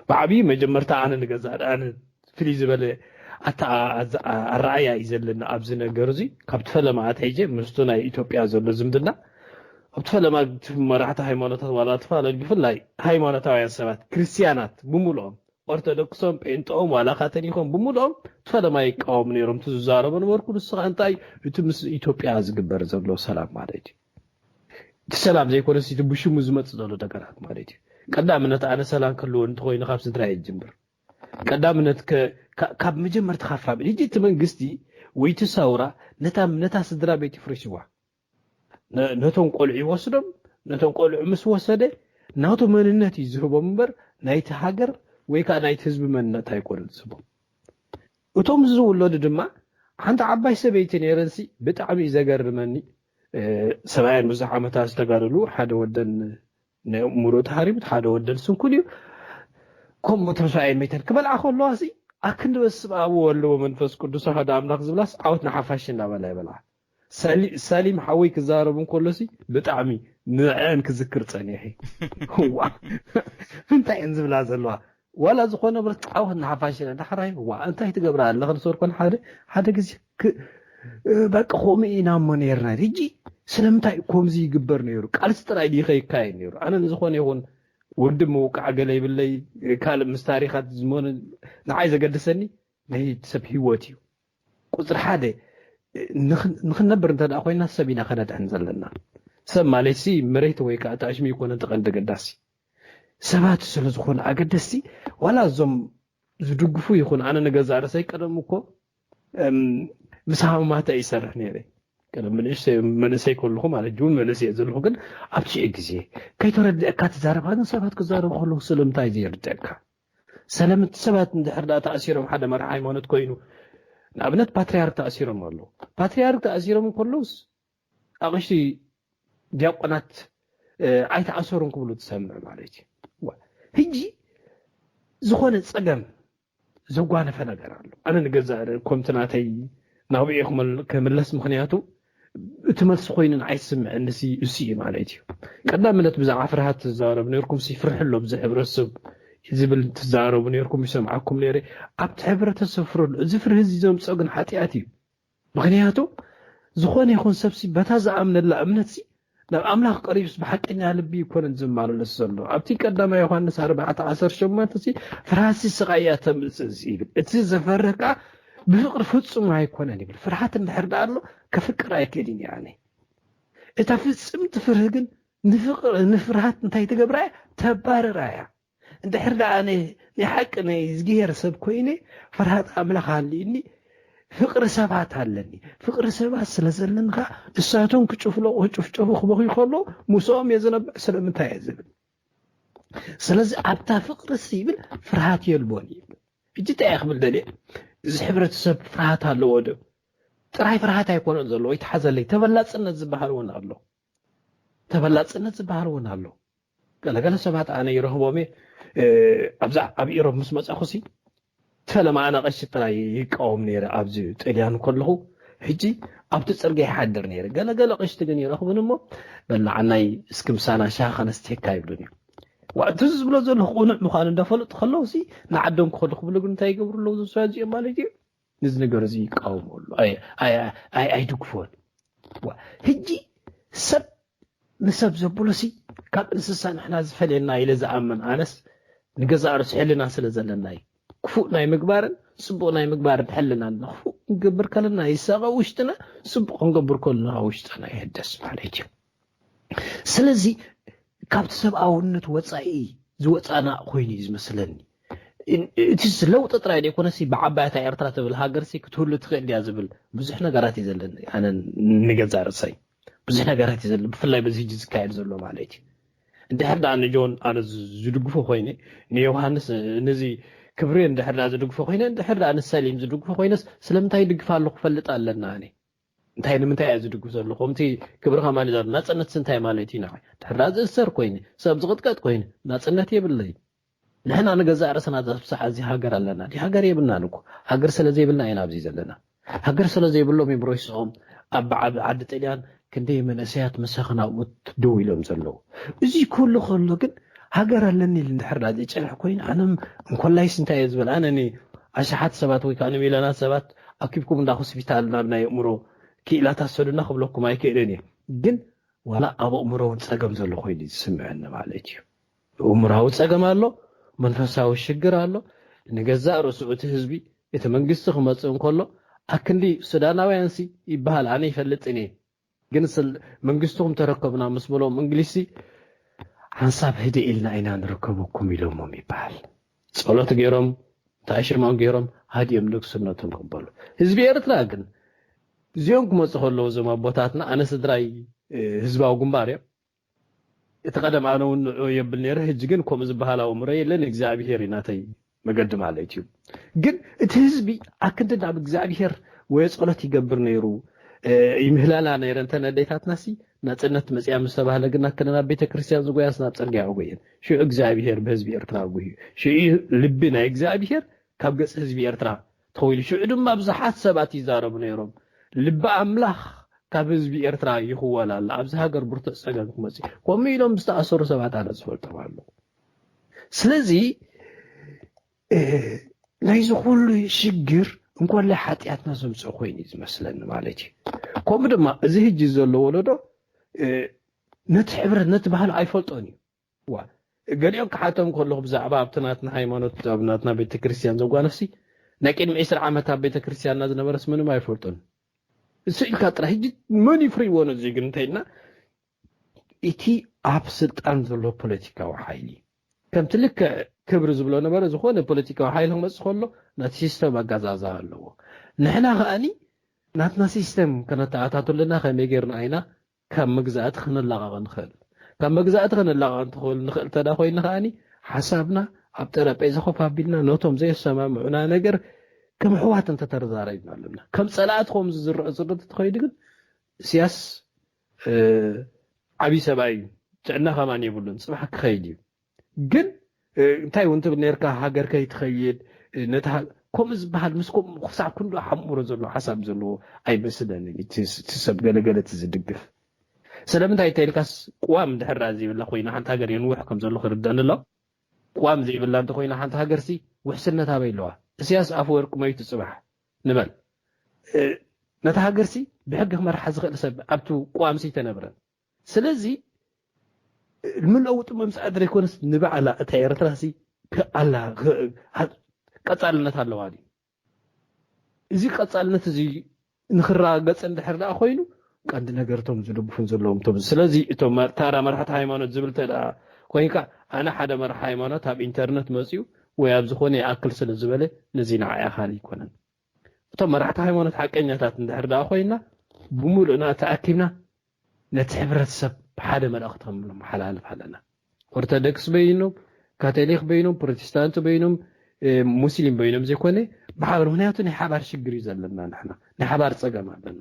ብዓብዪ መጀመርታ ኣነ ንገዛእ ኣነ ፍልይ ዝበለ ኣረኣእያ እዩ ዘለና ኣብዚ ነገር እዚ። ካብቲ ፈለማ ኣትሒጀ ምስቱ ናይ ኢትዮጵያ ዘሎ ዝምድና ኣብቲ ፈለማ መራሕቲ ሃይማኖታት ዋላ ትፋለል ብፍላይ ሃይማኖታውያን ሰባት ክርስትያናት ብምልኦም ኦርቶዶክሶም ጴንጦኦም ዋላ ካቶሊኮም ብምልኦም እቲ ፈለማ ይቃወሙ ነይሮም። እቲ ዝዛረቦ ነበርኩ ንስኻ እንታይ እቲ ምስ ኢትዮጵያ ዝግበር ዘሎ ሰላም ማለት እዩ። እቲ ሰላም ዘይኮነስ እቲ ብሽሙ ዝመጽእ ዘሎ ነገራት ማለት እዩ። ቀዳምነት ኣነ ሰላም ክህልዎ እንተኮይኑ ካብ ስድራ ይጅምር። ቀዳምነት ካብ መጀመርቲ ካብ ፋሚሊ ሕጂ እቲ መንግስቲ ወይ እቲ ሳውራ ነታ ነታ ስድራ ቤት ይፍርሽዋ። ነቶም ቆልዑ ይወስዶም። ነቶም ቆልዑ ምስ ወሰደ ናቱ መንነት እዩ ዝህቦም እምበር ናይቲ ሃገር ወይ ከዓ ናይቲ ህዝቢ መንነት ኣይኮነን ዝህቦም። እቶም ዝውለዱ ድማ ሓንቲ ዓባይ ሰበይቲ ነይረንሲ ብጣዕሚ እዩ ዘገርመኒ። ሰብኣየን ብዙሕ ዓመታት ዝተጋደሉ ሓደ ወደን ሙሉእ ተሃሪሙ ሓደ ወደን ስንኩል እዩ። ከምኡ ተስፋ ኣይመይተን ክበልዓ ከለዋ ሲ ኣክንዲ በስመ ኣብ ወወልድ ወመንፈስ ቅዱስ ኣሐዱ ኣምላኽ ዝብላስ ዓወት ንሓፋሽ እናበላ ይበልዓ። ሳሊም ሓወይ ክዛረብ እንከሎ ሲ ብጣዕሚ ንዕአን ክዝክር ጸኒሐ። ዋ እንታይ እየን ዝብላ ዘለዋ? ዋላ ዝኾነ ብረት ዓወት ንሓፋሽ ኢና ዳሕራይ ዋ እንታይ ትገብራ ኣለኽን ሰርኮን ሓደ ሓደ ግዜ በቃ ከምኡ ኢና እሞ ነርና። ሕጂ ስለምንታይ ከምዚ ይግበር ነይሩ? ቃልሲ ጥራይ ድዩ ከይካየድ ነይሩ? ኣነ ንዝኾነ ይኹን ውድብ ምውቃዕ ገለ ይብለይ ካልእ ምስ ታሪኻት ዝመኑ ንዓይ ዘገድሰኒ ናይ ሰብ ህይወት እዩ። ቁፅሪ ሓደ ንክነብር እንተ ኮይና ሰብ ኢና ከነድሕን ዘለና። ሰብ ማለት ሲ መሬት ወይ ከዓ ታሽሚ ይኮነ ተቐንዲ ገዳሲ ሰባት ስለ ዝኾነ ኣገደስቲ ዋላ እዞም ዝድግፉ ይኹን ኣነ ንገዛ ርእሰይ ቀደም እኮ ምስ ሃማማተ ይሰርሕ ነይረ። ቀደም መንእሰይ ከለኹ ማለት ጅውን መንእሰይ እየ ዘለኹ ግን ኣብቲ ግዜ ከይተረድአካ ትዛረብ ግን ሰባት ክዛረቡ ከለዉ ስለምንታይ ዘየርድአካ ሰለምቲ ሰባት እንድሕር ደኣ ተኣሲሮም ሓደ መራሒ ሃይማኖት ኮይኑ ንኣብነት ፓትርያርክ ተኣሲሮም ኣለዉ። ፓትርያርክ ተኣሲሮም እንከለውስ ኣቕሽቲ ዲያቆናት ኣይተኣሰሩን ክብሉ ትሰምዕ ማለት እዩ። ሕጂ ዝኾነ ፀገም ዘጓነፈ ነገር ኣሎ። ኣነ ንገዛእ ከምቲ ናተይ ናብኡ ክምለስ ምክንያቱ እቲ መልሲ ኮይኑ ንዓይ ዝስምዐኒ እሱ እዩ ማለት እዩ። ቀዳምነት ብዛዕባ ፍርሃት ትዛረቡ ነርኩም ሲ ፍርሒ ኣሎ ብዚ ሕብረተሰብ ዝብል ትዛረቡ ነርኩም ይሰምዓኩም ነይረ። ኣብቲ ሕብረተሰብ ፍርህ ኣሎ። እዚ ፍርሂ እዚ ዘምፅኦ ግን ሓጢኣት እዩ። ምክንያቱ ዝኾነ ይኹን ሰብሲ በታ ዝኣምነላ እምነትሲ ናብ ኣምላኽ ቀሪብስ ብሓቀኛ ልቢ ይኮነን ዝመላለስ ዘሎ። ኣብቲ ቀዳማይ ዮሃንስ ኣርባዕተ ዓሰርተ ሸሞንተ ሲ ፍርሃትሲ ስቓይ እያ ተምፅእ ይብል። እቲ ዘፈርህ ከዓ ብፍቅሪ ፍጹም ኣይኮነን ይብል። ፍርሃት እንድሕር ደኣ ኣሎ ከፍቅር ኣይክእልን እየ ኣነ። እታ ፍጽምቲ ፍርህ ግን ንፍርሃት እንታይ ትገብራ እያ? ተባርራ እያ። እንድሕር ደኣ ናይ ሓቂ ናይ እግዚኣብሔር ሰብ ኮይነ ፍርሃት ኣምላኽ ኣልዩኒ ፍቅሪ ሰባት ኣለኒ። ፍቅሪ ሰባት ስለ ዘለኒ ከዓ እሳቶም ክጭፍለቁ ክጭፍጨፉ ክበኽዩ ከለዉ ምስኦም እየ ዝነብዕ ስለምንታይ እየ ዝብል። ስለዚ ኣብታ ፍቅሪ ይብል ፍርሃት የልቦን ይብል። ሕጂ እንታይ እየ ክብል ደልየ እዚ ሕብረተሰብ ፍርሃት ኣለዎ ዶ? ጥራይ ፍርሃት ኣይኮነን ዘለዎ ይተሓዘለይ ተበላፅነት ዝበሃል እውን ኣሎ። ተበላፅነት ዝበሃል እውን ኣሎ። ገለገለ ሰባት ኣነ ይረኽቦም እየ ኣብዛ ኣብ ኢሮብ ምስ መፃኹ ሲ ፈለማ ኣነ ቀሺ ጥራይ ይቃወም ነይረ ኣብዚ ጥልያን ከለኹ ሕጂ ኣብቲ ፅርግያ ይሓድር ነይረ። ገለገለ ቀሽቲ ግን ይረኽቡን እሞ በላዓናይ እስኪ ምሳና ሻሂ ከነስትየካ ይብሉን እዩ። እቲ ዝብሎ ዘለኹ ቅኑዕ ምዃኑ እንዳፈለጡ ከለዉ ሲ ንዓዶም ክኸዱ ክብሉ ግን እንታይ ይገብሩ ኣለዉ ዘሰባዚኦም ማለት እዩ። ነዚ ነገር እዚ ይቃወሙ ኣሉ ኣይድግፎን። ሕጂ ሰብ ንሰብ ዘብሎ ሲ ካብ እንስሳ ንሕና ዝፈልየና ኢለ ዝኣምን ኣነስ ንገዛእ ርእሲ ሕልና ስለ ዘለና እዩ። ክፉእ ናይ ምግባርን ፅቡቕ ናይ ምግባርን ሕልና ኣለና። ክፉእ ክንገብር ከለና ይሳቐ ውሽጥና፣ ፅቡቕ ክንገብር ከለና ውሽጥና ይህደስ ማለት እዩ። ስለዚ ካብቲ ሰብኣውነት ወፃኢ ዝወፃና ኮይኑ እዩ ዝመስለኒ። እቲ ለውጢ ጥራይ ዘይኮነሲ ብዓባይታ ኤርትራ ትብል ሃገርሲ ክትህሉ ትኽእል ድያ ዝብል ብዙሕ ነገራት እዩ ዘለኒ ኣነ ንገዛእ ርእሰይ። ብዙሕ ነገራት እዩ ዘሎ ብፍላይ በዚ ሕጂ ዝካየድ ዘሎ ማለት እዩ። እንድሕር ደኣ ንጆን ኣነ ዝድግፎ ኮይነ ንዮሃንስ ነዚ ክብሪ እንድሕር ዳ ዝድግፎ ኮይነ፣ እንድሕር ዳ ንሰሊም ዝድግፎ ኮይነስ ስለምንታይ ይድግፍ ኣለኹ ክፈልጥ ኣለና። ኣነ እንታይ ንምንታይ እየ ዝድግፍ ዘለኹ? ከምቲ ክብሪ ከማን ይዛረብ፣ ናጽነትስ እንታይ ማለት እዩ? ንዓይ ድሕር ዳ ዝእሰር ኮይነ፣ ሰብ ዝቕጥቀጥ ኮይነ፣ ናጽነት የብለይ። ንሕና ንገዛእ ርእስና ኣብዚ ሰዓት እዚ ሃገር ኣለና ድዩ? ሃገር የብልናን እኮ። ሃገር ስለ ዘይብልና ኢና ኣብዚ ዘለና። ሃገር ስለ ዘይብሎም እዮም ሮይሶም ኣብ ዓብ-፣ ዓዲ ጥልያን ክንደይ መንእሰያት መሳኽን ኣብኡ ደው ኢሎም ዘለዉ። እዚ ኩሉ ከሎ ግን ሃገር ኣለኒ ኢሉ እንድሕር ዳ ዘይጸንሕ ኮይኑ፣ ኣነም እንኮላይስ እንታይ እየ ዝብል? ኣነ ኒ ኣሽሓት ሰባት ወይ ከዓ ንሚልዮናት ሰባት ኣኪብኩም እንዳ ሆስፒታል ናብ ናይ ኣእምሮ ክኢላታት ሰዱና ክብለኩም ኣይክእልን እየ። ግን ዋላ ኣብ ኣእምሮ እውን ጸገም ዘሎ ኮይኑ እዩ ዝስምዐኒ ማለት እዩ። ኣእምራዊ ጸገም ኣሎ፣ መንፈሳዊ ሽግር ኣሎ። ንገዛእ ርእሱ እቲ ህዝቢ፣ እቲ መንግስቲ ክመጽእ እንከሎ፣ ኣክንዲ ሱዳናውያንሲ ይበሃል፣ ኣነ ይፈልጥን እየ። ግን ስል-፣ መንግስትኹም ተረከቡና ምስ በሎም እንግሊዝሲ፣ ሓንሳብ ህድእ ኢልና ኢና ንርከበኩም ኢሎሞም ይበሃል። ጸሎት ገይሮም፣ ተኣሽማም ገይሮም፣ ሃዲኦም ንግስነቶም ክበሉ። ህዝቢ ኤርትራ ግን፣ እዚኦም ክመጹ ከለዉ እዞም ኣቦታትና፣ ኣነ ስድራይ፣ እ፣ ህዝባዊ ግንባር እዮም። እቲ ቀደም ኣነ እውን ንዑ የብል ነይረ፣ ሕጂ ግን ከምኡ ዝበሃል ኣእምሮ የለን፣ እግዚኣብሄር እዩ ናተይ መገዲ ማለት እዩ። ግን እቲ ህዝቢ ኣክንዲ ናብ እግዚኣብሄር ወይ ጸሎት ይገብር ነይሩ፣ እ፣ ይምህላላ ነይረ። እንተን ኣዴታትናሲ ናጽነት መጽያ ምስ ተባህለ ግን ኣክንዲ ናብ ቤተ ክርስቲያን ዝጎያስ ናብ ጽርግያ ኣጎየን። ሽዑ እግዚኣብሄር ብህዝቢ ኤርትራ ኣጉዩ። ሽዑ ልቢ ናይ እግዚኣብሄር ካብ ገጽ ህዝቢ ኤርትራ ተኸዊሉ። ሽዑ ድማ ብዙሓት ሰባት ይዛረቡ ነይሮም። ልቢ ኣምላኽ ካብ ህዝቢ ኤርትራ ይኽወል ኣሎ። ኣብዚ ሃገር ብርቱዕ ጸገም ክመጽእ እዩ። ከምኡ ኢሎም ዝተኣሰሩ ሰባት ኣነ ዝፈልጦም ኣለዉ። ስለዚ፣ እ፣ ናይዚ ኩሉ ሽግር እንኮላይ ሓጢኣትና ዘምጽኦ ኮይኑ እዩ ዝመስለኒ ማለት እዩ። ከምኡ ድማ እዚ ሕጂ ዘሎ ወለዶ፣ እ፣ ነቲ ሕብረት፣ ነቲ ባህሊ ኣይፈልጦን እዩ። ዋ፣ ገሊኦም ክሓቶም ከለኹ ብዛዕባ ኣብቲ ናትና ሃይማኖት፣ ኣብ ናትና ቤተክርስትያን ዘጓነፍሲ፣ ናይ ቅድሚ ዕስራ ዓመት ኣብ ቤተክርስትያንና ዝነበረስ ምንም ኣይፈልጡን። እሱ ኢልካ ጥራይ። ሕጂ መን እዩ ፍሪ ይወነ እዚ ግን እንተኢልና፣ እቲ ኣብ ስልጣን ዘሎ ፖለቲካዊ ሓይሊ፣ ከምቲ ልክዕ ክብሪ ዝብሎ ነበረ፣ ዝኾነ ፖለቲካዊ ሓይሊ ክመጽእ ከሎ፣ ናቲ ሲስተም ኣጋዛዛ ኣለዎ። ንሕና ከኣኒ ናትና ሲስተም ከነተኣታትለና ከመይ ጌርና ኢና ካብ መግዛእቲ ክንላቐቕ ንኽእል? ካብ መግዛእቲ ክንላቐቕ እንትኽእል፣ ንኽእል እንተ ደኣ ኮይንና ከኣኒ፣ ሓሳብና ኣብ ጠረጴዛ ኮፍ ኣቢልና ነቶም ዘየሰማምዑና ነገር ከም ኣሕዋት እንተተዛሪብና ኣለና። ከም ጸላእቲ ከምዚ ዝረአ ዘሎ እንተተኸይዱ ግን፣ ኢሳያስ፣ እ፣ ዓብዪ ሰብኣይ እዩ። ጥዕና ከማን የብሉን። ጽባሕ ክኸይድ እዩ። ግን፣ እ፣ እንታይ እውን ትብል ነርካ፣ ሃገር ከይትኸይድ፣ እ፣ ነታ ሃ-፣ ከምኡ ዝበሃል ምስ ከምኡ ክሳዕ ክንዱ ኣእምሮ ዘለዎ ሓሳብ ዘለዎ ኣይመስለንን። እቲ ስ-፣ እቲ ሰብ ገለገለ እቲ ዝድግፍ። ስለምንታይ እንተ ኢልካስ፣ ቅዋም እንድሕር ደኣ ዘይብላ ኮይና ሓንቲ ሃገር የንውሕ ከም ዘሎ ክርደኣኒ ኣሎ። ቅዋም ዘይብላ እንተኾይና ሓንቲ ሃገርሲ ውሕስነት ኣበይ ኣለዋ? ኢሳያስ ኣፈወርቂ መይቱ ጽባሕ ንበል። እ፣ ነታ ሃገርሲ ብሕጊ ክመርሓ ዝኽእል ሰብ ኣብቲ ቅዋምሲ ኣይተነብረን። ስለዚ ንለውጢ ምምፃእ ዘይኮነስ ንባዕላ እታ ኤርትራሲ ክኣላ ክ-፣ ካ-፣ ቀፃልነት ኣለዋ ድዩ? እዚ ቀፃልነት እዚ ንክረጋገፅ እንድሕር ደኣ ኮይኑ ቀንዲ ነገር እቶም ዝድግፉን ዘለዎም እቶም። ስለዚ እቶም መ-፣ ታራ መራሕቲ ሃይማኖት ዝብል እንተ ደኣ ኮይንካ፣ ኣነ ሓደ መራሒ ሃይማኖት ኣብ ኢንተርነት መፅዩ ወይ ኣብ ዝኾነ ይኣክል ስለ ዝበለ ነዚ ንዓይ ኣኻሊ ኣይኮነን። እቶም መራሕቲ ሃይማኖት ሓቀኛታት እንድሕር ደኣ ኮይና፣ ብምሉእና ተኣኪብና ነቲ ሕብረተሰብ ሓደ መልእኽቲ ከም ነመሓላልፍ ኣለና። ኦርቶዶክስ በይኖም፣ ካቶሊክ በይኖም፣ ፕሮቴስታንት በይኖም፣ እ፣ ሙስሊም በይኖም ዘይኮነ፣ ብሓባር፣ ምኽንያቱ ናይ ሓባር ሽግር እዩ ዘለና ንሕና፣ ናይ ሓባር ጸገም ኣለና።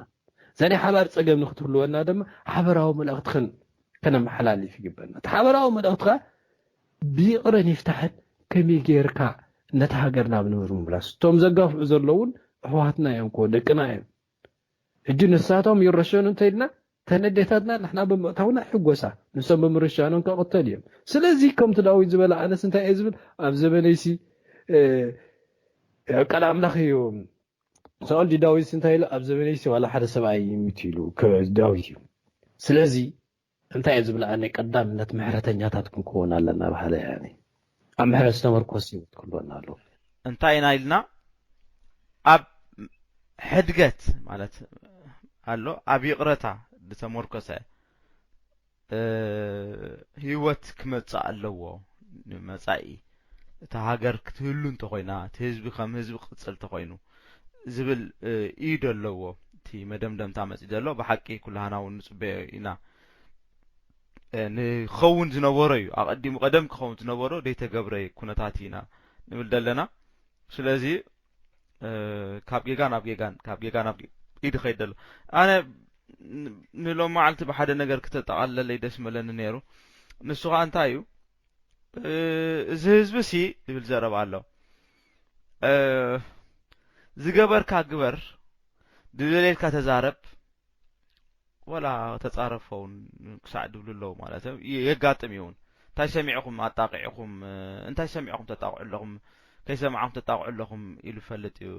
እዛ ናይ ሓባር ጸገም ንክትህልወና ድማ ሓበራዊ መልእኽቲ ክን-፣ ከነመሓላልፍ ይግበና። እቲ ሓበራዊ መልእኽቲ ከኣ ብይቕረን ይፍታሕን ከመይ ጌርካ ነታ ሃገር ናብ ንቡር ምምላስ። እቶም ዘጋፍዑ ዘለዉን ኣሕዋትና እዮም እኮ፣ ደቅና እዮም። ሕጂ ንሳቶም ይረሸኑ እንተኢልና፣ እተን ኣዴታትና ንሕና ብምእታውና ይሕጎሳ፣ ንሶም ብምርሻኖም ከቕተሉ እዮም። ስለዚ ከምቲ ዳዊት ዝበለ፣ ኣነስ እንታይ እየ ዝብል፣ ኣብ ዘበነይሲ፣ እ፣ ቃል ኣምላኽ እዩ። ሳኦል ዳዊትስ እንታይ ኢሉ፣ ኣብ ዘበነይሲ ዋላ ሓደ ሰብኣይ ይሙት ኢሉ፣ ከ-፣ ዳዊት እዩ። ስለዚ እንታይ እየ ዝብል፣ ኣነ ቀዳምነት ምሕረተኛታት ክንከውን ኣለና በሃሊ እየ ኣነ። ኣብ ምሕረት ዝተመርኮሰ ህይወት ክህልወና ኣለዎ። እንታይ ኢና ኢልና? ኣብ ሕድገት ማለት ኣሎ፣ ኣብ ይቕረታ ዝተመርኮሰ፣ እ፣ ህይወት ክመጽእ ኣለዎ። ንመጻኢ እታ ሃገር ክትህሉ እንተኾይና፣ እቲ ህዝቢ ከም ህዝቢ ክቕጽል እንተኾይኑ ዝብል፣ እ፣ ኢድ ኣለዎ። እቲ መደምደምታ መጺእ ዘሎ ብሓቂ ኩላህና እውን ንጽበዮ ኢና። እ፣ ንኸውን ዝነበሮ እዩ። ኣቐዲሙ ቀደም ክኸውን ዝነበሮ ዘይተገብረ ኩነታት ኢና ንብል ዘለና። ስለዚ ካብ ጌጋ ናብ ጌጋን ካብ ጌጋ ናብ ኢድ ኸይድ ኣሎ። ኣነ ንሎም መዓልቲ ብሓደ ነገር ክተጠቓለለይ ደስ መለኒ ነይሩ። ንሱ ኸዓ እንታይ እዩ? እዚ ህዝቢ ሲ ዝብል ዘረባ ኣሎ። ዝገበርካ ግበር፣ ዝደልየልካ ተዛረብ፣ ወላ ተጻረፈውን ክሳዕ ድብሉ ኣለዉ ማለት እዩ። የጋጥም ይውን። እንታይ ሰሚዕኹም ኣጣቂዕኹም እንታይ ሰሚዕኹም ተጣቕዑ ኣለኹም? ከይሰማዕኹም ተጣቕዑ ኣለኹም ኢሉ ፈልጥ እዩ።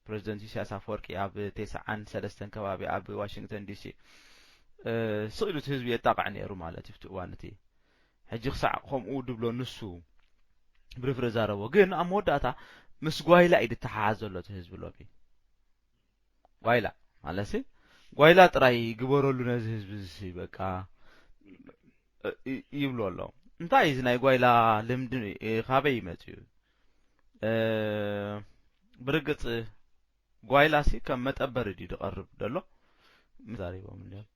ፕሬዚደንት ኢሳያስ ኣፈወርቂ ኣብ ተስዓን ሰለስተን ከባቢ ኣብ ዋሽንግተን ዲሲ ስቕ ኢሉ እቲ ህዝቢ የጣቕዕ ነይሩ ማለት እዩ። እቲ እዋን እቲ ሕጂ ክሳዕ ከምኡ ድብሎ ንሱ ብርፍር ዛረቦ ግን ኣብ መወዳእታ ምስ ጓይላ እዩ ድተሓሓዝ ዘሎ እቲ ህዝቢ ሎሚ። ጓይላ ማለት ጓይላ ጥራይ ግበረሉ ነዚ ህዝቢ እዚ በቃ ይብሉ ኣለዉ። እንታይ እዚ ናይ ጓይላ ልምዲ ካበይ ይመጽ እዩ? ብርግጽ ጓይላ ሲ ከም መጠበሪ ድዩ ዝቐርብ ዘሎ? ዛሪቦም እንዲዮም።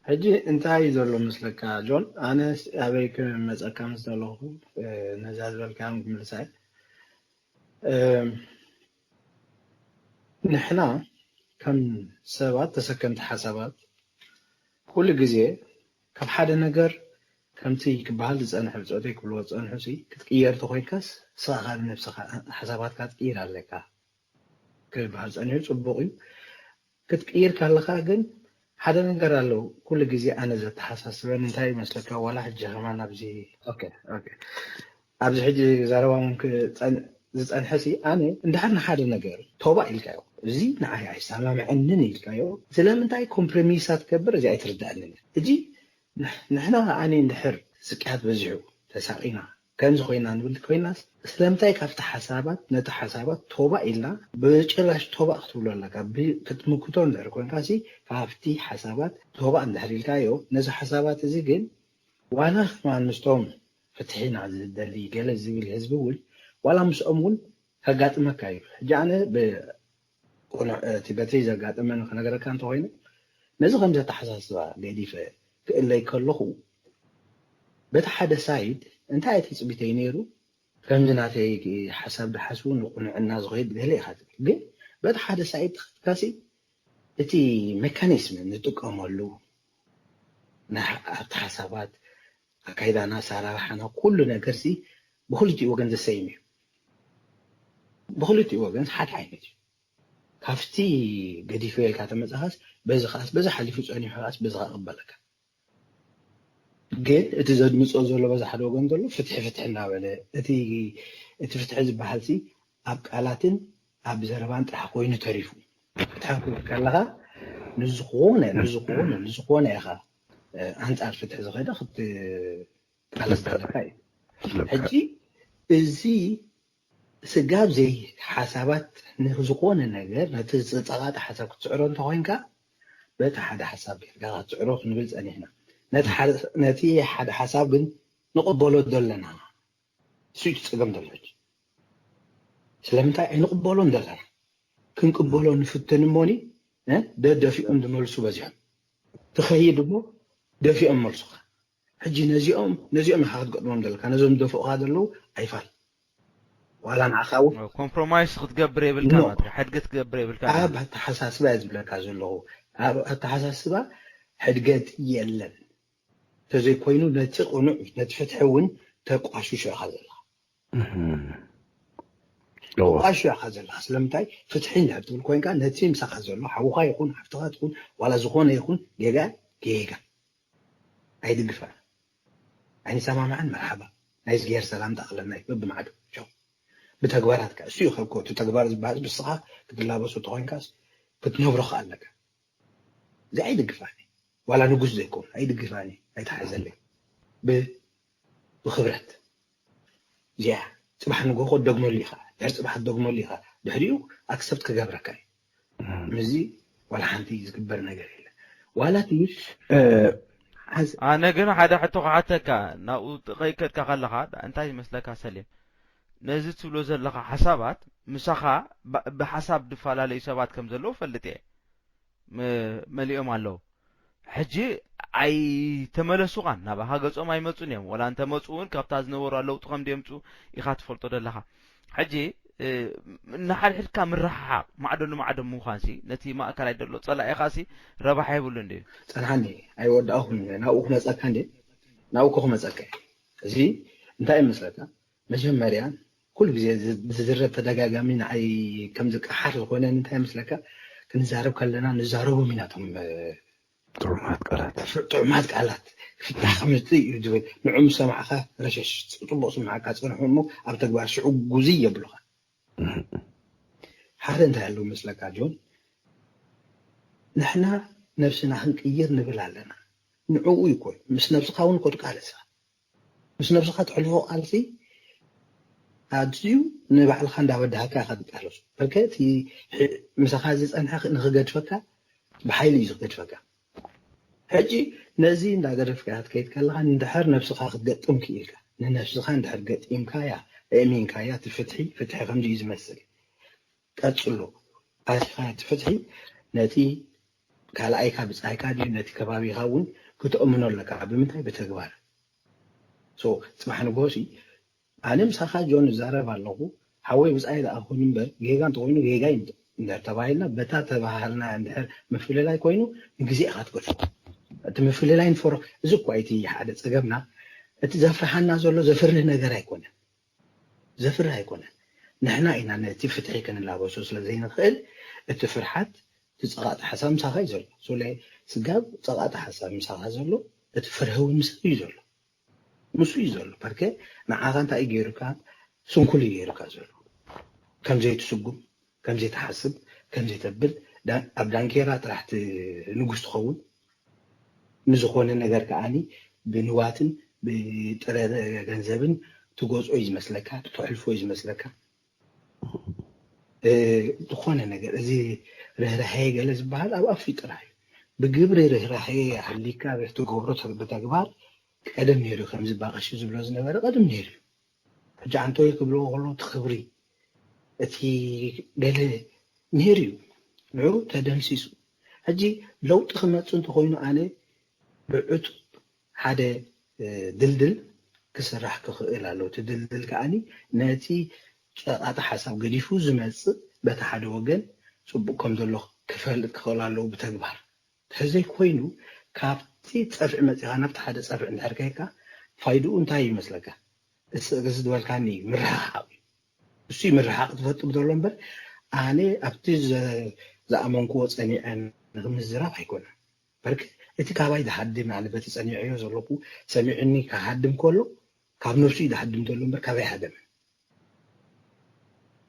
ሕጂ እንታይ እዩ ዘሎ መስለካ ጆን? ኣነ ኣበይ ክመፀካ ምስ ዘለኹ ነዛ ዝበልካዮም ክምልሳ ንሕና ከም ሰባት ተሰከምቲ ሓሳባት ኩሉ ግዜ ካብ ሓደ ነገር ከምቲ ክበሃል ዝፀንሐ ብፆተይ ክብልዎ ዝፀንሑ ክትቅየር ተኮይንካስ ስኻ ካብ ነብስኻ ሓሳባትካ ትቅይር ኣለካ ክበሃል ፀኒሑ ፅቡቅ እዩ ክትቅይር ካለካ ግን ሓደ ነገር ኣሎ ኩሉ ግዜ ኣነ ዘተሓሳስበን እንታይ ይመስለካ ዋላ ሕጂ ከማን ኣብዚ ኣብዚ ሕጂ ዘረባ ዝፀንሐ ሲ ኣነ እንድሕር ንሓደ ነገር ቶባ ኢልካዮ እዚ ንዓይ ኣይሰማምዐንን ኢልካዮ ስለምንታይ ኮምፕሮሚሳ ትገብር እዚ ኣይትርዳእንን እዚ ንሕና ኣነ እንድሕር ስቅያት በዚሑ ተሳቂና ከምዚ ኮይና ንብል ኮይናስ ስለምንታይ ካብቲ ሓሳባት ነቲ ሓሳባት ቶባ ኢልና ብጭራሽ ቶባ ክትብሎ ኣለካ ክትምክቶ እንድሕር ኮይንካ ሲ ካብቲ ሓሳባት ቶባ እንድሕር ኢልካዮ ነዚ ሓሳባት እዚ ግን ዋላ ከማን ምስቶም ፍትሒ ኢና ዝደሊ ገለ ዝብል ህዝቢ እውን ዋላ ምስኦም እውን ከጋጥመካ እዩ ሕጂ ኣነ እቲ በተይ ዘጋጠመኒ ክነገረካ እንተኮይነ ነዚ ከም ዘተሓሳስባ ገዲፈ ክእለይ ከለኹ በቲ ሓደ ሳይድ እንታይ ትፅቢተይ ነይሩ ከምዚ ናተይ ሓሳብ ድሓስቡ ንቁንዕና ዝኸይድ ገለ ኢኻ ትብል ግን በቲ ሓደ ሳይድ ተኸትካሲ እቲ ሜካኒዝም ንጥቀመሉ ኣብቲ ሓሳባት ኣካይዳና ኣሰራርሓና ኩሉ ነገርሲ ብክልቲኡ ወገን ዘሰይም እዩ ብክልቲኡ ወገን ሓደ ዓይነት እዩ ካብቲ ገዲፈ ኢልካ ተመፃኻስ በዚ ከዓስ በዚ ሓሊፉ ፀኒሑ ከዓስ በዚ ክቕበለካ ግን እቲ ዘድምፆ ዘሎ በዚ ሓደ ወገን ዘሎ ፍትሒ ፍትሒ እናበለ እቲ እቲ ፍትሒ ዝበሃል ሲ ኣብ ቃላትን ኣብ ዘረባን ጥራሕ ኮይኑ ተሪፉ ክትሓፍር ከለኻ ንዝኾነ ንዝኾነ ንዝኾነ ኢኻ ኣንፃር ፍትሒ ዝኸደ ክትቃለስ ዘለካ እዩ ሕጂ እዚ ስጋብ ዘይ ሓሳባት ንዝኾነ ነገር ነቲ ዝፀቓጢ ሓሳብ ክትስዕሮ እንተኮይንካ በቲ ሓደ ሓሳብ ጌርካ ክትስዕሮ ክንብል ፀኒሕና ነቲ ሓደ ሓሳብ ግን ንቕበሎ ዘለና እሱ እቲ ፀገም ዘሎ ሕጂ ስለምንታይ ኣይንቕበሎን ዘለና ክንቅበሎ ንፍትን እሞኒ ደደፊኦም ዝመልሱ በዚሖም ትኸይድ እሞ ደፊኦም መልሱኻ ሕጂ ነዚኦም ነዚኦም ኢኻ ክትገጥሞም ዘለካ ነዞም ደፍኡኻ ዘለዉ ኣይፋል ዋላ ንዓኻ እውን ኮምፕሮማይስ ክትገብር የብልካ ማለት እዩ። ሕድገት ክትገብር የብልካ ኣብ ኣተሓሳስባ እየ ዝብለካ ዘለኹ ኣብ ኣተሓሳስባ ሕድገት የለን ተዘይኮይኑ ነቲ ቅኑዕ ነቲ ፍትሒ እውን ተቋሽሾ ኢኻ ዘለኻ ተቋሽሾ ኢኻ ዘለኻ ስለምንታይ ፍትሒ እንድሕር ትብል ኮይንካ ነቲ ምሳኻ ዘሎ ሓውኻ ይኹን ሓፍትኻ ትኹን ዋላ ዝኾነ ይኹን ጌጋ ጌጋ ኣይድግፋን ኣይንሰማማዕን መርሓባ ናይ እግዚኣብሔር ሰላምታ ክለና እዩ በብማዕዱ ቻው ብተግባራት ከ እሱ እዩ ከብኮ እቲ ተግባር ዝበሃል ንስኻ ክትላበሶ ተኾይንካስ ክትነብሮ ከ ኣለካ እዚ ኣይድግፋን ዋላ ንጉስ ዘይኮን ኣይድግፋን ኣይትሓዘለይ ብክብረት እዚኣ ፅባሕ ንጎ ክትደግመሉ ኢኻ ድሕሪ ፅባሕ ክትደግመሉ ኢኻ ድሕሪኡ ኣክሰፕት ክገብረካ እዩ ምስዚ ዋላ ሓንቲ ዝግበር ነገር የለ ዋላ እቲ ኣነ ግን ሓደ ሕቶ ክሓተካ ናብኡ ከይከድካ ከለኻ እንታይ ይመስለካ ሰሊም ነዚ ትብሎ ዘለኻ ሓሳባት ምሳኻ ብሓሳብ ዝፈላለዩ ሰባት ከም ዘለዉ ፈልጥ እየ መሊኦም ኣለዉ ሕጂ ኣይተመለሱኻን ናባኻ ገጾም ኣይመጹን እዮም ወላ እንተመጹ እውን ካብታ ዝነበሩ ኣለውጡ ከም ደምጹ ኢኻ ትፈልጦ ዘለኻ ሕጂ ንሓድሕድካ ምርሕሓቕ፣ ማዕዶ ንማዕዶ ምዃንሲ ነቲ ማእከላይ ዘሎ ጸላኢኻሲ ረብሓ የብሉን ድዩ? ጸንሓኒ፣ ኣይወዳእኹን። ናብኡ ክመጸካ እንዴ? ናብኡ እኮ ክመጸካ እየ። እዚ እንታይ ይመስለካ? መጀመርያ ኩሉ ግዜ ዝዝረብ ተደጋጋሚ ንዓይ ከም ዝቀሓር ዝኾነ እንታይ ይመስለካ? ክንዛረብ ከለና ንዛረቦም ኢና እቶም ጥዑማት ቃላት ጥዑማት ቃላት ፍታሕ ከምፅእ እዩ ዝብል ንዑ ምስ ሰማዕካ ረሸሽ ፅቡቅ ስምዓካ ፅንሑ እሞ ኣብ ተግባር ሽዑ ጉዙይ የብሉካ ሓደ እንታይ ኣለዉ መስለካ ጆን ንሕና ነብስና ክንቅይር ንብል ኣለና ንዕኡ ይኮን ምስ ነብስካ እውን ኮትቃለስካ ምስ ነብስኻ ትሕልፎ ቃልሲ ኣዝዩ ንባዕልኻ እንዳበዳህካ ኢኻ ትቃለሶ በርከ እቲ ምሳኻ ዝፀንሐ ንክገድፈካ ብሓይሊ እዩ ዝገድፈካ ሕጂ ነዚ እንዳገደፍካ ክትከይድ ከለኻ እንድሕር ነብስኻ ክትገጥም ክኢልካ ንነብስኻ እንድሕር ገጢምካያ እእሚንካያ እቲ ፍትሒ ፍትሒ ከምዚ እዩ ዝመስል ቀፅሎ ኣቲኻ እቲ ፍትሒ ነቲ ካልኣይካ ብፃይካ ድዩ ነቲ ከባቢኻ እውን ክትእምኖ ኣለካ ብምንታይ ብተግባር so ፅባሕ ንግሆ ሲ ኣነ ምሳኻ ጆን እዛረብ ኣለኹ ሓወይ ብፃይ ደኣ ኮይኑ እምበር ጌጋ እንተኮይኑ ጌጋ እዩ እንድሕር ተባሂልና በታ ተባሃልና እንድሕር ምፍልላይ ኮይኑ ንግዜ ኢኻ ትገድፎ እቲ ምፍልላይ ንፈሮ እዚ እኳ እቲ ሓደ ፀገምና እቲ ዘፍርሃና ዘሎ ዘፍርህ ነገር ኣይኮነን ዘፍርህ ኣይኮነን ንሕና ኢና ነቲ ፍትሒ ክንላበሶ ስለ ዘይንኽእል እቲ ፍርሓት እቲ ፀቓጢ ሓሳብ ምሳኻ እዩ ዘሎ ሶለ ስጋብ ፀቓጢ ሓሳብ ምሳኻ ዘሎ እቲ ፍርህዊ ምሳኻ እዩ ዘሎ ንሱ እዩ ዘሎ ፐርከ ንዓኻ እንታይ እዩ ገይሩካ ስንኩል እዩ ገይሩካ ዘሎ ከም ዘይትስጉም ከም ዘይትሓስብ ከም ዘይተብል ኣብ ዳንኬራ ጥራሕ ንጉስ ትኸውን ንዝኾነ ነገር ከዓኒ ብንዋትን ብጥረ ገንዘብን ትጎፅኦ እዩ ዝመስለካ ትሕልፎ እዩ ዝመስለካ ዝኾነ ነገር እዚ ርህራሄ ገለ ዝበሃል ኣብ ኣፍ ጥራሕ እዩ ብግብሪ ርህራሄ ሃሊካ ትገብሮ ብተግባር ቀደም ነይሩ ከምዚ ባቐሺ ዝብሎ ዝነበረ ቀደም ነይሩ እዩ ሕጂ ኣንቶይ ክብልዎ ከሎ እቲ ክብሪ እቲ ገለ ነይሩ እዩ ንዑ ተደምሲሱ ሕጂ ለውጢ ክመፅእ እንተኮይኑ ኣነ ብዕቱብ ሓደ ድልድል ክስራሕ ክኽእል ኣለዎ እቲ ድልድል ከዓኒ ነቲ ፀቓጢ ሓሳብ ገዲፉ ዝመፅእ በቲ ሓደ ወገን ፅቡቅ ከም ዘሎ ክፈልጥ ክኽእል ኣለዎ ብተግባር ተዘይኮይኑ ካብቲ ፀፍዒ መፂኻ ናብቲ ሓደ ፀፍዒ እንድሕር ከይድካ ፋይድኡ እንታይ እዩ ይመስለካ? እዚ ዝበልካኒ እዩ ምርሕሓቕ እዩ። እሱ እዩ ምርሕሓቕ ዝፈጥር ዘሎ እምበር ኣነ ኣብቲ ዝኣመንክዎ ፀኒዐ ንክምዝራብ ኣይኮነን። በርክ እቲ ካባይ ዝሃድም ኣነ በቲ ፀኒዐዮ ዘለኩ ሰሚዑኒ ክሃድም ከሎ ካብ ነብሱ እዩ ዝሃድም ዘሎ እምበር ካባይ ኣይሃደመን።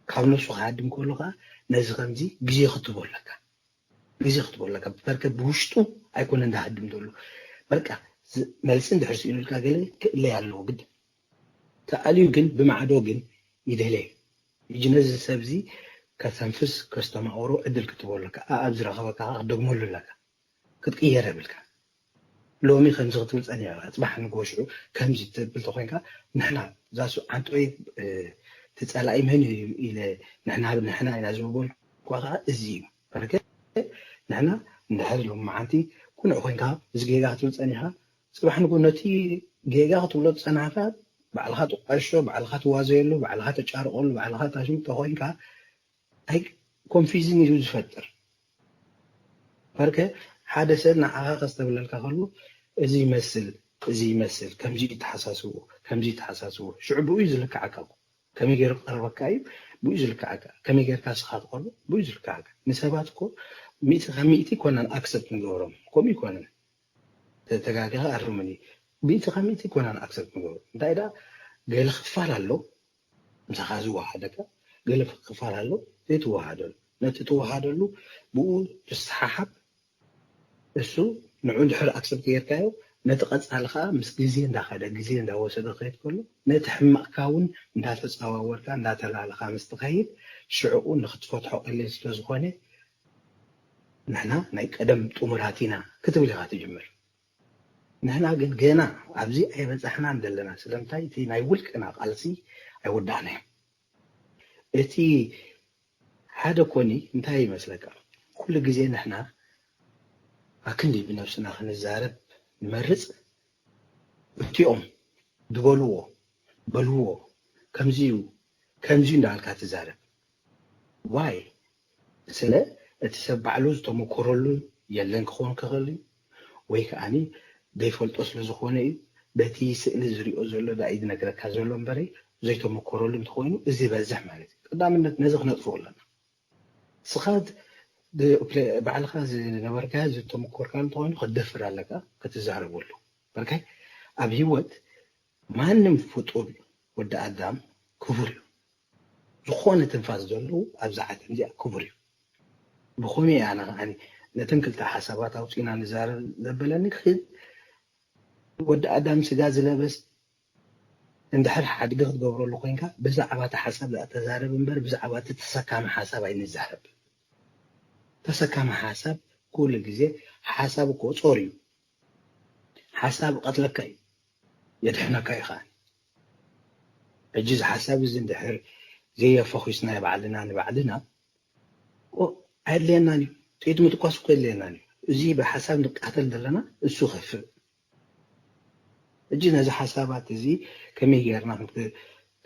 ካብ ነብሱ ክሃድም ከሎ ከዓ ነዚ ከምዚ ግዜ ክትቦ ኣለካ። ግዜ ክትቦ ኣለካ። በርከ ብውሽጡ ኣይኮነን ዝሃድም ዘሎ። በቃ መልሲ እንድሕር ስኢኑልካ ገለ ክእለይ ኣለዎ ግድን። ተኣልዩ ግን ብማዕዶ ግን ይደለይ። ሕጂ ነዚ ሰብ እዚ ከተንፍስ ከስተማቕሮ ዕድል ክትቦ ኣለካ። ኣኣብ ዝረኸበካ ከዓ ክትደግመሉ ኣለካ። ክትቅየር የብልካ። ሎሚ ከምዚ ክትብል ጸኒዕካ፣ ጽባሕ ንግሆ ሽዑ ከምዚ ትብል ተኾይንካ፣ ንሕና እዛ ሱ ዓንቶይ እቲ ጸላኢ መን እዩ ኢለ ንሕና ንሕና ኢና ዝበልኳ ከዓ እዚ እዩ። በርከ ንሕና እንድሕር ሎሚ መዓንቲ ኩኑዕ ኮይንካ እዚ ጌጋ ክትብል ጸኒሕካ፣ ጽባሕ ንግሆ ነቲ ጌጋ ክትብሎ ዝጸናሕካ ባዕልኻ ትቋሾ፣ ባዕልኻ ትዋዘየሉ፣ ባዕልኻ ተጫርቐሉ፣ ባዕልኻ ታሽም ተኾይንካ ኣይ ኮንፊዝን እዩ ዝፈጥር በርከ ሓደ ሰብ ንዓኻ ከስተብለልካ ከሎ እዚ ይመስል እዚ ይመስል ከምዚ ይተሓሳስቡ ከምዚ ይተሓሳስቡ ሽዑ ብኡ እዩ ዝልክዓካ እኮ ከመይ ገይሩ ክቐርበካ እዩ ብኡ ዝልክዓካ ከመይ ገይርካ ስኻ ትቐርቡ ብኡ ዝልክዓካ ንሰባት እኮ ሚእቲ ካብ ሚእቲ ይኮናን ኣክሰፕት ንገብሮም ከምኡ ይኮነን ተጋጊኻ ኣርምኒ ሚእቲ ካብ ሚእቲ ይኮናን ኣክሰፕት ንገብሮ እንታይ ዳ ገለ ክፋል ኣሎ ምሳኻ ዝወሃደካ ገለ ክፋል ኣሎ ዘይትወሃደሉ ነቲ ትወሃደሉ ብኡ ትሰሓሓብ እሱ ንዑ እንድሕር ኣክሰፕት ጌርካዮ ነቲ ቀፃሊ ከዓ ምስ ግዜ እንዳኸደ ግዜ እንዳወሰደ ክኸይድ ከሎ ነቲ ሕማቕካ እውን እንዳተፃዋወርካ እንዳተላለኻ ምስ ትኸይድ ሽዕኡ ንክትፈትሖ ቀሊል ስለዝኾነ ንሕና ናይ ቀደም ጥሙራት ኢና ክትብል ኢኻ ትጅምር ንሕና ግን ገና ኣብዚ ኣይበፃሕናን ዘለና ስለምንታይ እቲ ናይ ውልቅና ቃልሲ ኣይወዳእናዮ እቲ ሓደ ኮኒ እንታይ ይመስለካ ኩሉ ግዜ ንሕና ኣክንዲ ብነብስና ክንዛረብ ንመርፅ እቲኦም ዝበልዎ በልዎ ከምዚ እዩ ከምዚ እንዳበልካ ትዛረብ ዋይ ስለ እቲ ሰብ ባዕሉ ዝተመኮረሉ የለን ክኸውን ክኽእል እዩ፣ ወይ ከዓኒ ዘይፈልጦ ስለ ዝኾነ እዩ። በቲ ስእሊ ዝሪኦ ዘሎ ዳኢ ዝነግረካ ዘሎ እምበረይ ዘይተመኮረሉ እንተኾይኑ እዚ ይበዝሕ ማለት እዩ። ቀዳምነት ነዚ ክነጥፍኦ ኣለና። ስኻ ባዕልኻ ዝነበርካ ዝተመኮርካ እንተኾይኑ ክትደፍር ኣለካ ክትዛረበሉ። በርካይ ኣብ ህይወት ማንም ፍጡር ወዲ ኣዳም ክቡር እዩ። ዝኾነ ትንፋስ ዘለዉ ኣብዛ ዓለም እዚኣ ክቡር እዩ። ብኸመይ ኣነ ከዓኒ ነተን ክልተ ሓሳባት ኣውፂና ንዛረብ ዘበለኒ ክል ወዲ ኣዳም ስጋ ዝለበስ እንድሕር ሓድጊ ክትገብረሉ ኮይንካ ብዛዕባ እቲ ሓሳብ ዝኣ ተዛረብ እምበር ብዛዕባ እቲ ተሰካሚ ሓሳብ ኣይንዛረብ። ተሰካሚ ሓሳብ ኩሉ ግዜ ሓሳብ እኮ ጾር እዩ። ሓሳብ ቀትለካ እዩ የድሕነካ እዩ ከዓ። ሕጂ እዚ ሓሳብ እዚ እንድሕር ዘየፈኺስናዮ ባዕልና ንባዕልና ኣየድልየናን እዩ። ጥይት ምትኳስ እኮ የድልየናን እዩ። እዚ ብሓሳብ ንቃተል ዘለና እሱ ከፍእ። ሕጂ ነዚ ሓሳባት እዚ ከመይ ጌርና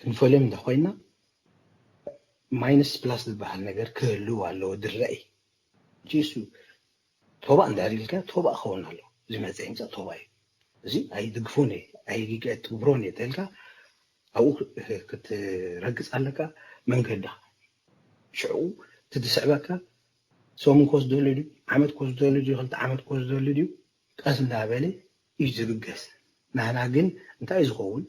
ክንፈልዮም እንተኮይና ማይነስ ፕላስ ዝበሃል ነገር ክህልው ኣለዎ ድረይ። ሕጂ እሱ ቶባ እንድሕር ኢልካ ቶባ ክኸውን ኣለዎ። እዚ መፀ ይምፃእ ቶባ እዩ። እዚ ኣይድግፎን እየ ኣይትግብሮን እየ ተልካ ኣብኡ ክትረግፅ ኣለካ መንገዳ። ሽዑ እቲ ዝስዕበካ ሰሙን ክወስደሉ ድዩ ዓመት ክወስደሉ ድዩ ክልተ ዓመት ክወስደሉ ድዩ ቀስ እንዳበለ እዩ ዝብገስ። ናህና ግን እንታይ እዩ ዝኸውን?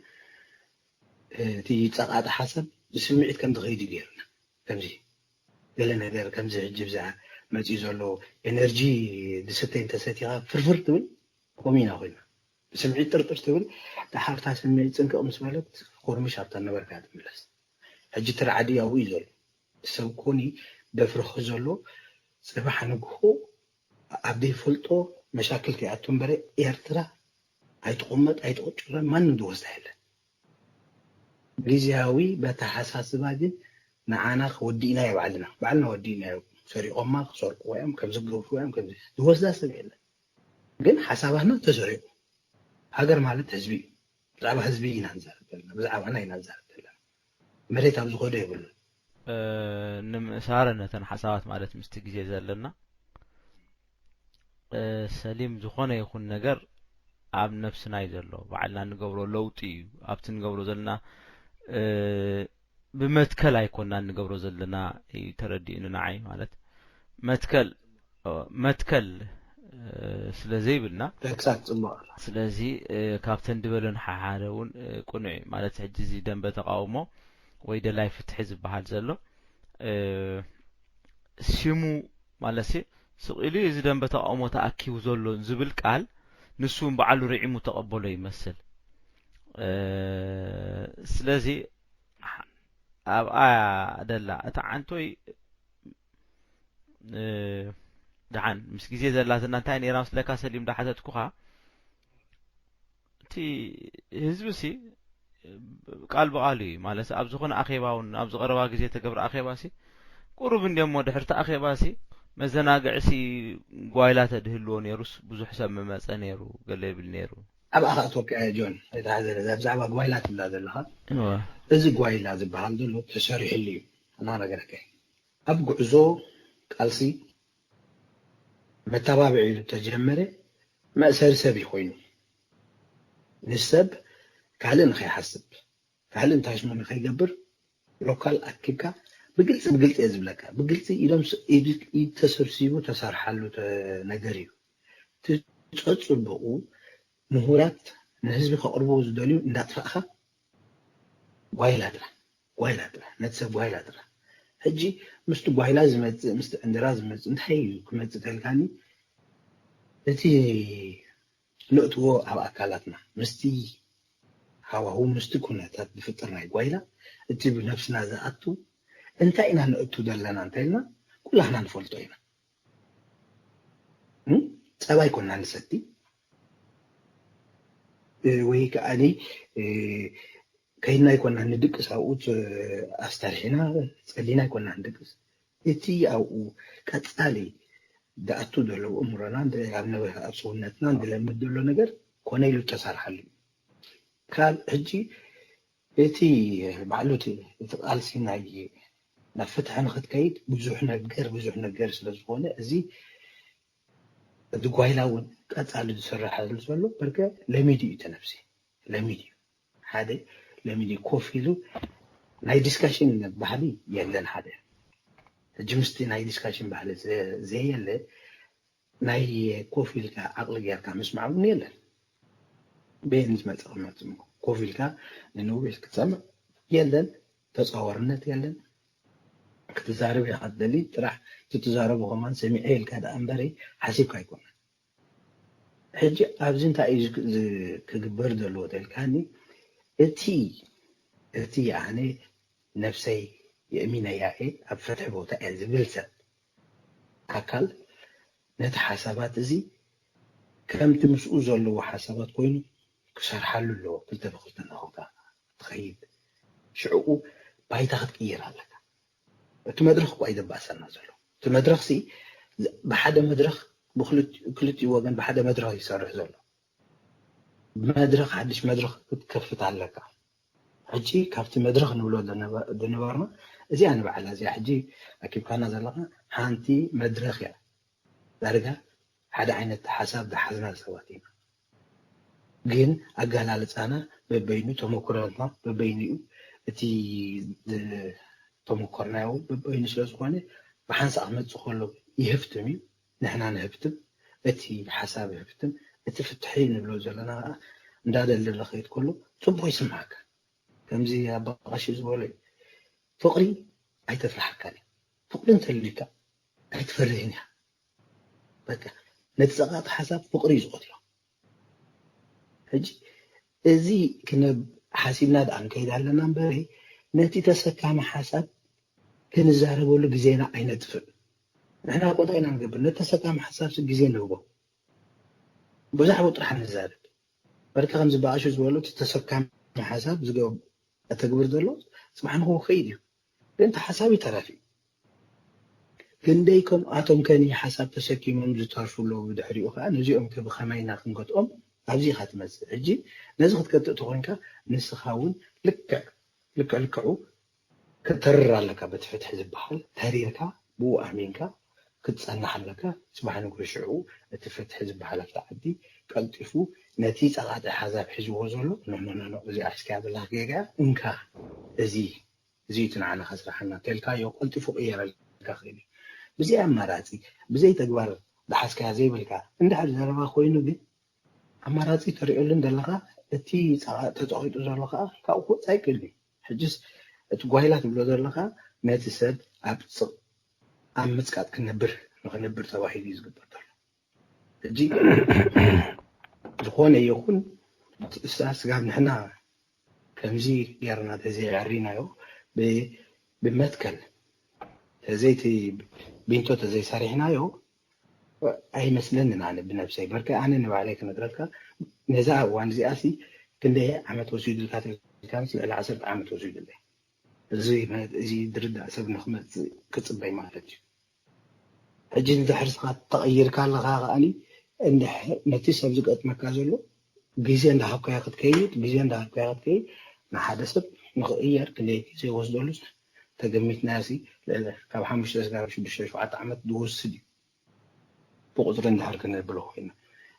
እቲ ጸቓጢ ሓሳብ ብስምዒት ከም ዝኸይድ እዩ ገይሩና። ከምዚ ገለ ነገር ከምዚ ሕጂ ብዛ መፅዩ ዘሎ ኤነርጂ ዝስተይ እንተሰቲኻ ፍርፍር ትብል ከምኡ ኢና ኮይና ብስምዒት ጥርጥር ትብል። ደሓርታ ስምዒት ፅንቅቕ ምስ በለት ኮርምሽ ኣብታ ነበርካ ትምለስ። ሕጂ ትርዓዲ ኣብኡ እዩ ዘሎ። ሰብ ኮኒ ደፍርኹ ዘሎ ፅባሕ ንግሆ ኣብ ዘይፈልጦ መሻክል ከይኣቱ እምበረ ኤርትራ ኣይትቕመጥ ኣይትቕጭረ ማንም ዝወስዳ የለን። ግዜያዊ በተሓሳስባ ግን ንዓና ወዲእናዮ ባዕልና ባዕልና ወዲእናዮ። ሰሪቖማ ክሰርቁ እዮም ከምዚ ክገብሩ እዮም ከምዚ ዝወስዳ ሰብ የለን። ግን ሓሳባትና ተሰሪቑ። ሃገር ማለት ህዝቢ እዩ። ብዛዕባ ህዝቢ ኢና ንዛረብ ዘለና፣ ብዛዕባና ኢና ንዛረብ ዘለና። መሬት ኣብ ዝኸዶ የብሉን። ንምእሳረ ነተን ሓሳባት ማለት ምስቲ ግዜ ዘለና ሰሊም ዝኾነ ይኹን ነገር ኣብ ነብስና እዩ ዘሎ። ባዕልና እንገብሮ ለውጢ እዩ። ኣብቲ እንገብሮ ዘለና ብመትከል ኣይኮና እንገብሮ ዘለና እዩ ተረዲኡኒ ንዓይ። ማለት መትከል መትከል ስለ ዘይብልና ተክሳት ጽቡቕ። ስለዚ ካብተን ድበለን ሓሓደ እውን ቅኑዕ እዩ። ማለት ሕጂ እዚ ደንበ ተቃውሞ ወይ ደላይ ፍትሒ ዝበሃል ዘሎ ሽሙ ማለት ስቕ ኢሉ እዚ ደንበ ተቃውሞ ተኣኪቡ ዘሎ ዝብል ቃል ንሱ እውን ባዕሉ ርዒሙ ተቐበሎ ይመስል። ስለዚ ኣብኣ ደላ እታ ዓንቶይ ደሓን ምስ ግዜ ዘላትና እንታይ ነይራ ምስለካ ሰሊም ዳሓተትኩኻ እቲ ህዝቢ ሲ ቃል ብቃል እዩ ማለት ኣብ ዝኾነ ኣኼባ እውን ኣብ ዝቐረባ ግዜ ተገብረ ኣኼባ ሲ ቁሩብ እንዲሞ ድሕርቲ ኣኼባ ሲ መዘናግዒ ሲ ጓይላ ተድህልዎ ነይሩስ ብዙሕ ሰብ ምመፀ ነይሩ ገለ ይብል ነይሩ። ኣብኣ ከኣ ተወቂዐ ጆን፣ ኣይትሓዘን፣ እዛ ብዛዕባ ጓይላ ትብላ ዘለኻ፣ እወ። እዚ ጓይላ ዝበሃል ዘሎ ተሰሪሕሉ እዩ። ኣና ነገረከ ኣብ ጉዕዞ ቃልሲ መተባብዒ ዝተጀመረ መእሰሪ ሰብ እዩ ኮይኑ፣ ንሰብ ካልእ ንኸይሓስብ ካልእ እንታይ ሽሙ ንኸይገብር ሎካል ኣኪብካ ብግልፂ ብግልፂ እየ ዝብለካ ብግልፂ ኢዶም ኢድ ተሰብሲቡ ተሰርሓሉ ነገር እዩ። እቲ ፀፅቡቑ ምሁራት ንህዝቢ ከቕርብዎ ዝደልዩ እንዳጥፋእኻ ጓይላ ጥራሕ ጓይላ ጥራሕ ነቲ ሰብ ጓይላ ጥራሕ። ሕጂ ምስቲ ጓይላ ዝመፅእ ምስቲ ዕንድራ ዝመፅእ እንታይ እዩ ክመፅእ ተልካኒ እቲ ንእትዎ ኣብ ኣካላትና ምስቲ ሃዋሁ ምስቲ ኩነታት ዝፍጥር ናይ ጓይላ እቲ ብነብስና ዝኣቱ እንታይ ኢና ንእቱ ዘለና እንተልና ኩላህና ንፈልጦ ኢና። ጸባ ኣይኮና ንሰቲ ወይ ከዓኒ ከይድና ኣይኮና ንድቅስ ኣብኡ ኣስታርሒና ጸሊና ኣይኮና ንድቅስ። እቲ ኣብኡ ቀጻሊ ዝኣቱ ዘሎ እምሮና ኣብ ሰውነትና ዝለምድ ዘሎ ነገር ኮነ ኢሉ ዝተሰርሓሉ እዩ። ካብ ሕጂ እቲ ባዕሉ እቲ ቃልሲ ናይ ናብ ፍትሒ ንክትከይድ ብዙሕ ነገር ብዙሕ ነገር ስለ ዝኾነ፣ እዚ እቲ ጓይላ እውን ቀፃሊ ዝስራሓሉ ዘሎ በርከ ለሚድ እዩ። እቲ ነብሲ ለሚድ እዩ። ሓደ ለሚድ እዩ። ኮፍ ኢሉ ናይ ዲስካሽን ባህሊ የለን። ሓደ ሕጂ ምስቲ ናይ ዲስካሽን ባህሊ ዘ- ዘየለ ናይ ኮፍ ኢልካ ዓቕሊ ጌርካ ምስማዕ እውን የለን። በየን ዝመፀ ክመፅእ እሞ ኮፍ ኢልካ ንንዊሕ ክትሰምዕ የለን። ተፃዋርነት የለን። ክትዛረብ ኢኻ ትደሊ፣ ጥራሕ ትትዛረቡ ከማን ሰሚዐ ኢልካ ደኣ እምበሪ ሓሲብካ ኣይኮነን። ሕጂ ኣብዚ እንታይ እዩ ዝክ- ዝ- ክግበር ዘለዎ ተልካኒ? እቲ እቲ ኣነ ነብሰይ የእሚነያ እየ፣ ኣብ ፍትሒ ቦታ እየ ዝብል ሰብ ኣካል ነቲ ሓሳባት እዚ ከምቲ ምስኡ ዘለዎ ሓሳባት ኮይኑ ክሰርሓሉ ኣለዎ። ክልተ ብክልተ እናኾንካ ትኸይድ። ሽዕኡ ባይታ ክትቅይር ኣለካ። እቲ መድረኽ እኳ እዩ ዘባእሰና ዘሎ። እቲ መድረኽ ሲ ብሓደ መድረኽ ብክልቲኡ ወገን ብሓደ መድረኽ ይሰርሕ ዘሎ። መድረኽ ሓድሽ መድረኽ ክትከፍት ኣለካ። ሕጂ ካብቲ መድረኽ ንብሎ ዝነበርና እዚኣ ንባዕላ እዚኣ ሕጂ ኣኪብካና ዘለካ ሓንቲ መድረኽ እያ። ዳርጋ ሓደ ዓይነት ሓሳብ ዝሓዝና ሰባት ኢና። ግን ኣገላልፃና በበይኑ፣ ተመክሮና በበይኑ እዩ። እቲ ተመኮርናዮ በበይኑ ስለ ዝኾነ ብሓንሳእ ክመፅእ ከሎ ይህፍትም እዩ። ንሕና ንህፍትም፣ እቲ ሓሳብ ይህፍትም፣ እቲ ፍትሒ ንብሎ ዘለና ከዓ እንዳደለለ ክኸይድ ከሎ ፅቡቅ ይስምዓካ። ከምዚ ኣባቃሽ ዝበሎ እዩ፣ ፍቅሪ ኣይተፍርሓካን እዩ። ፍቅሪ እንተልዩካ ኣይትፈርህን እያ። በቃ ነቲ ፀቃጢ ሓሳብ ፍቅሪ እዩ ዝቆትሎ። ሕጂ እዚ ክነብ ሓሲብና ደኣ ንከይድ ኣለና እምበሪ ነቲ ተሰካሚ ሓሳብ ክንዛረበሉ ግዜና ኣይነጥፍእ። ንሕና ቆጣ ኢና ንገብር፣ ነቲ ተሰካሚ ሓሳብ ግዜ ንህቦ። ብዛዕባኡ ጥራሕ ንዛረብ። በርካ ከም ዝበኣሹ ዝበሉ እቲ ተሰካሚ ሓሳብ ዝገብ ኣተግብር ዘሎ ፅባሕ ንክው ከይድ እዩ። ግን እቲ ሓሳብ ይተረፍ እዩ። ክንደይ ከምኣቶም ከኒ ሓሳብ ተሰኪሞም ዝተርፉ ኣለዉ። ብድሕሪኡ ከዓ ነዚኦም ከ ብኸመይና ክንገጥኦም ኣብዚ ኢኻ ትመፅእ። ሕጂ ነዚ ክትገጥእ ተኮይንካ ንስኻ እውን ልክዕ ልክዕ ልክዑ ከተርር ኣለካ። በቲ ፍትሒ ዝበሃል ተሪርካ ብኡ ኣሚንካ ክትፀንሕ ኣለካ። ፅባሕ ንግሆ ሽዕኡ እቲ ፍትሒ ዝበሃል ኣብቲ ዓዲ ቀልጢፉ ነቲ ፀቓጢ ሓዛብ ሒዝዎ ዘሎ ኖኖኖኖ እዚኣ ሒዝካያ ዘለካ ጌጋ እንካ እዚ እዚ እቲ ንዓና ከስርሓና ተልካዮ ቀልጢፉ ቅየረልካ ክእል እዩ። ብዘይ ኣማራፂ ብዘይ ተግባር ዝሓዝካያ ዘይብልካ እንድሕር ዘረባ ኮይኑ ግን ኣማራፂ ተሪኦሉ እንደለካ እቲ ተፀቂጡ ዘሎ ከዓ ካብኡ ክወፃ ይክእል እዩ። ሕጅስ እቲ ጓይላ ትብሎ ዘለካ ነቲ ሰብ ኣብ ስቕ ኣብ ምፅቃጥ ክነብር ንክነብር ተባሂሉ እዩ ዝግበር ዘሎ። ሕጂ ዝኾነ ይኹን ስጋብ ንሕና ከምዚ ጌርና ተዘይዕሪናዮ ብመትከል ተዘይቲ ቢንቶ ተዘይሰሪሕናዮ ኣይመስለንን። ኣነ ብነብሰይ በርከ ኣነ ንባዕለይ ክነግረልካ ነዛ እዋን እዚኣ ሲ ክንደይ ዓመት ወሲዱልካ ተልካንስ ልዕሊ ዓሰርተ ዓመት ወሲዱለይ። እዚ እዚ ድርዳእ ሰብ ንክመፅእ ክፅበይ ማለት እዩ። ሕጂ እንድሕር ስኻ ተቐይርካ ኣለኻ ከኣኒ እንድሕር ነቲ ሰብ ዝገጥመካ ዘሎ ግዜ እንዳሃብካዮ ክትከይድ ግዜ እንዳሃብካዮ ክትከይድ ንሓደ ሰብ ንክቕየር ክንደይ ግዜ ይወስደሉ ተገሚትና ሲ ካብ ሓሙሽተ ስጋብ ሽዱሽተ ሸውዓተ ዓመት ዝወስድ እዩ። ብቁፅሪ እንድሕር ክነብሎ ኮይና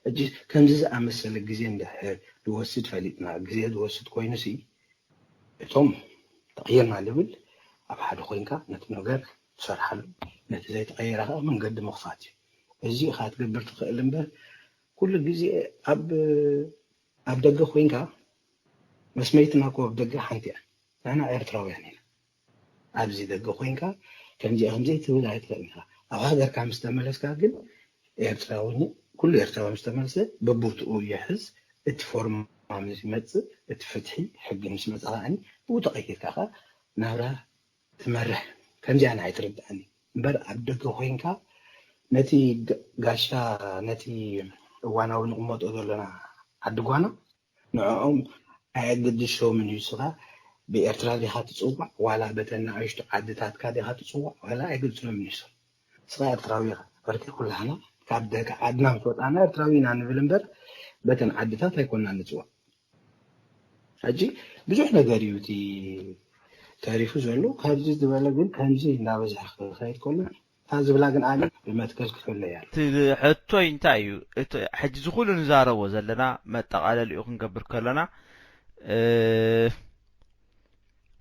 ሕጂ ከምዚ ዝኣመሰለ ግዜ እንድሕር ዝወስድ ፈሊጥና ግዜ ዝወስድ ኮይኑ ሲ እቶም ተቐየርና ንብል ኣብ ሓደ ኮይንካ ነቲ ነገር ትሰርሓሉ ነቲ ዘይተቐየረ ከዓ መንገዲ ምኽፋት እዩ። እዚ ኢኻ ትገብር ትኽእል እምበር ኩሉ ግዜ ኣብ ኣብ ደገ ኮይንካ መስመይትና እኮ ኣብ ደገ ሓንቲ እያ። ንሕና ኤርትራውያን ኢና። ኣብዚ ደገ ኮይንካ ከምዚኣ ከምዚ ትብል ኣይትኽእል ኢኻ። ኣብ ሃገርካ ምስ ተመለስካ ግን ኤርትራዊ ኩሉ ኤርትራዊ ምስ ተመለሰ በቦትኡ ይሕዝ። እቲ ፎርማ ምስ ይመፅእ እቲ ፍትሒ ሕጊ ምስ መፀ ከዓኒ ብኡ ተቐይርካ ከዓ ናብራ ትመርሕ። ከምዚኣ ንዓይ ትርድኣኒ እምበር ኣብ ደገ ኮይንካ ነቲ ጋ- ጋሻ ነቲ እዋናዊ ንቕመጦ ዘለና ዓዲ ጓና ንዕኦም ኣየግድሾምን እዩ። ስኻ ብኤርትራ ዲኻ ትፅዋዕ ዋላ በተን ንኣሽቱ ዓድታትካ ዲኻ ትፅዋዕ ዋላ ኣየግድሶምን እዩ። ስኻ ኤርትራዊ ኢኻ በርከ ኩላህና ካብ ደቂ ዓድና ምስ ወፃና ኤርትራዊ ኢና ንብል እምበር በተን ዓድታት ኣይኮንና ንፅዋዕ። ሕጂ ብዙሕ ነገር እዩ እቲ ተሪፉ ዘሎ። ካብዚ ዝበለ ግን ከምዚ እናበዝሐ ክኸይድ ከሎ እታ ዝብላ ግን ኣነ ብመትከል ክፍለያ። እቲ ሕቶይ እንታይ እዩ? እቲ ሕጂ ዝኹሉ ንዛረቦ ዘለና መጠቓለሊኡ ክንገብር ከለና እ፣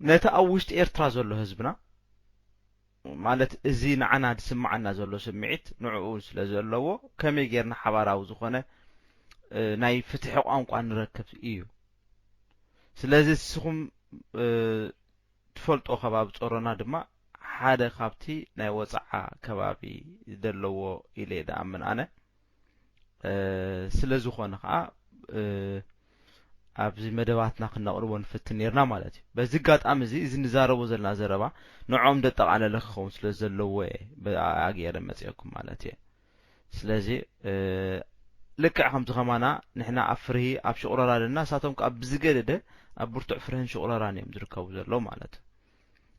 ነቲ ኣብ ውሽጢ ኤርትራ ዘሎ ህዝብና ማለት እዚ ንዓና ዝስምዓና ዘሎ ስምዒት ንዕኡ ስለ ዘለዎ ከመይ ጌርና ሓባራዊ ዝኾነ እ፣ ናይ ፍትሒ ቋንቋ ንረክብ እዩ። ስለዚ ንስኹም እ፣ ትፈልጦ ከባቢ ጾሮና ድማ ሓደ ካብቲ ናይ ወጻዓ ከባቢ ዘለዎ ኢለ እየ ዝኣምን ኣነ። እ፣ ስለ ዝኾነ ከዓ እ፣ ኣብዚ መደባትና ክነቕርቦ ንፍትን ነርና ማለት እዩ። በዚ ኣጋጣሚ እዚ እዚ ንዛረቦ ዘለና ዘረባ ንዕኦም ደጠቓለለ ክኸውን ስለ ዘለዎ እየ ብ- ኣገይረ መፅኦኩም ማለት እየ። ስለዚ እ፣ ልክዕ ከምዚ ከማና ንሕና ኣብ ፍርሂ ኣብ ሽቑረራ ኣለና፣ እሳቶም ከዓ ብዝገደደ ኣብ ብርቱዕ ፍርህን ሽቑረራን እዮም ዝርከቡ ዘለዉ ማለት እዩ።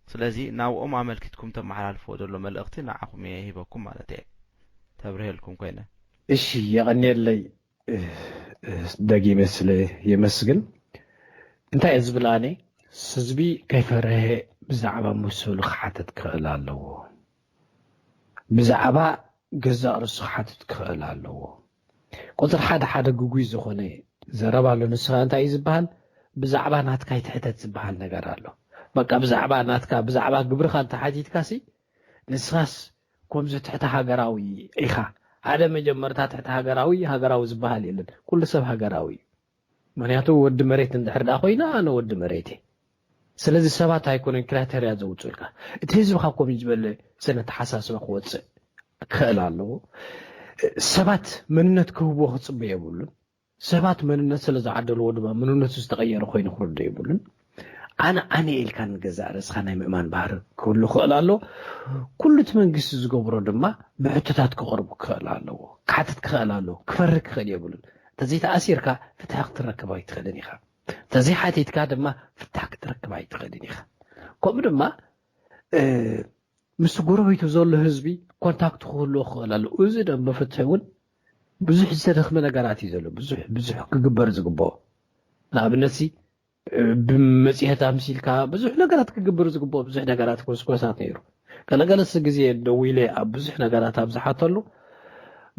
ስለዚ ናብኦም ኣመልኪትኩም ተመሓላልፍዎ ዘሎ መልእኽቲ ንዓኹም እየ ሂበኩም ማለት እየ። ተብርሄልኩም ኮይነ። እሺ፣ የቐንየለይ። ደጊመ ስለ የመስግን። እንታይ እየ ዝብል ኣነ፣ ህዝቢ ከይፈረሀ ብዛዕባ መሰሉ ክሓተት ክኽእል ኣለዎ። ብዛዕባ ገዛእ ርእሱ ክሓተት ክኽእል ኣለዎ። ቁፅሪ ሓደ ሓደ ግጉይ ዝኾነ ዘረባ ኣሎ። ንስኻ እንታይ እዩ ዝበሃል? ብዛዕባ ናትካ ይትሕተት ዝበሃል ነገር ኣሎ። በቃ ብዛዕባ ናትካ፣ ብዛዕባ ግብርኻ እንተሓቲትካ ሲ ንስኻስ ከምዚ ትሕቲ ሃገራዊ ኢኻ። ሓደ መጀመርታ ትሕቲ ሃገራዊ፣ ሃገራዊ ዝበሃል የለን። ኩሉ ሰብ ሃገራዊ እዩ። ምክንያቱ ወዲ መሬት እንድሕር ደኣ ኮይና ኣነ ወዲ መሬት እየ። ስለዚ ሰባት ኣይኮነን ክራይተርያ ዘውፅኡልካ። እቲ ህዝቢ ካብ ከምኡ ዝበለ ስነ ተሓሳስባ ክወፅእ ክኽእል ኣለዎ። ሰባት መንነት ክህብዎ ክፅበ የብሉን። ሰባት መንነት ስለ ዝዓደልዎ ድማ መንነቱ ዝተቐየረ ኮይኑ ክርዶ የብሉን። ኣነ ኣነ ኢልካ ንገዛእ ርእስኻ ናይ ምእማን ባህሪ ክህሉ ክኽእል ኣለዎ። ኩሉ እቲ መንግስቲ ዝገብሮ ድማ ብሕቶታት ክቐርቡ ክኽእል ኣለዎ። ክሓትት ክኽእል ኣለዎ። ክፈሪ ክኽእል የብሉን። እንተዘይተኣሲርካ ፍትሒ ክትረክብ ኣይትኽእልን ኢኻ። እንተዘይሓቲትካ ድማ ፍታሕ ክትረክብ ኣይትኽእልን ኢኻ። ከምኡ ድማ እ፣ ምስ ጎረቤቱ ዘሎ ህዝቢ ኮንታክት ክህልዎ ክኽእል ኣለዎ። እዚ ደንበ ፍትሒ እውን ብዙሕ ዝተደኽመ ነገራት እዩ ዘሎ። ብዙሕ ብዙሕ ክግበር ዝግብኦ፣ ንኣብነት ሲ ብመፅሄት ኣምሲልካ ብዙሕ ነገራት ክግበር ዝግብኦ ብዙሕ ነገራት ኮስኮሳት ነይሩ። ገለገለስ ግዜ ደዊለ ኣብ ብዙሕ ነገራት ኣብ ዝሓተሉ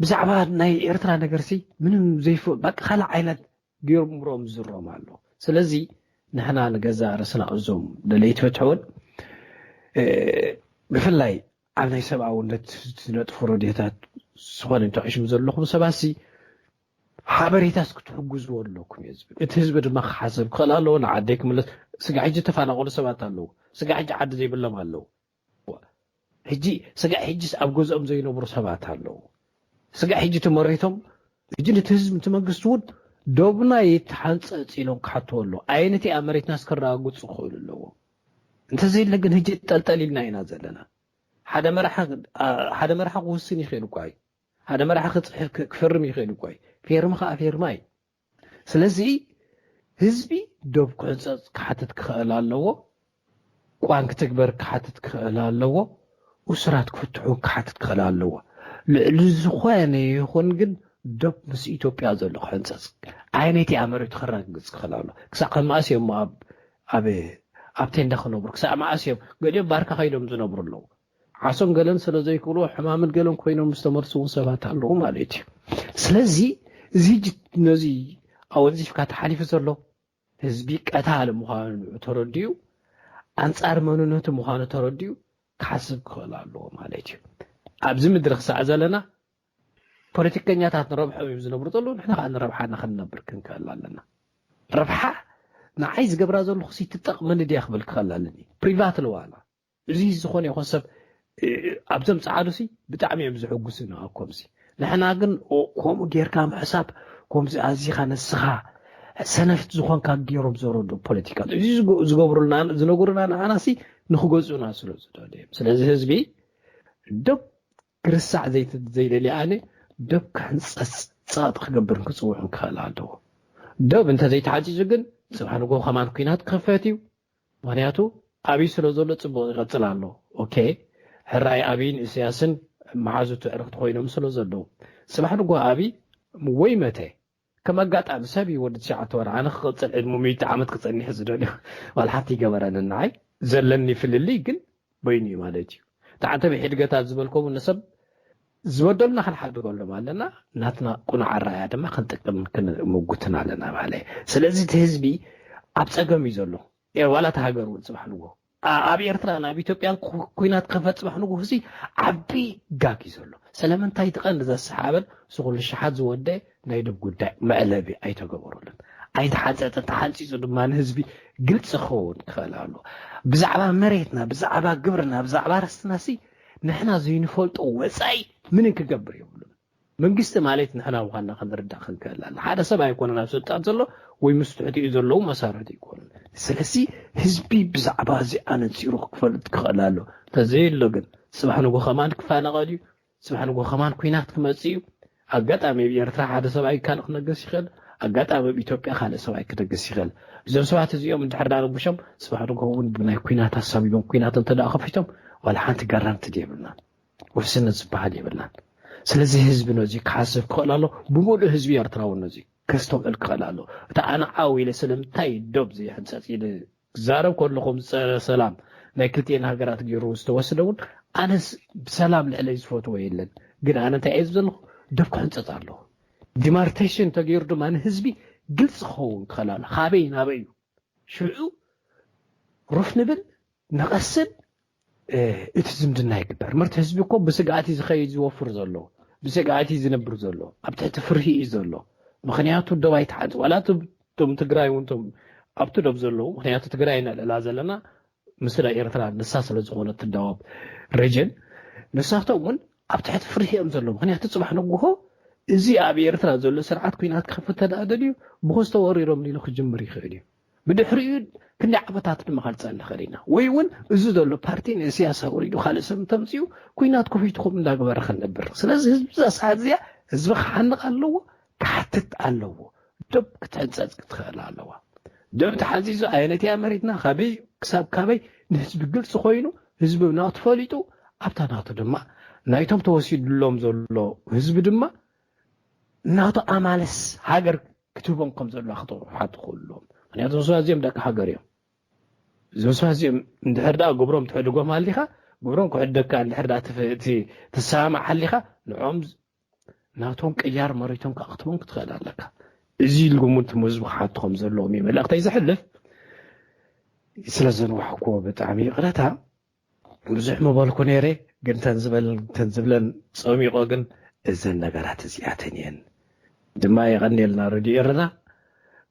ብዛዕባ ናይ ኤርትራ ነገር ሲ ምንም ዘይፍ በቃ ካልእ ዓይነት ገይሮም ምሮም ዝሮም ኣሎ። ስለዚ ንሕና ንገዛእ ርእስና እዞም ደለይቲ ፍትሕውን እ፣ ብፍላይ ኣብ ናይ ሰብኣውነት ዝነጥፉ ረድዮታት ዝኾነ እንተዕሽም ዘለኹም ሰባት ሲ ሓበሬታስ ክትሕግዝዎ ኣለኩም እየ ዝብል። እቲ ህዝቢ ድማ ክሓሰብ ክኽእል ኣለዎ። ንዓደይ ክምለስ ስጋ ሕጂ ተፈናቐሉ ሰባት ኣለዉ። ስጋ ሕጂ ዓዲ ዘይብሎም ኣለዉ። ሕጂ ስጋ ሕጂስ ኣብ ገዝኦም ዘይነብሩ ሰባት ኣለዉ። ስጋ ሕጂ እቲ መሬቶም ሕጂ ነቲ ህዝቢ እቲ መንግስቲ እውን ዶብና ይተሓንፀፅ ኢሎም ክሓትዎ ኣለዉ። ኣየነቲ እያ መሬትና እስከረጋግፁ ክኽእሉ ኣለዎም። እንተዘይለ ግን ሕጂ ጠልጠል ኢልና ኢና ዘለና። ሓደ መራሒ አ- ሓደ መራሒ ክውስን ይኽእል እኳ እዩ። ሓደ መራሒ ክፅሕፍ ክ- ክፈርም ይኽእል እኳ እዩ። ፌርማ ከዓ ፌርማ እዩ። ስለዚ ህዝቢ ዶብ ክሕፀፅ ክሓትት ክኽእል ኣለዎ። ቋን ክትግበር ክሓትት ክኽእል ኣለዎ። እሱራት ክፍትሑ ክሓትት ክኽእል ኣለዎ። ልዕሊ ዝኾነ ይኹን ግን ዶብ ምስ ኢትዮጵያ ዘሎ ክሕንፀፅ ዓይነይቲ ኣመሪቱ ክረጋግፅ ክኽእል ኣሎ። ክሳዕ ከም መኣስ እዮም ኣብ ኣብ ኣብ ቴንዳ ክነብሩ ክሳዕ መኣስ እዮም? ገሊኦም ባርካ ከይዶም ዝነብሩ ኣለዉ። ዓሶም ገለን ስለ ዘይክእሉ ሕማምን ገለን ኮይኖም ዝተመርሱ እውን ሰባት ኣለዉ ማለት እዩ። ስለዚ እዚ ሕጂ ነዚ ኣወንዚፍካ ተሓሊፉ ዘሎ ህዝቢ ቀታሊ ምዃኑ ንዑ ተረዲኡ ኣንጻር መንነቱ ምዃኑ ተረዲኡ ክሓስብ ክኽእል ኣለዎ ማለት እዩ። ኣብዚ ምድሪ ክሳዕ ዘለና ፖለቲከኛታት ንረብሖም እዮም ዝነብሩ ዘለዉ፣ ንሕና ከዓ ንረብሓና ክንነብር ክንክእል ኣለና። ረብሓ ንዓይ ዝገብራ ዘለኹ ሲ ትጠቕመኒ ድያ ክብል ክኽእል ኣለኒ። ፕሪቫት ለዋላ እዚ ዝኾነ ይኹን ሰብ እ፣ ኣብዞም ጸዓዱ ሲ ብጣዕሚ እዮም ዝሕጉሱ ንኣኮም ሲ ንሕና ግን ኦ፣ ከምኡ ጌርካ ምሕሳብ ከምዚ ኣዚኻ ንስኻ ሰነፍት ዝኾንካ ገይሮም ዘረዱ ፖለቲካ እዚ ዝገ- ዝገብሩልና ዝነገሩና ንዓና ሲ ንክገዝኡና ስለ ዝደልዩ እዮም። ስለዚ ህዝቢ ደብ ክርሳዕ ዘይት- ዘይደልየ ኣነ ደብ ክሕንፀፅ ጸቕጢ ክገብርን ክፅውዕን ክኽእል ኣለዎ። ደብ እንተዘይተሓፂፁ ግን ፅባሕ ንጎ ከማን ኩናት ክኽፈት እዩ። ምክንያቱ ኣብይ ስለ ዘሎ ፅቡቕ ይቐፅል ኣሎ። ኦኬ ሕራይ ኣብይን ኢሳያስን መሓዙት ዕርክቲ ኮይኖም ስለ ዘለዉ ፅባሕ ንጎ ኣብይ ወይ መተ ከም ኣጋጣሚ ሰብ እዩ ወዲ ትሽዓተ ወርሒ ኣነ ክቕፅል ዕድሙ ሚእቲ ዓመት ክፀኒሕ ዝደልዩ ዋላ ሓንቲ ይገበረኒ ንዓይ ዘለኒ ፍልልይ ግን በይኑ እዩ ማለት እዩ። ተዓንተ ብሕድገታት ዝበልከሙ ንሰብ ዝበደሉና ክንሓድገሎም ኣለና፣ ናትና ቁኑዕ ኣረኣያ ድማ ክንጥቀምን ክንምጉትን ኣለና ማለት እዩ። ስለዚ እቲ ህዝቢ ኣብ ፀገም እዩ ዘሎ። ኤ፣ ዋላ እቲ ሃገር እውን ፅባሕ ንጎ ኣ-፣ ኣብ ኤርትራን ኣብ ኢትዮጵያን ኩ-፣ ኩናት ክኸፈት ፅባሕ ንጎ ህዝቢ ዓቢ ጋግ እዩ ዘሎ። ስለምንታይ እቲ ቀንዲ ዘሰሓበን እዚ ኩሉ ሸሓት ዝወደ ናይ ደብ ጉዳይ መዕለቢ ኣይተገበረሉን፣ ኣይተሓንፀፀን። ተሓንፂፁ ድማ ንህዝቢ ግልፂ ክኸውን ክኽእል ኣሎ። ብዛዕባ መሬትና፣ ብዛዕባ ግብርና፣ ብዛዕባ ርስትና ሲ ንሕና ዘይንፈልጦ ወፃኢ ምንም ክገብር የብሉን። መንግስቲ ማለት ንሕና ምዃንና ክንርዳእ ክንክእል ኣለና። ሓደ ሰብ ኣይኮነን ኣብ ስልጣን ዘሎ ወይ ምስ ትሕቲኡ ዘለዉ መሳርሕቲ ኣይኮኑን። ስለዚ ህዝቢ ብዛዕባ እዚ ኣነፂሩ ክፈልጥ ክኽእል ኣሎ። እንተዘየሎ ግን ጽባሕ ንጎ ከማን ክፋነቐል እዩ። ጽባሕ ንጎ ከማን ኲናት ክመጽእ እዩ። ኣጋጣሚ ኣብ ኤርትራ ሓደ ሰብኣይ ካልእ ክነግስ ይኽእል። ኣጋጣሚ ኣብ ኢትዮጵያ ካልእ ሰብኣይ ክነግስ ይኽእል። እዞም ሰባት እዚኦም እንድሕር ዳረጉሾም ጽባሕ ንጎ እውን ብናይ ኲናት ኣሳቢቦም ኲናት እንተ ደኣ ከፊቶም ዋላ ሓንቲ ጋራንቲ የብልናን። ውሕስነት ዝበሃል የብልናን። ስለዚ ህዝቢ ነዚ ክሓስብ ክኽእል ኣሎ። ብምሉእ ህዝቢ ኤርትራ እውን ነዚ ከስተውዕል ክኽእል ኣሎ። እቲ ኣነ ዓው ኢለ ስለምንታይ ዶብ ዘይሕንጸጽ ኢለ ክዛረብ ከለኹ፣ ዝጸረ ሰላም ናይ ክልቲኤን ሃገራት ገይሩ ዝተወስደ እውን ኣነስ ብሰላም ልዕለይ ዝፈትዎ የለን። ግን ኣነ እንታይ እየ ዝብል ዘለኹ? ዶብ ክሕንጸጽ ኣለኹ። ዲማርቴሽን ተገይሩ ድማ ንህዝቢ ግልጺ ክኸውን ክኽእል ኣሎ። ካበይ ናበይ እዩ? ሽዑ ሩፍ ንብል፣ ንቐስን፣ እ፣ እቲ ዝምድና ይግበር። ምርት ህዝቢ እኮ ብስግኣት እዩ ዝኸይድ ዝወፍር ዘሎ፣ ብስግኣት እዩ ዝነብር ዘሎ፣ ኣብ ትሕቲ ፍርሂ እዩ ዘሎ። ምኽንያቱ ዶብ ኣይተሓንጽ-፣ ዋላ እቶም፣ እቶም ትግራይ እውን እቶም ኣብቲ ዶብ ዘለዉ፣ ምኽንያቱ ትግራይ ኢና ልዕላ ዘለና፣ ምስላ ኤርትራ ንሳ ስለ ዝኾነት ትዳወብ ሬጅን፣ ንሳቶም እውን ኣብ ትሕቲ ፍርሂ እዮም ዘለዉ። ምኽንያቱ ጽባሕ ንግሆ እዚ ኣብ ኤርትራ ዘሎ ስርዓት ኲናት ክኸፍት ተደኣ ደልዩ፣ ብኸዚ ተወሪሮም ኢሉ ክጅምር ይኽእል እዩ። ብድሕሪኡ ክንደይ ዓመታት ድማ ክንጸንሕ ንኽእል ኢና። ወይ እውን እዚ ዘሎ ፓርቲ ንእስያስ ኣውሪዱ ካልእ ሰብ እንተምጽኡ፣ ኲናት ከፊትኩም እንዳገበረ ክንነብር። ስለዚ ህዝቢ እዛ ሰዓት እዚኣ ህዝቢ ክሓንቕ ኣለዎ፣ ክሓትት ኣለዎ። ዶብ ክትሕንጸጽ ክትኽእል ኣለዋ። ዶብ ተሓንጺጹ ኣየነይቲ እያ መሬትና፣ ካበይ ክሳብ ካበይ ንህዝቢ ግልጺ ኮይኑ፣ ህዝቢ ናቱ ፈሊጡ፣ ኣብታ ናቱ ድማ ናይቶም ተወሲድሎም ዘሎ ህዝቢ ድማ ናቱ ኣማልስ ሃገር ክትህቦም ከም ዘለዋ ክትሓቱ ክኽእሉ ኣለዎም። ምኽንያቱ እዞም ሰባት እዚኦም ደቂ ሃገር እዮም። እዞም ሰባት እዚኦም እንድሕር ደኣ ግብሮም ትሕድጎም ሃሊኻ፣ ግብሮም ክሕደካ እንድሕር ደኣ ትፍ-፣ እቲ ትሰማማዕ ሃሊኻ፣ ንዕኦም ናቶም ቅያር መሬቶም ከኣ ክትቦም ክትኽእል ኣለካ። እዚ ኢልኩም እውን እቲ ህዝቢ ክሓቱ ከም ዘለዎም እዩ መልእኽተይ ዘሕልፍ። ስለ ዘንዋሕኩዎ ብጣዕሚ ይቕረታ። ብዙሕ ምበልኩ ነይረ፣ ግን ተን ዝበል-፣ ተን ዝብለን ጸሚቖ፣ ግን እዘን ነገራት እዚኣተን እየን። ድማ የቐንየልና ሬድዮ ኤረና፣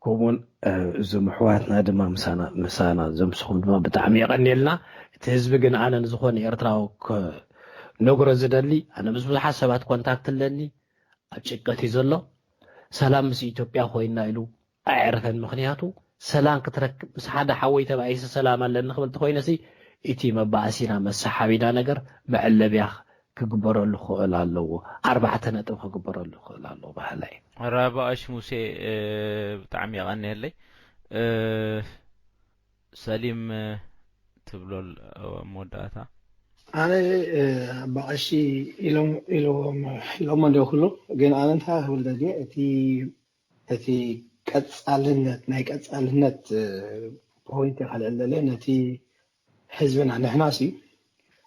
ከምኡውን፣ እ፣ እዞም ኣሕዋትና ድማ ምሳና፣ ምሳና ዘምስኹም ድማ ብጣዕሚ የቐንየልና። እቲ ህዝቢ ግን ኣነ ንዝኾነ ኤርትራዊ ክነግሮ ዝደሊ፣ ኣነ ምስ ብዙሓት ሰባት ኮንታክት ኣለኒ፣ ኣብ ጭንቀት እዩ ዘሎ። ሰላም ምስ ኢትዮጵያ ኮይና ኢሉ ኣየዕርፈን። ምኽንያቱ ሰላም ክትረክብ ምስ ሓደ ሓወይ ተባኢሰ ሰላም ኣለኒ ክብል ተኾይነሲ፣ እቲ መባእሲና መሰሓቢና ነገር መዕለቢያ ክግበረሉ ክኽእል ኣለዎ። ኣርባዕተ ነጥብ ክግበረሉ ክኽእል ኣለዎ በሃላይ። ራባእሽ ሙሴ፣ እ፣ ብጣዕሚ የቐንየለይ። እ፣ ሰሊም፣ እ፣ ትብሎ ል-፣ ኣብ መወዳእታ። ኣነ፣ እ፣ ኣባቐሺ ኢሎም፣ ኢሎም፣ ኢሎሞ እንዲዮ ኩሉ፣ ግን ኣነ እንታይ ክብል ደልየ፣ እቲ፣ እቲ ቀጻልነት፣ ናይ ቀጻልነት፣ እ፣ ፖይንት እየ ከልዕል ደልየ፣ ነቲ ህዝብና፣ ንሕናሲ፣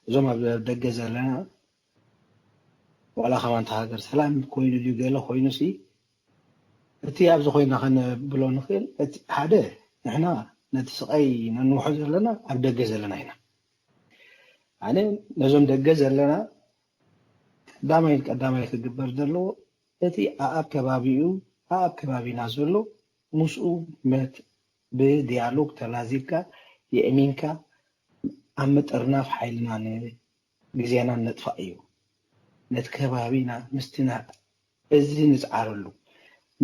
እዞም ኣብ ደገ ዘለና፣ ዋላ ከማን እታ ሃገር ሰላም ኮይኑ ድዩ ገለ ኮይኑሲ፣ እቲ ኣብዚ ኮይና ከነብሎ ንኽእል፣ እቲ ሓደ፣ ንሕና ነቲ ስቓይ ነንውሖ ዘለና ኣብ ደገ ዘለና ኢና። ኣነ ነዞም ደገ ዘለና ቀዳማይ ቀዳማይ ክግበር ዘለዎ፣ እቲ ኣኣብ ከባቢኡ፣ ኣኣብ ከባቢና ዘሎ ምስኡ መት-፣ ብዲያሎግ ተላዚብካ፣ የእሚንካ፣ ኣብ ምጥርናፍ ሓይልና ን-፣ ግዜና ነጥፋእ እዩ። ነቲ ከባቢና ምስቲ ና-፣ እዚ ንጽዓረሉ።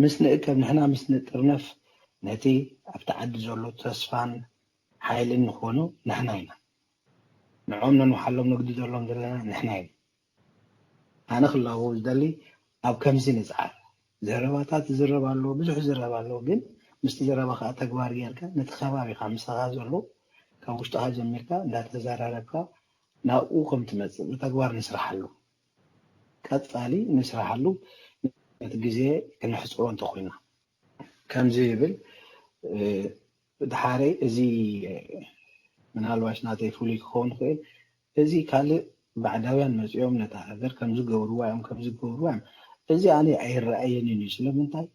ምስ ንእከብ፣ ንሕና ምስ ንጥርነፍ፣ ነቲ ኣብቲ ዓዲ ዘሎ ተስፋን ሓይልን ንኾኑ ንሕና ኢና። ንዕኦም ነንውሓሎም ንግዲ ዘሎም ዘለና ንሕና ኢና። ኣነ ክላቦ ዝደሊ ኣብ ከምዚ ንጽዓር። ዘረባታት ዝረብ ኣሎ፣ ብዙሕ ዝረብ ኣሎ፣ ግን ምስቲ ዘረባ ከኣ ተግባር ጌርካ ነቲ ከባቢኻ ምሳኻ ዘሎ ካብ ውሽጥኻ ጀሚርካ እንዳተዘራረብካ ናብኡ ከም ትመጽእ ብተግባር ንስራሓሉ። ቀጻሊ ንስራሓሉ ነቲ ግዜ ክነሕጽሮ እንተኾይና። ከምዚ ይብል፣ እ፣ ድሓረይ እዚ፣ እ፣ ምናልባሽ ናተይ ፍሉይ ክኸውን ይኽእል። እዚ ካልእ ባዕዳውያን መፂኦም ነታ ሃገር ከምዚ ገብርዋ እዮም፣ ከምዚ ገብርዋ እዮም። እዚ ኣነ ኣይረኣየንን እዩ። ስለምንታይ?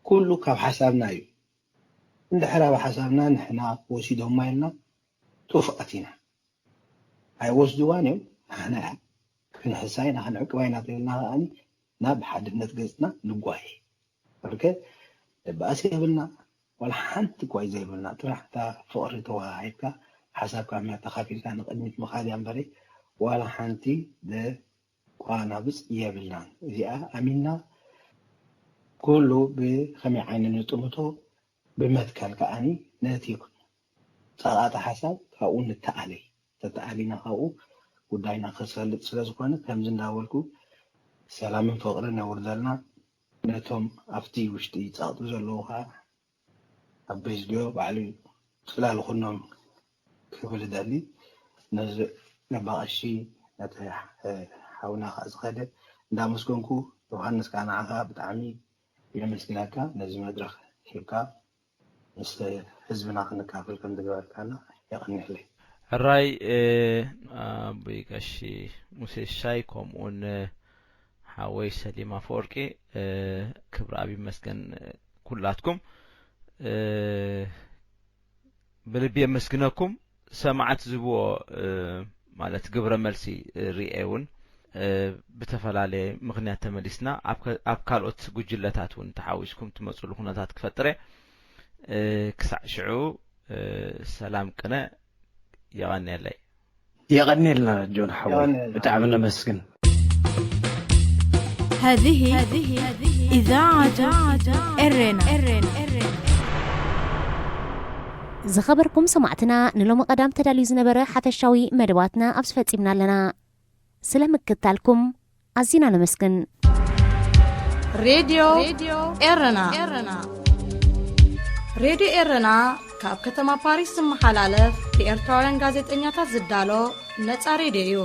ኩሉ ካብ ሓሳብና እዩ። እንድሕር ኣብ ሓሳብና ንሕና ወሲዶማ ኢልና ጥፉኣት ኢና። ኣይወስድዋን እዮም። ንሕና እያ ክንሕሳ ኢና፣ ክንዕቅባ ኢና ተልና ከኣኒ ናብ ሓድነት ገፅና ንጓየ። በርከ ደባእሲ የብልና፣ ዋላ ሓንቲ ጓይ ዘይብልና፣ ጥራሕ እታ ፍቕሪ ተወሃሂድካ፣ ሓሳብካ መተኻፊልካ ንቕድሚት ምኻድ እያ እምበረ፣ ዋላ ሓንቲ ደቋናብፅ የብልናን። እዚኣ ኣሚንና ኩሉ ብኸመይ ዓይነት ንጥምቶ፣ ብመትከል ከኣኒ ነቲ ጸቓጢ ሓሳብ ካብኡ ንተኣለይ። ተተኣሊና ካብኡ ጉዳይና ክሰልጥ ስለ ዝኾነ፣ ከምዚ እንዳበልኩ ሰላምን ፍቕርን የውርደልና። ነቶም ኣብቲ ውሽጢ ጸቕጢ ዘለዉ ኸኣ ኣብ ቤዝድዮ ባዕሉ ጽላል ኩኖም ክብል እደሊ። ነዚ ነባቐሺ ነቲ ሓውና ኸኣ ዝኸደ እንዳመስገንኩ፣ ዮሃንስ ከኣ ንዓኻ ብጣዕሚ የመስግነካ ነዚ መድረኽ ሂብካ ምስ ህዝብና ክንካፈል ከም ዝገበርካና የቐንየለይ። ሕራይ ኣቦይ ቀሺ ሙሴ ሻይ፣ ከምኡውን ሓወይ ሰሊም ኣፈወርቂ፣ ክብሪ ኣብ ይመስገን። ኩላትኩም ብልቢ የመስግነኩም። ሰማዕት ዝብዎ ማለት ግብረ መልሲ ርኤ እውን ብተፈላለየ ምኽንያት ተመሊስና ኣብ ካልኦት ጉጅለታት እውን ተሓዊስኩም ትመፅሉ ኩነታት ክፈጥረ። ክሳዕ ሽዑ ሰላም ቅነ። የቐንየለይ። የቐንየልና ጆን ሓወይ፣ ብጣዕሚ ነመስግን። هذه إذاعة إرنا. ዝኸበርኩም ሰማዕትና፣ ንሎሚ ቀዳም ተዳልዩ ዝነበረ ሓፈሻዊ መደባትና ኣብዚ ፈጺምና ኣለና። ስለ ምክትታልኩም ኣዚና ነመስግን። ሬድዮ ኤረና። ሬድዮ ኤረና ካብ ከተማ ፓሪስ ዝመሓላለፍ ብኤርትራውያን ጋዜጠኛታት ዝዳሎ ነጻ ሬድዮ እዩ።